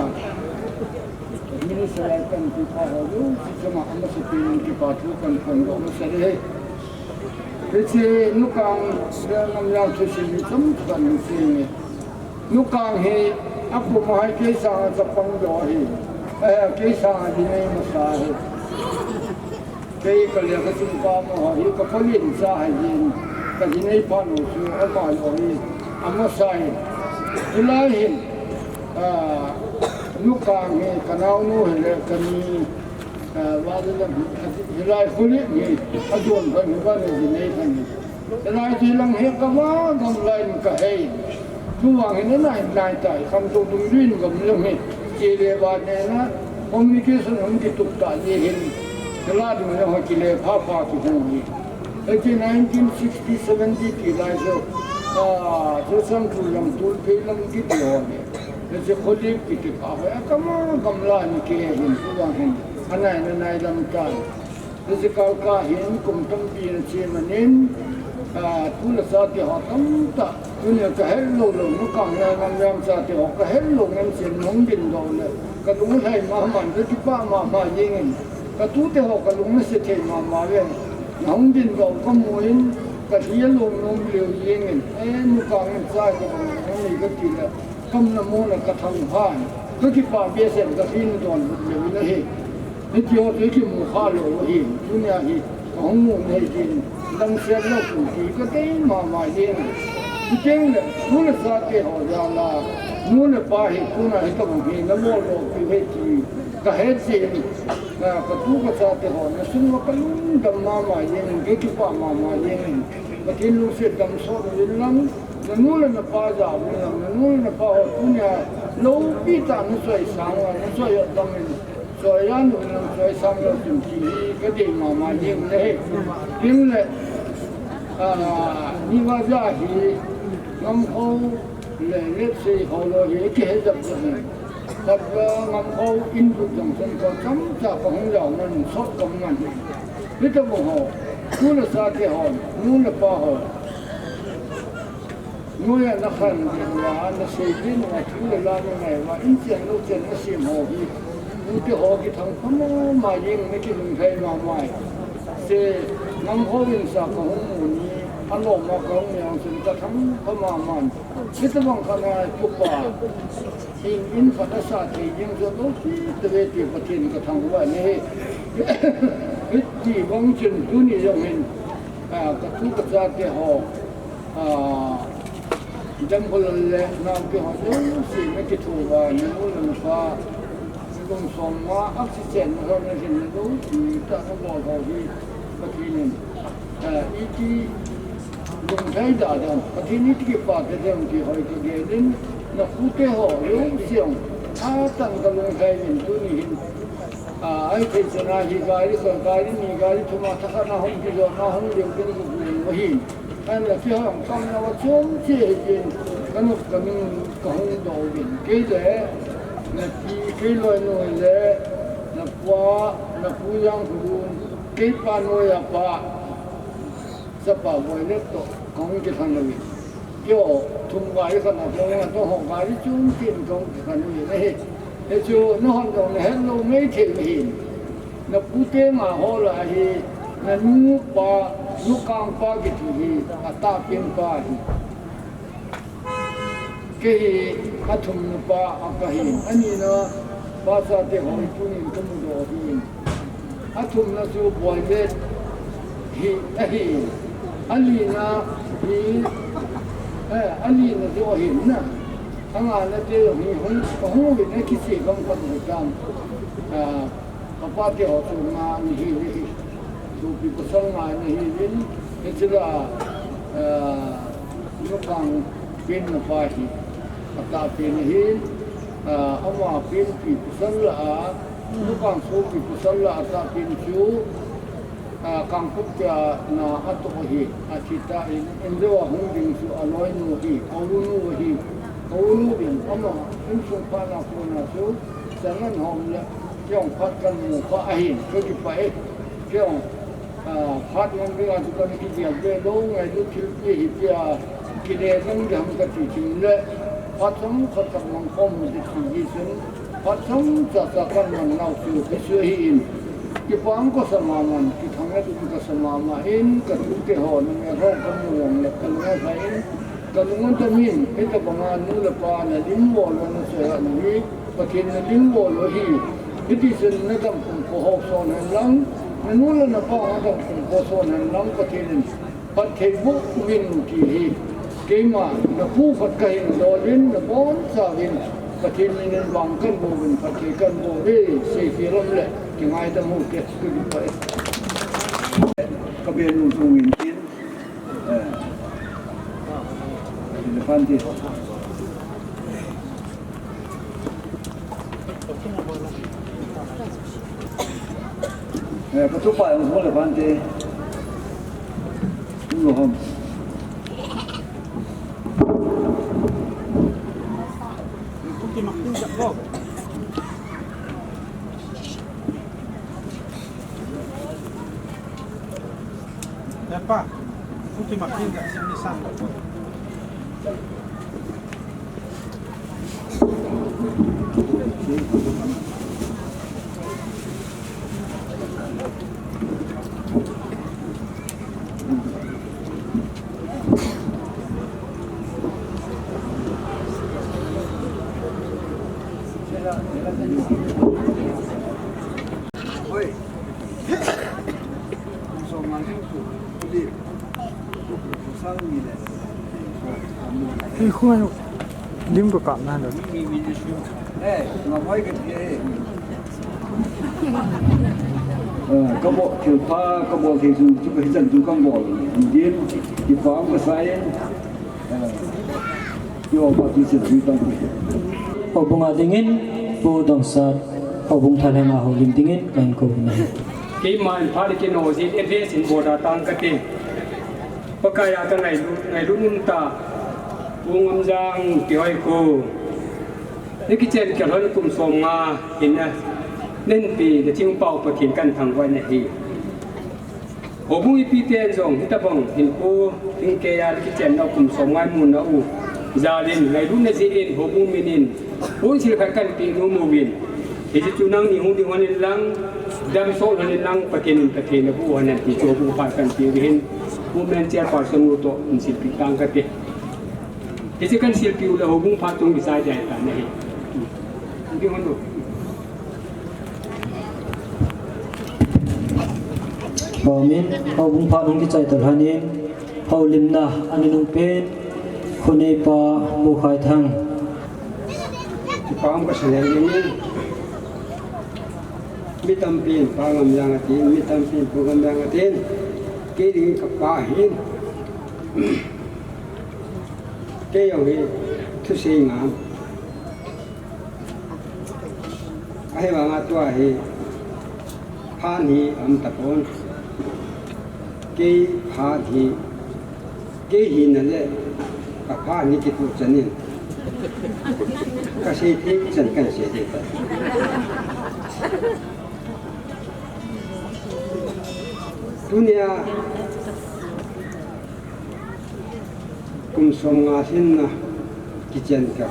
minister lai kan pi pa ho lu, si chama amasapen in kipa thu kan phongdoh masa e. Hiche Nu Kang le Namjang thusim hi chomkhat kahin sei e. Nu Kang hi, akum a hi kei sanga chapang jo ahi. Eh, kei sanga dinei masa ahi. Kei ka lekha simpa mo ho hi ka palen cha ahin, ka dinei phat u chu ama jong hi amasa in. Hilai hin, ah, Nu Kang hi ka naonu hile ka ni, ah, vale lam hi, hilai Khulip hi, ajon phat hi vale dinei phat hi. Hilai chu lang hi ka vang gam lai in ka hei. Tuvang hin nai, nai tai, khangtou dungjuiyin gam jong hi, kile ba nena, communication hung kitup tah jeh hin, kala ding jong hi kile pha pha kihung hi. Hiche nineteen sixty seventy kilai chu, ah, Churachandpur lam, Tulphei lam kiti ho hi. Hiche Kholip kiti kah hi, akam a gamla ni kei hin, tuvang hin, anai, anai lam tan. Hiche kah kah hin, kum tampi ana che manin, a, tu le chate ho tamtah, tunia kahet lou lou, nu kang na ngam yam chate ho, kahet lou ngen chen, nahung dingdoh le, kalung alhai mama, kakipah mama jengin, katute ho, kalung nase thei mama ve, nahung dingdoh kamun, kalhi along nom lheh jengin, e, nu kang in chai kabang, nang nei kati le, Kam na mo na ka thang phan, kakipah behseh, ka hin don lut le na hi. Hiti ho chu kimu kha lou ahi, tunia hi, kahung mu nei din, dang siam lou kum ki kadei mama jeng. Chuteng le, nu le chate ho jal a, nu le pa hi, tuna hi kabang hi, na mo lou pi hi ti, kahet jeng, na katu kachate ho, na sung uva kalungdam mama jeng, kakipah mama jeng. Pathen lungset dam sot uvin lang, Nanu le napa jal in lang, nanu le napa ho tunia loupi tah a nachoisang uva, nachoiya dam in, choiya nu in lang choisang lou chun ti hi kadei mama jeng le hi. Tin le, ah, niva ja hi, Ngamkho le Letsei ho lou hi, kihe jap jap in. Khat va Ngamkho in bu jong chan ko chomcha kahung jao man, sot kom man hi. Hita mo ho, tu le chate ho, nu le pa ho. Noiya nakhan ding uva, nasei ding uva, thu le la nangai uva, in chen lou chen nasem ho hi, nute ho kithang pha mama jeng, nakilunglhai mama e. Che, Ngamkho in sa kahung mu ni, alom a kahung neo chun kathang pha mama e. Hitabang khat a tupa, in, in khat asah thei ding jong lou kit tave ti Pathen kathang uva ahi. Hiti bang chun tuni jong hin, a, katu kachate ho, Ah, Damkholal le naote ho jouse nakitho uva, nanu le napa, nalung som uva, oxygen na ho nahin, naloupi tah a nabol ho hi, Pathen in, ah, iti lunglhai da dam, Pathen iti kipah ta dam ti ho hi kagel in, nakhu te ho jouse jong, atah in kalunglhai in tuni hin, ah, ahithei chana hi gari, gari ni, gari thum a thakhat na hung kijo, na hung leu kin gu gu ahi. Ahinla kihong kamna uva chom che hi in, kanop kaning kahung doh uvin. Kei le, napi, kei loinu le, napa, napu Jangkholun, kei pa noiya pa, chapa Boilet toh, kahung kilhon uvin. Keiho, thum gari khat na kahung, natoh ho gari chom che in kahung kilhon uvin ahi. Hichu, nahon jong nahet lou maithei ahin. Napu te nga ho lah a hi, nanu pa, nu kang pa kiti hi, atahpen pa ahi. Kei hi athumna pa kahi, anina pa chate ho hi tunin kamudoh ahi. Athumna chu Boilet hi ahi, alina hi, eh, alina chu ahi na. Angana te jong hi hung, kahung uvin akiche gam khat u hitam. Ah, Kapa te ho chu nga ana hi uve. Sopi pasal nga ana hi uvin. Hiche lah a, ah, nu kang pen na pa hi atahpen ahi. Ah, ama penpi pasal lah a, nu kang sopi pasal lah a atahpen chu, ah, Kangpokpi a na atoh ahi. Athi tan, injou a hung ding chu aloinu ahi, aunu ahi. Aunu in ama insung phat na kona chu, Chan an hom le, kei jong phat kamu kha ahin, kakipah e. Kei jong, ah, phat ngam ding a chu kana kijel ve lou, ngailut thilpi hi tia, kile jeng ding ham kati thim le, phat chomkhat khat mang khom u ti thim hi chun, phat chomcha cha kaman nau chu, hichu ahin, kipah kasa mama in, kithang le dum kasa mama in, katute ho, numei ho kamu jong le, kalung alhai in, Kalung adam in, hitabanga nu le pa nalim bol lou, nachoiya nu hi, Pathen nalim bol lou ahi. Hiti chun nadam pum kho ho son hen lang, nanu le napa nadam pum kho son hen lang, Pathen in phatthei boh uvin ti hi. Keima napu khat kahin dol in, nabonchauvin, Pathen min in vang kahin boh uvin, phatthei kahin boh uve, seikhel um le, kingaidam u te, kakipah e. Kabe nu sung in tin, Eh. Elefante. Eh, katupa jong hung elefante. Hung lou ham. Epa, kuti makin ka sini sang. Ei, khu lim ko kap na lo. Eh, ka bol thil pha, ka bol thei chu, chu ka hichan chu ka bol. Din, kipa ka sa in. Eh, yo pa ti se chu tang. Houbung a dingin, Pu Dongsat, houbung thalheng a houlim dingin, ka hin kou na. Keima in pha le kino jin, address in bol da tang ka te. Pakai a ka ngailut, ngailut um ta. Pu Ngamjang kihoi ko. Na kichen kihoi kum som nga hin na. Nen pi na ching pau Pathen kan thangvah na hi. Houbung ipi ten jong hitabang hin ko hin ke ya kichen na kum som nga mun na u. Jalin ngailutna jeh in houbung min in. Hung sil khat kan pe nom uvin. Hiche chu nangni hung ding hon in lang, damsot hon in lang, Pathen in Pathen na bu hon in ti chu bu pha kan pe uvin. Women chairperson nu toh, in silpi tang ka te. Hiche kan silpi u le houbung phat tung kisai jai ta na hi. Hung ding hon u. Amen. Houbung phat hung kichai ta lhon in. Houlimna, a nunung pen, Khoneipa Mukhaithang. Kipa um ka sa leng in, mi tampin Pa Ngamjang atin, mi tampin Pu Ngamjang atin, kei ding ka pa hin, kei jong hi thusei ngam. Ahivanga tua hi phat hi um tapon. Kei phat hi, kei hina le ka phat hi kituh chan in. Ka sei thei chan kan sei thei tai. Tunia kum som nga hin na kichen ka.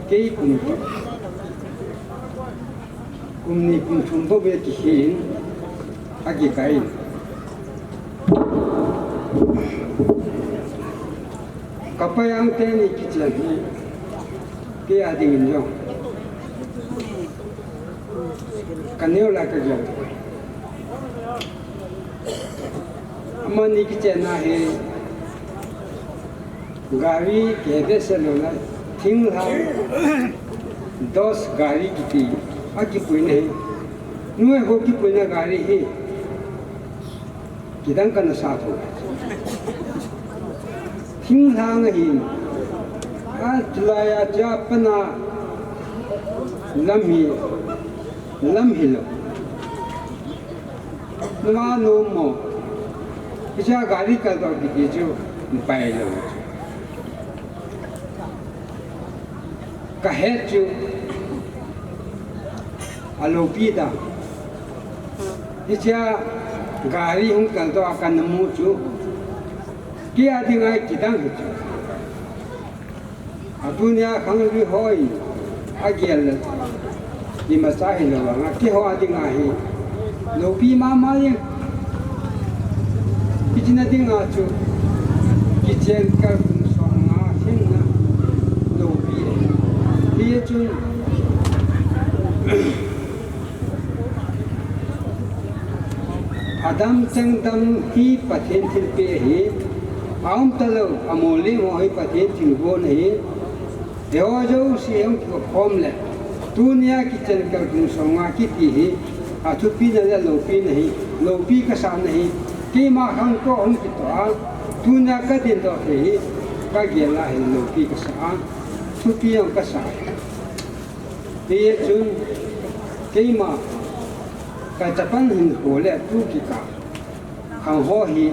Kei kum, kum ni kum thum bou ve kihin a kikai. Ka pa jang teni kichen hi kei a dingin jong. Ka neo lai ka jong. Amani kichenna hi gari kei behseh lou lai. Thinglhang dos gari kiti a kipuina hi. Nuai ho kipuina gari hi. Kidang kana sa tho. Thinglhang ahi. A tulai a cha pana lam hi, lam hi lou. Numa nom mo. Hicha gari kal to kiti chu pai lou. Ka het chu a loupi ta. Hichea gari hung kal to a kana mu chu. Kei a dinga kidang hi chu. A tunia khangri hoi a gel le. Imacha hilou vanga keiho a dinga hi. Loupi mama e. Hichena dinga chu kichen kal kum som nga hin na loupi e. Hichun adam chang dam hi Pathen thilpeh ahi. Aum talou, amol lim ho hi Pathen thilgon ahi. Eiho jouse hung kikhom le, tunia kichen kal kum som nga kiti hi, athupina le loupina hi, loupi kasah na hi, keima khang toh hung kitoh a, tunia kadin doh thei hi, kagel a hin loupi kasah a, thupi jong kasah. Hichun, keima, ka chapang hinkho le tu kikah khang ho hi,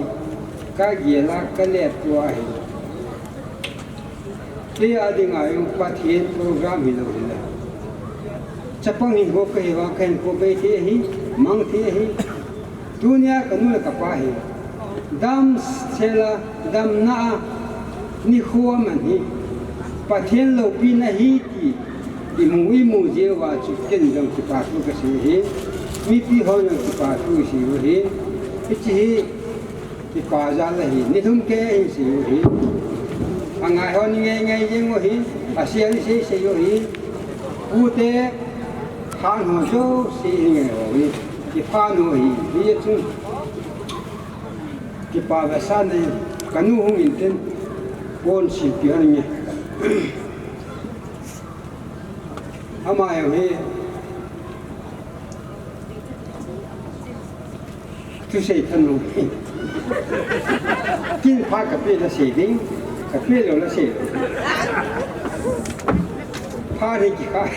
kagel a kale tua hi. Kei a dinga jong Pathen program hilou hile, chapang hinkho kahiuva, kahinkho bei thei ahi, mang thei ahi. Tunia kanu le kapa hi damsel a, damna a nikho aman hi Pathen loupina ahi ti imu, imu jeh uva chu ken jong kipathu kasei ahi. Mipi hon jong kipathu isei u ahi. Hiche hi kipa jal ahi, nilhum kei a hin sei u ahi. Angai hon ingai ngai jeng u ahi, asei sei sei u ahi. Pute, phat ho jouse ingai u ahi. Kipah u ahi, hijeh chun kipa vetsahna in, kanu hung intin, pon silpi hon inge. Ama jong hi thusei thanom. Kin phat kapeh le sei ding, kapeh lou le sei lou. Phat hi kikhai.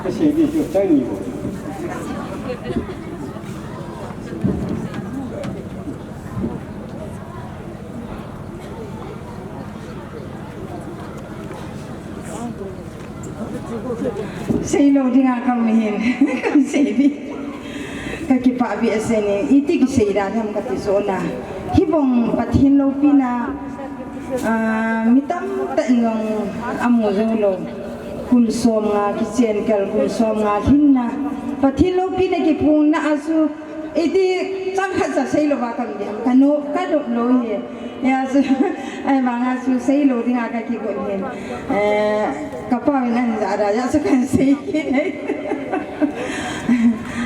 Kasei ding chu chang ni. Seilou dinga kaum ahin, kasei ding. Kakipah behseh in, iti kisei dan ham kati chu na. Hibang Pathen loupina, ah, mi tamtah in jong amu jou lou. Kum som nga kichen kal, kum som nga lhinna. Pathen loupina kiphongna a chu, iti chang khat cha seilou va kaum ding ham, kanu, kanop lou ahi. Hijeh chun, ahivanga chu seilou dinga kakigon ahin. Eh, kapau in ahin ja da, hijeh chun kahin sei kit e.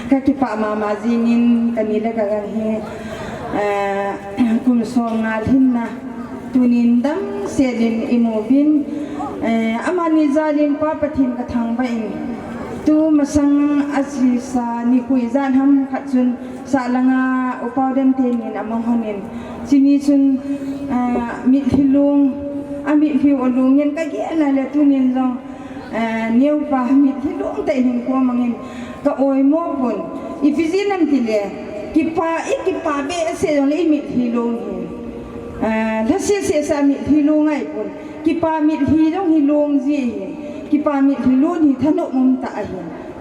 Kakipah mama jing in, kani le kagang hi, eh, kum som nga lhinna. Tunin damsel in imu uvin, eh, amani jal in Pa Pathen kathangvah in, tu masang a chesa nikho ijat ham khat chun, sah langa U Paodem teni in amang hon in, chuni chun, eh, mitlhi long, amitlhi u along in kagel a le tunin jong, eh, neopa mitlhi long tah in hinkho amang in, ka oimo pon, ipi jeh ham itile, kipa, ikipa behseh jongle imitlhi long hi. Ah, lhaseh seh sa mitlhi long ahipon. Kipa mitlhi jong hi long ji ahi. Kipa mitlhi long hi thanom um tah ahi.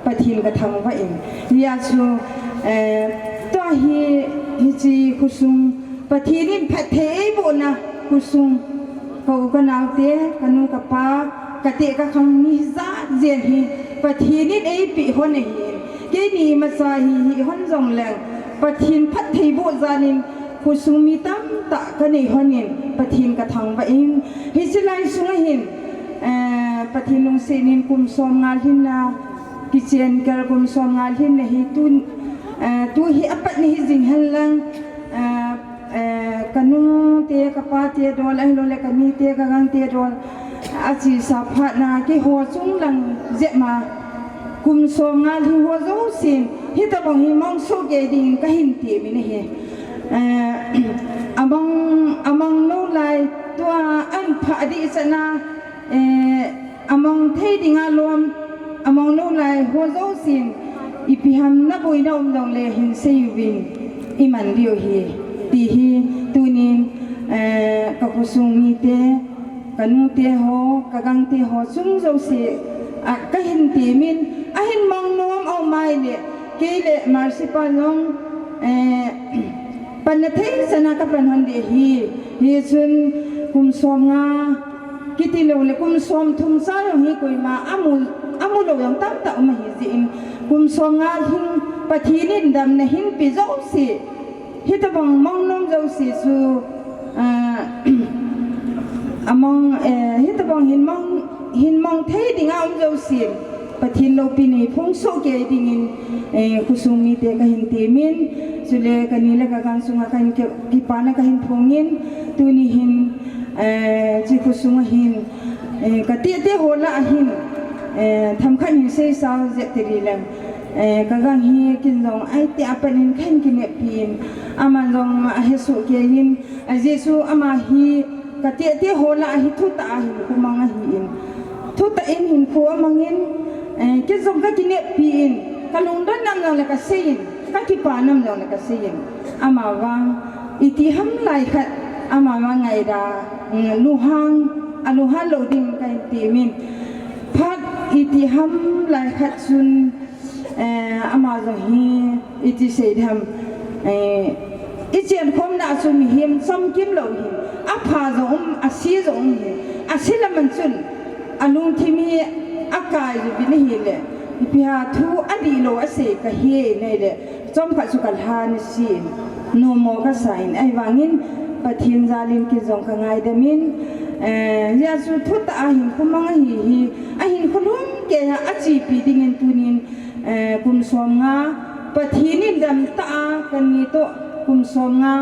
Pathen kathangvah in. Hijeh chun, eh, tua hi, hiche khosung Pathen in phatthei eibohna khosung. Ka u ka naote, kanu kapa, kateh kakhang mi hijat jen hi Pathen in eipeh hon ahin. Keini imacha hi hih hon jongleng Pathen phatthei boh jal in khosung mi tamtah kanei hon in Pathen kathangvah in. Hiche lai sunga hin, eh, Pathen lungset in kum som nga lhinna, kichen kal kum som nga lhinna hi tu, eh, tu hi apatna hijing henlang, eh, Eh, kanu te, kapa te dol, ahilouleh kani te, kagang te dol. Achesa phatna keiho chunglang jep ma. Kum som nga lhi ho jousen, hitobang hi mang soh kei dingin kahin temin ahi. Eh, amang, amang lou lai, tua ahin phah ding chan a, Eh, amang thei dinga lom, amang lou lai ho jousen, ipi ham naboina um jongle hin seiuvin, iman diu ahi, ti hi tunin, eh, ka khosung mite, kanu te ho, kagang te ho chung jouse, a, kahin temin, ahin mang nom aum ahile, kei le Mercy pa jong, eh, panna thei chan a kapan hon ding ahi, hichun kum som nga, Kiti lou le kum som thum cha jong hi koima amu, amu lou jong tamtah um ahi jeh in kum som nga hin Pathen in damna hin pe jouse, hitobang mang nom jouse chu, ah, amang, eh, hitobang hin mang, hin mang thei dinga um jouse, Pathen loupina hi phong soh kei dingin, eh, khosung mite kahin temin, chule kani le kagang sunga kahin ki, kipana kahin phongin, tuni hin, Eh, hiche khosunga hin, eh, kateh teh ho lah a hin, eh, themkhat hin seisao jep tading leng, eh, kagang hi kin jong aitih a pat in kahin kineppi in, aman jong ahesoh kei in, ajeh chu ama hi kateh teh ho lah a hi thutah a hinkho mang ahin, thutah in hinkho amang in, eh, kin jong kakineppi in, kalungdon nam jongle kasei in, Ka kipa nam jong le ka sei in. Ama vang, iti ham lai khat, ama vang ngaida, mm, lunghang, alunghang lou ding ka hin ti min. Phat iti ham lai khat chun, eh, ama jong hi, iti sei ding ham, eh, i chenkhomna a chun mihem chomkim lou hi, apha jong um, ase jong um hi, ase lam a chun, alungthim hi akai jeh in ahile, ipi ham thu adihlou asei ka hi nei le, chomkhat chu ka lhan asin, numo ka sa in, ahivangin Pathen jal in kei jong ka ngaidam in, eh, hijeh chun thutah a hinkho mang ahi hi, ahinkho lhumkeiya achepi dingin tunin, eh, kum somnga, Pathen in damtah a kani toh kum somnga,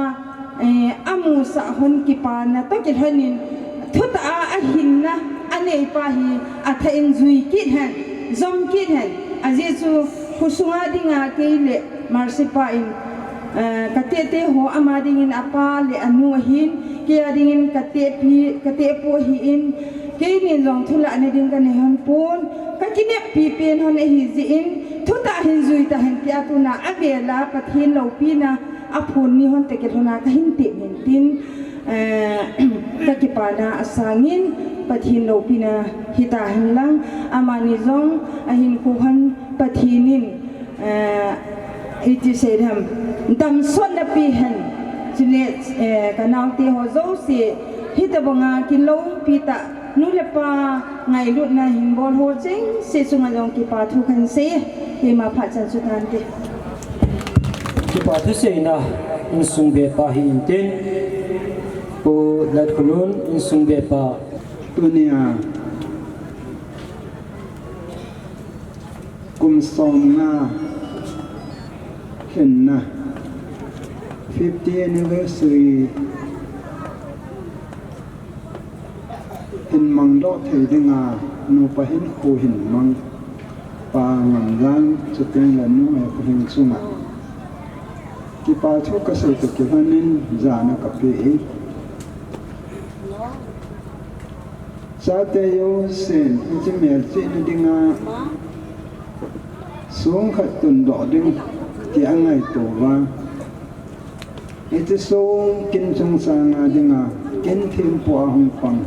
eh, amusah hon kipana toh kilhonin, thutah a ahinna aneipa hi athah in jui kit hen, jom kit hen, ajeh chu khosunga dinga kei le Mercy pa in, eh, ka tehte ho ama dingin apa le anu ahin, kei a dingin ka tehpi, ka tehpu ahin, keinin jong thulahna ding ka nei hon pon, ka kineppi pen hon ahi jeh in, thutah hin jui tahen tia tuna avela Pathen loupina aphon ni hon tah kilhona ka hin tep hin tin, eh, ka kipana asangin Pathen loupina hita hen lang, amani jong ahinkho hon Pathen in, eh, iti sei ding ham, damsotna pe hen, chule, eh, ka naote ho jouse, hitobanga kiloupi tah, nu le pa ngailutna hin bol ho chengse chunga jong kipa thu ka hin sei, keima phat chan chu tante. Kipa thuseina insung bepa hi intin, Pu Latkholun insung bepa. Tunia, kum somnga lhinna, fifty anniversary hin mangdoh thei dinga, nupa hinkho hin mang, Pa Ngamjang, chuteng le Nu Haikhohing chunga kipa thu ka sei toh kilhonin jana ka pe e. Chate jousen hiche melchihna dinga song khat tundoh ding ti angaito uva, hiche song kin chungchanga dinga kin thempu a hung pang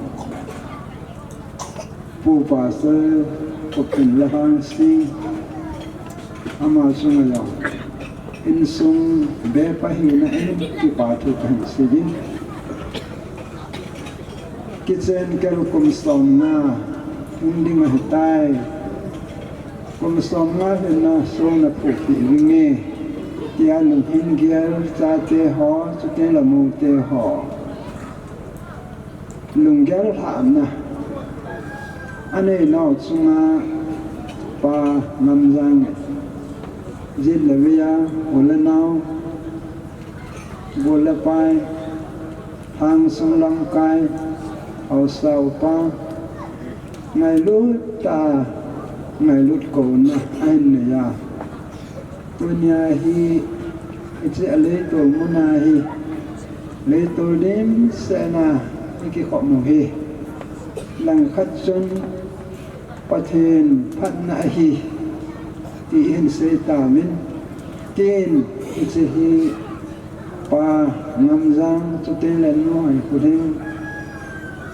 Pu Pastor Pu Khenlhang Sing, ama chunga jong insung bepa hina in kipa thu ka hin sei in. Kichen kel kum somnga hung ding ahitai. Kum somnga lhinna song na phupi vinge, tia lunghang gel chate ho, chuteng le mute ho lunggel lhahna anei nau chunga Pa Ngamjang, Jit le Via, U le Nao, Gol le Pai, Lhangsung lamkai, Haosa upa, ngailut tah a, ngailut kouna ahin nei a. Tunia hi, hiche a leitol muna hi, leitol dimset a i kikhop u hi, langkhat chun Pathen phatna ahi, ti hin sei tauvin, tin hiche hi Pa Ngamjang chuteng le Nu Haikhohing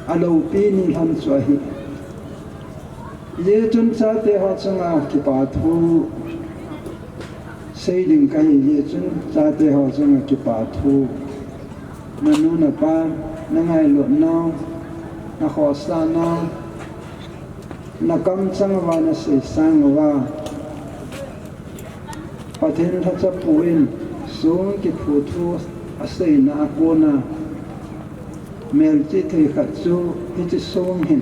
a loupi ni lhon chu ahi. Hijeh chun chate ho chunga kipa thu sei ding kahi jeh chun chate ho chunga kipa thu, na nu na pa, na ngailut nau, na khohsah nau, na kamchang uva na seisang uva, Pathen lhacha pu in song kiphu thu aseina a kona melchih thei khat chu hiche song hin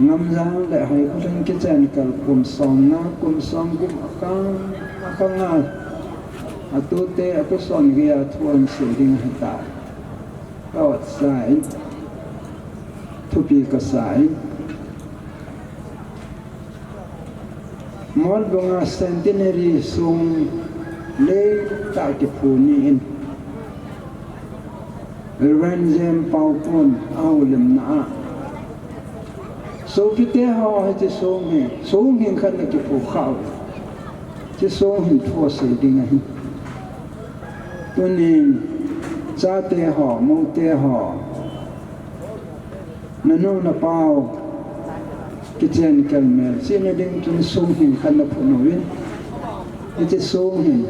Ngamjang le Haikhohing kichen kal kum somnga, kum somgup a kang, a kang a, atute a kum somgei a thu ahin sei ding ahitai. Ka otsa in, thupi kasa in. Molbung a centenary song leitah kiphu ni in, Reverend Jem Paopun a houlimna a, sopite ho, hiche song hi song hing khat na kiphu khah u. Hiche sung hin thu asei ding ahi. Tunin chate ho, moute ho, nanu napau kichen kelmel chihna ding chun sung hin khat naphut uvin. Hiche sung hin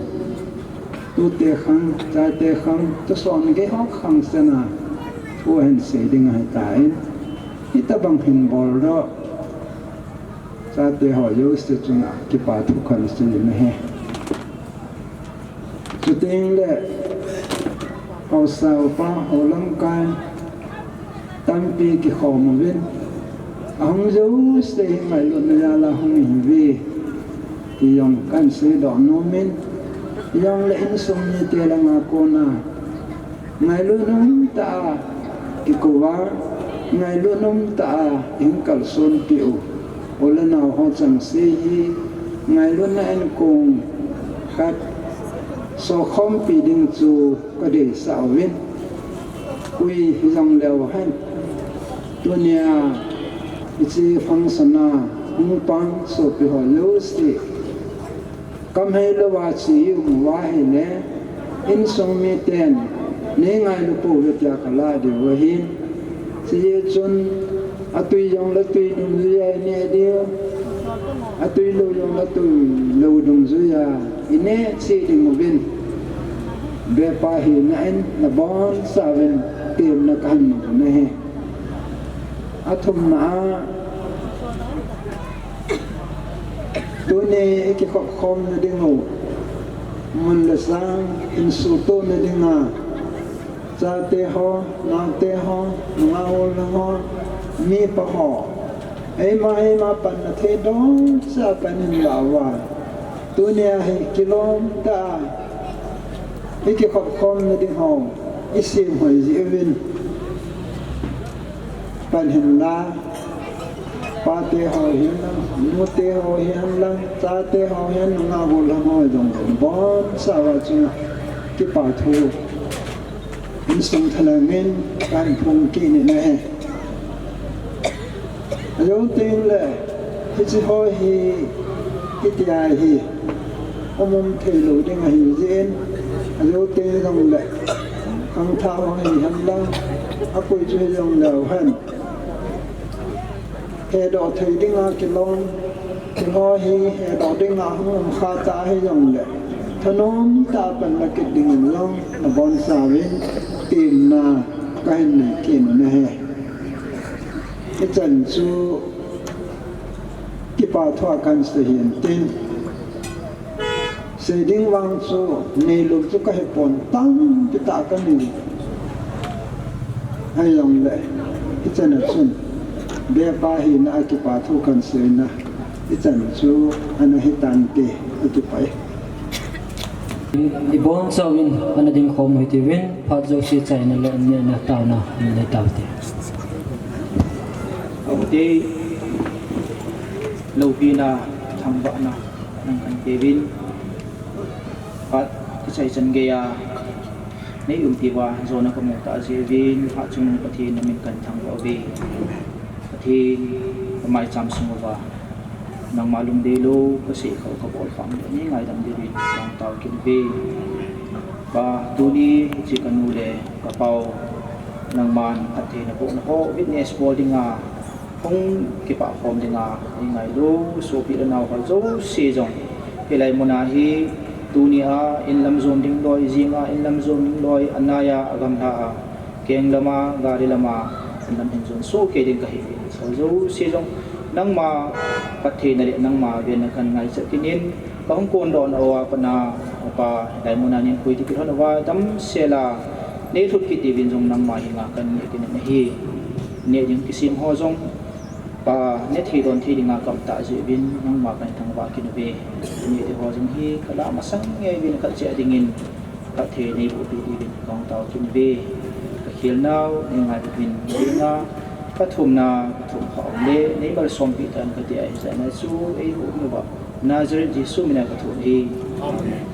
tute khang, chate khang, thuson gei ho khang chana thu ahin sei ding ahitan, hitobang hin boldoh. Chate ho jouse chunga kipa thu kahin sei in ahi. Chuteng le haosa upa, hou lamkai tampi kikhom uvin, ahung jouse hi ngailutna jal'a hung ahiuve ti jong kahin seidoh nomin, hijongle insung mite langa kona ngailut umtah a kikou a, ngailut umtah a ihin kalsonpeh u, u le nao ho chengse hi ngailutna inkong khat sokhompi ding chu kadeisah uvin, koi hijongleu hen, tunia hiche function a hung pang sopi ho jouse, kamhei louva che i um uva ahile, insung miten neingailu pouve tia kalah diu ahin. Hijeh chun atui jongle tui dungjuia ineh diu, atui lou jongle tui lou dungjuia ineh cheh ding uvin, bepa hina in nabonchauvin temna kahin nei u ahi. Athumna a, tuni ikikhopkhomna dingu mun le sang hin suhtona dinga, chate ho, naote ho, nungah gollhang ho, mipa ho, eima eima panna thei dongchah a pan inlah uva, tunia hi kilom tah a ikikhopkhomna ding ho isem hoi jeh uvin, pan hinla, pate ho hihen lang, nute ho hihen lang, chate ho hihen, nungah gollhang ho jong le nabonchauva chunga kipa thu insung thalheng in kahin phong kit in ahi. Ajou tengle hiche ho hi, hitia hi um um theilou ding ahi jeh in, ajou teng jongle khangthah ho hihen lang, akoi chu hijongleu hen, hedoh thei dinga kilom, hiche ho hi hedoh dinga hung um kha tah hijongle, thanom tah a pan la kit dingin jong nabonchauvin temna kahin nei kit in ahi. Hichan chu kipa thu a kahin sei hin tin, sei ding vang chu neilut chu kahepon, tampi tah kanei. Ahijongle hichan a chun bepa hina a kipa thu kahin seina hichan chu ana hitante, akipah e. Ibonchauvin ana dingkhom u hitiuvin, phat jouse chaina le annehna taona nei taute. Aute, loupina, thangvahna nang kapeuvin, phat kichai chan geiya nei umpiuva jona kamu tah jeh uvin, Hatchungnung Pathen namin kahin thangvah uve. Pathen, kamaicham sung uva nangma lungdeilou kasei khah u kabol khah u le nei ngaidam diuvin kahung tao kit uve. Pa, tuni hiche kanu le kapau, nangman phatthei naboh nao ho witness bol dinga, hung kipah khom dinga eingailu sopi le nao ho jouse jong, hilai muna hi tunia inlam jon ding loi, jinga inlam jon ding loi, anaiya, agamla a, keng lama, gari lama, inlam hin jon sohkei ding kahiuve. Hiche ho jouse jong nangma phattheina le nangma venna kahin ngaichat kit in, kahung kondoh nauva pat a, Pa, hilai muna neikoi ti kilhon uva damsel a neilhut kit diuvin jong nangma henga kahin neh kit in ahi. Neh ding kisem ho jong, Pa, neh thei don thei dinga kaum tah jeh uvin nangma kahin thangvah kit uve. Neh ding ho jong hi kalah masang ngei uvin khat cheh dingin phatthei neiboh peh diuvin kahung tao kit uve. Kakhelnau neingai uvin, kathumna kathum khah u le neimalsompeh tan kati ahi, hijeh a chu eiboh nauva Nazareth Jesu mina kathum ahi. Amen.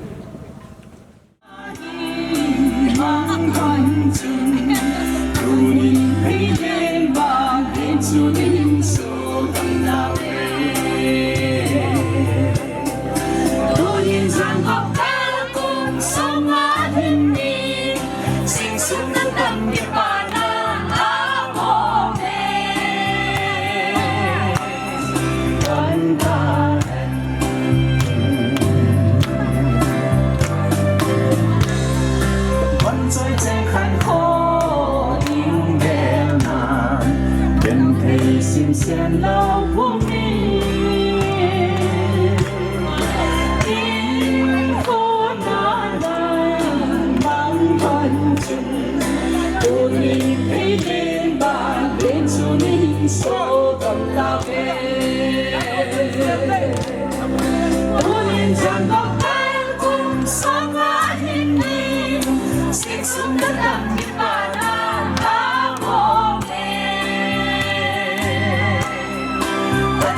Sing sung na tam kipa na a bom e. Kan ta hen. Van choi cheng khan kho ding gel nan. Ken thei sim sen lo pum in.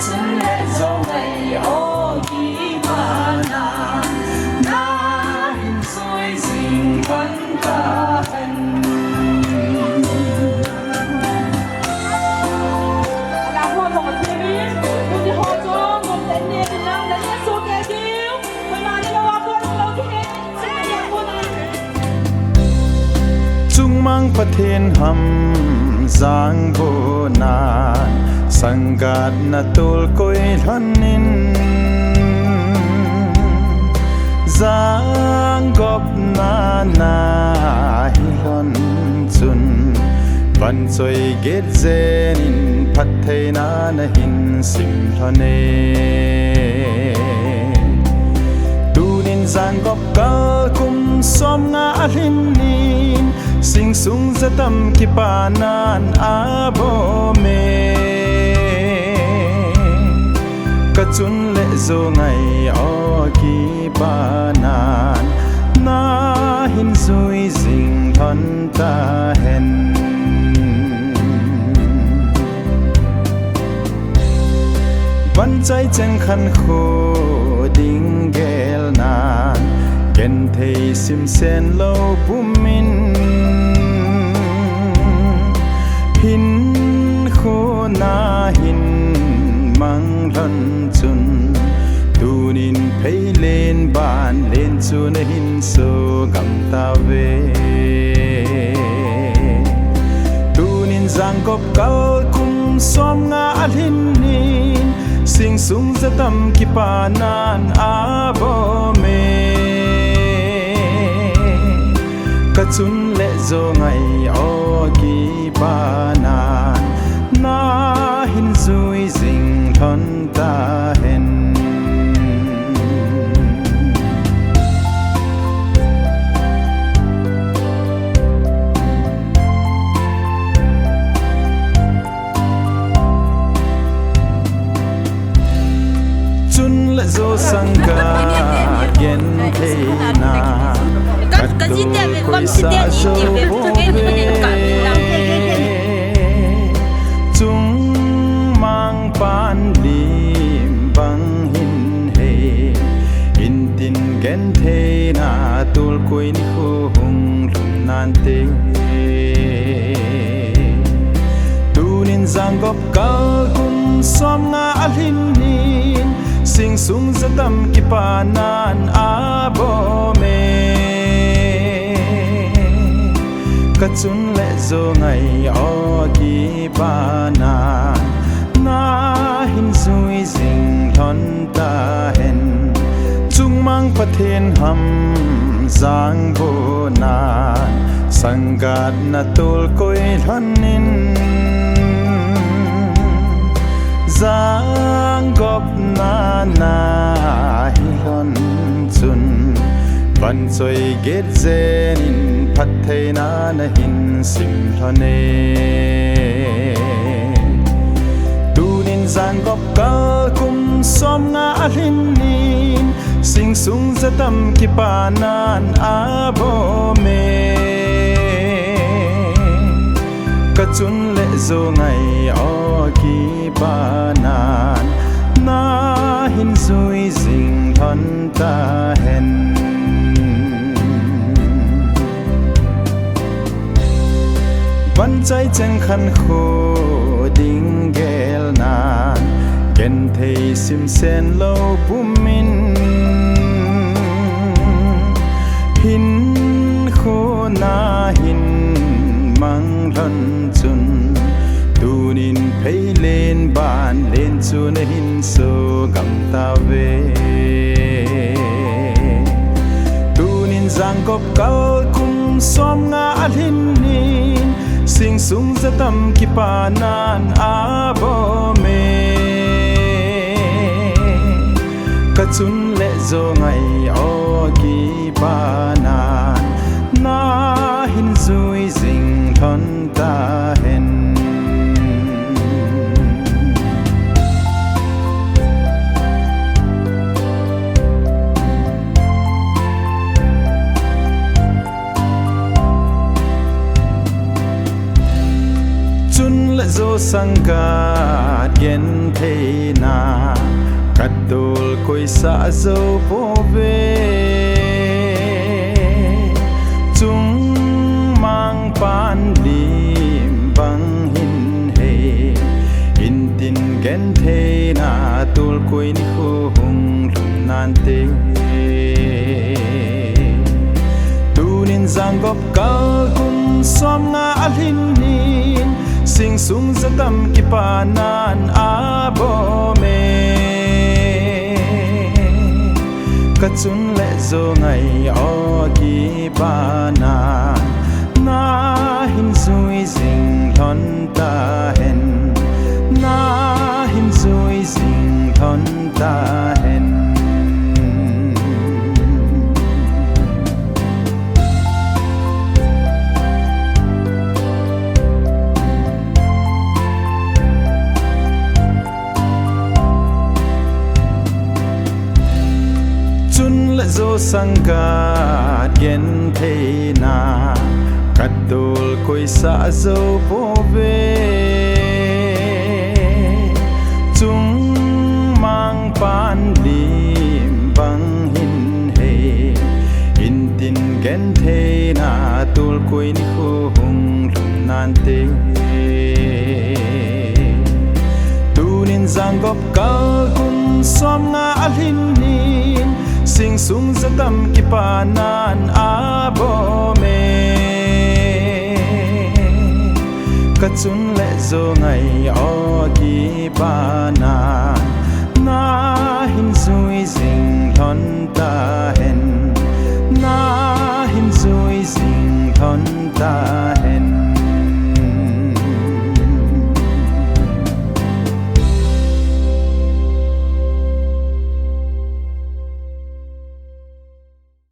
Chun le zo ngai o kipa na, na hin sui zing pan ta hen. Chungmang Pathen ham jangbonan, sanggatna tolkoi lhonin, janggopna nahi lhon chun, vanchoi get jenin phattheina nahin sim lhon e. Tunin janggop kal kum somnga alhin in, sing sung jatam kipanan abom e. Kachun le jo ngai o kipanan, nahin jui jing lhon ta hen. Vanchoi cheng khan kho ding gel nan, ken thei sim sen lo pum in, hin kho nahin mang lhon chun, tunin pheilen banlen chu nahin sugam tave. Tunin janggop kal kum somnga alhin in, sing sung jatam kipanan abom e. Kachun le jo ngai o kipanan, nahin jui jing lhon ta hen. Chun le jo sanggat gentheina, ka, ka ji te ve, koi vam si sa te ni jo ti ve, pove. Ka lam te ke ke. Chungmang pan lim bang hin he, in tin gentheina tolkoi nikho hung lhung nante. Tunin janggop kal kum somnga alhin in, sing sung jatam kipanan abom e. Kachun le jo ngai o kipanan, nahin jui jing lhon ta hen. Chungmang Pathen ham jangbonan, sanggatna tolkoi lhonin, janggopna nahi lhon chun, vanchoi get jenin phattheina nahin sim lhon e. Tunin janggop kal kum somnga alhin in, sing sung jatam kipanan abom e. Kachun le jo ngai o kipanan, nahin jui jing lhon ta hen. Vanchoi cheng khan kho ding gel nan, ken thei sim sen lo pum in, hin Nahin mang lhon chun, tunin pheilen banlen chu nahin sugam tauve. Tunin jangkop kal kum somnga alhin nin, singsung jatam kipanan abom e. Kachun le jo ngai o kipanan, nahin jui jing lhon tahen. Chun le jo sangkat gentheina, katol koisa jou pouve. Chungmang pan lim bang hin hei, intin gentheina tolkoi nikho hung lhung nante. Tunin jangkop kal kum somnga alhin nin, singsung jatam kipanan abom e. Kachun le jo ngai o kipanan, nahin jui jing lhon tahen, nahin jui jing lhon tahen. Chun le jo sangkat gentheina, katol koisa jou pouve. Chungmang pan lim bang hin hei, intin gentheina tolkoi nikho hung lhung nante. Tunin jangkop kal kum somnga alhin nin, singsung jatam kipanan abom e. Kachun le jo ngai o kipanan, nahin jui jing lhon tahen.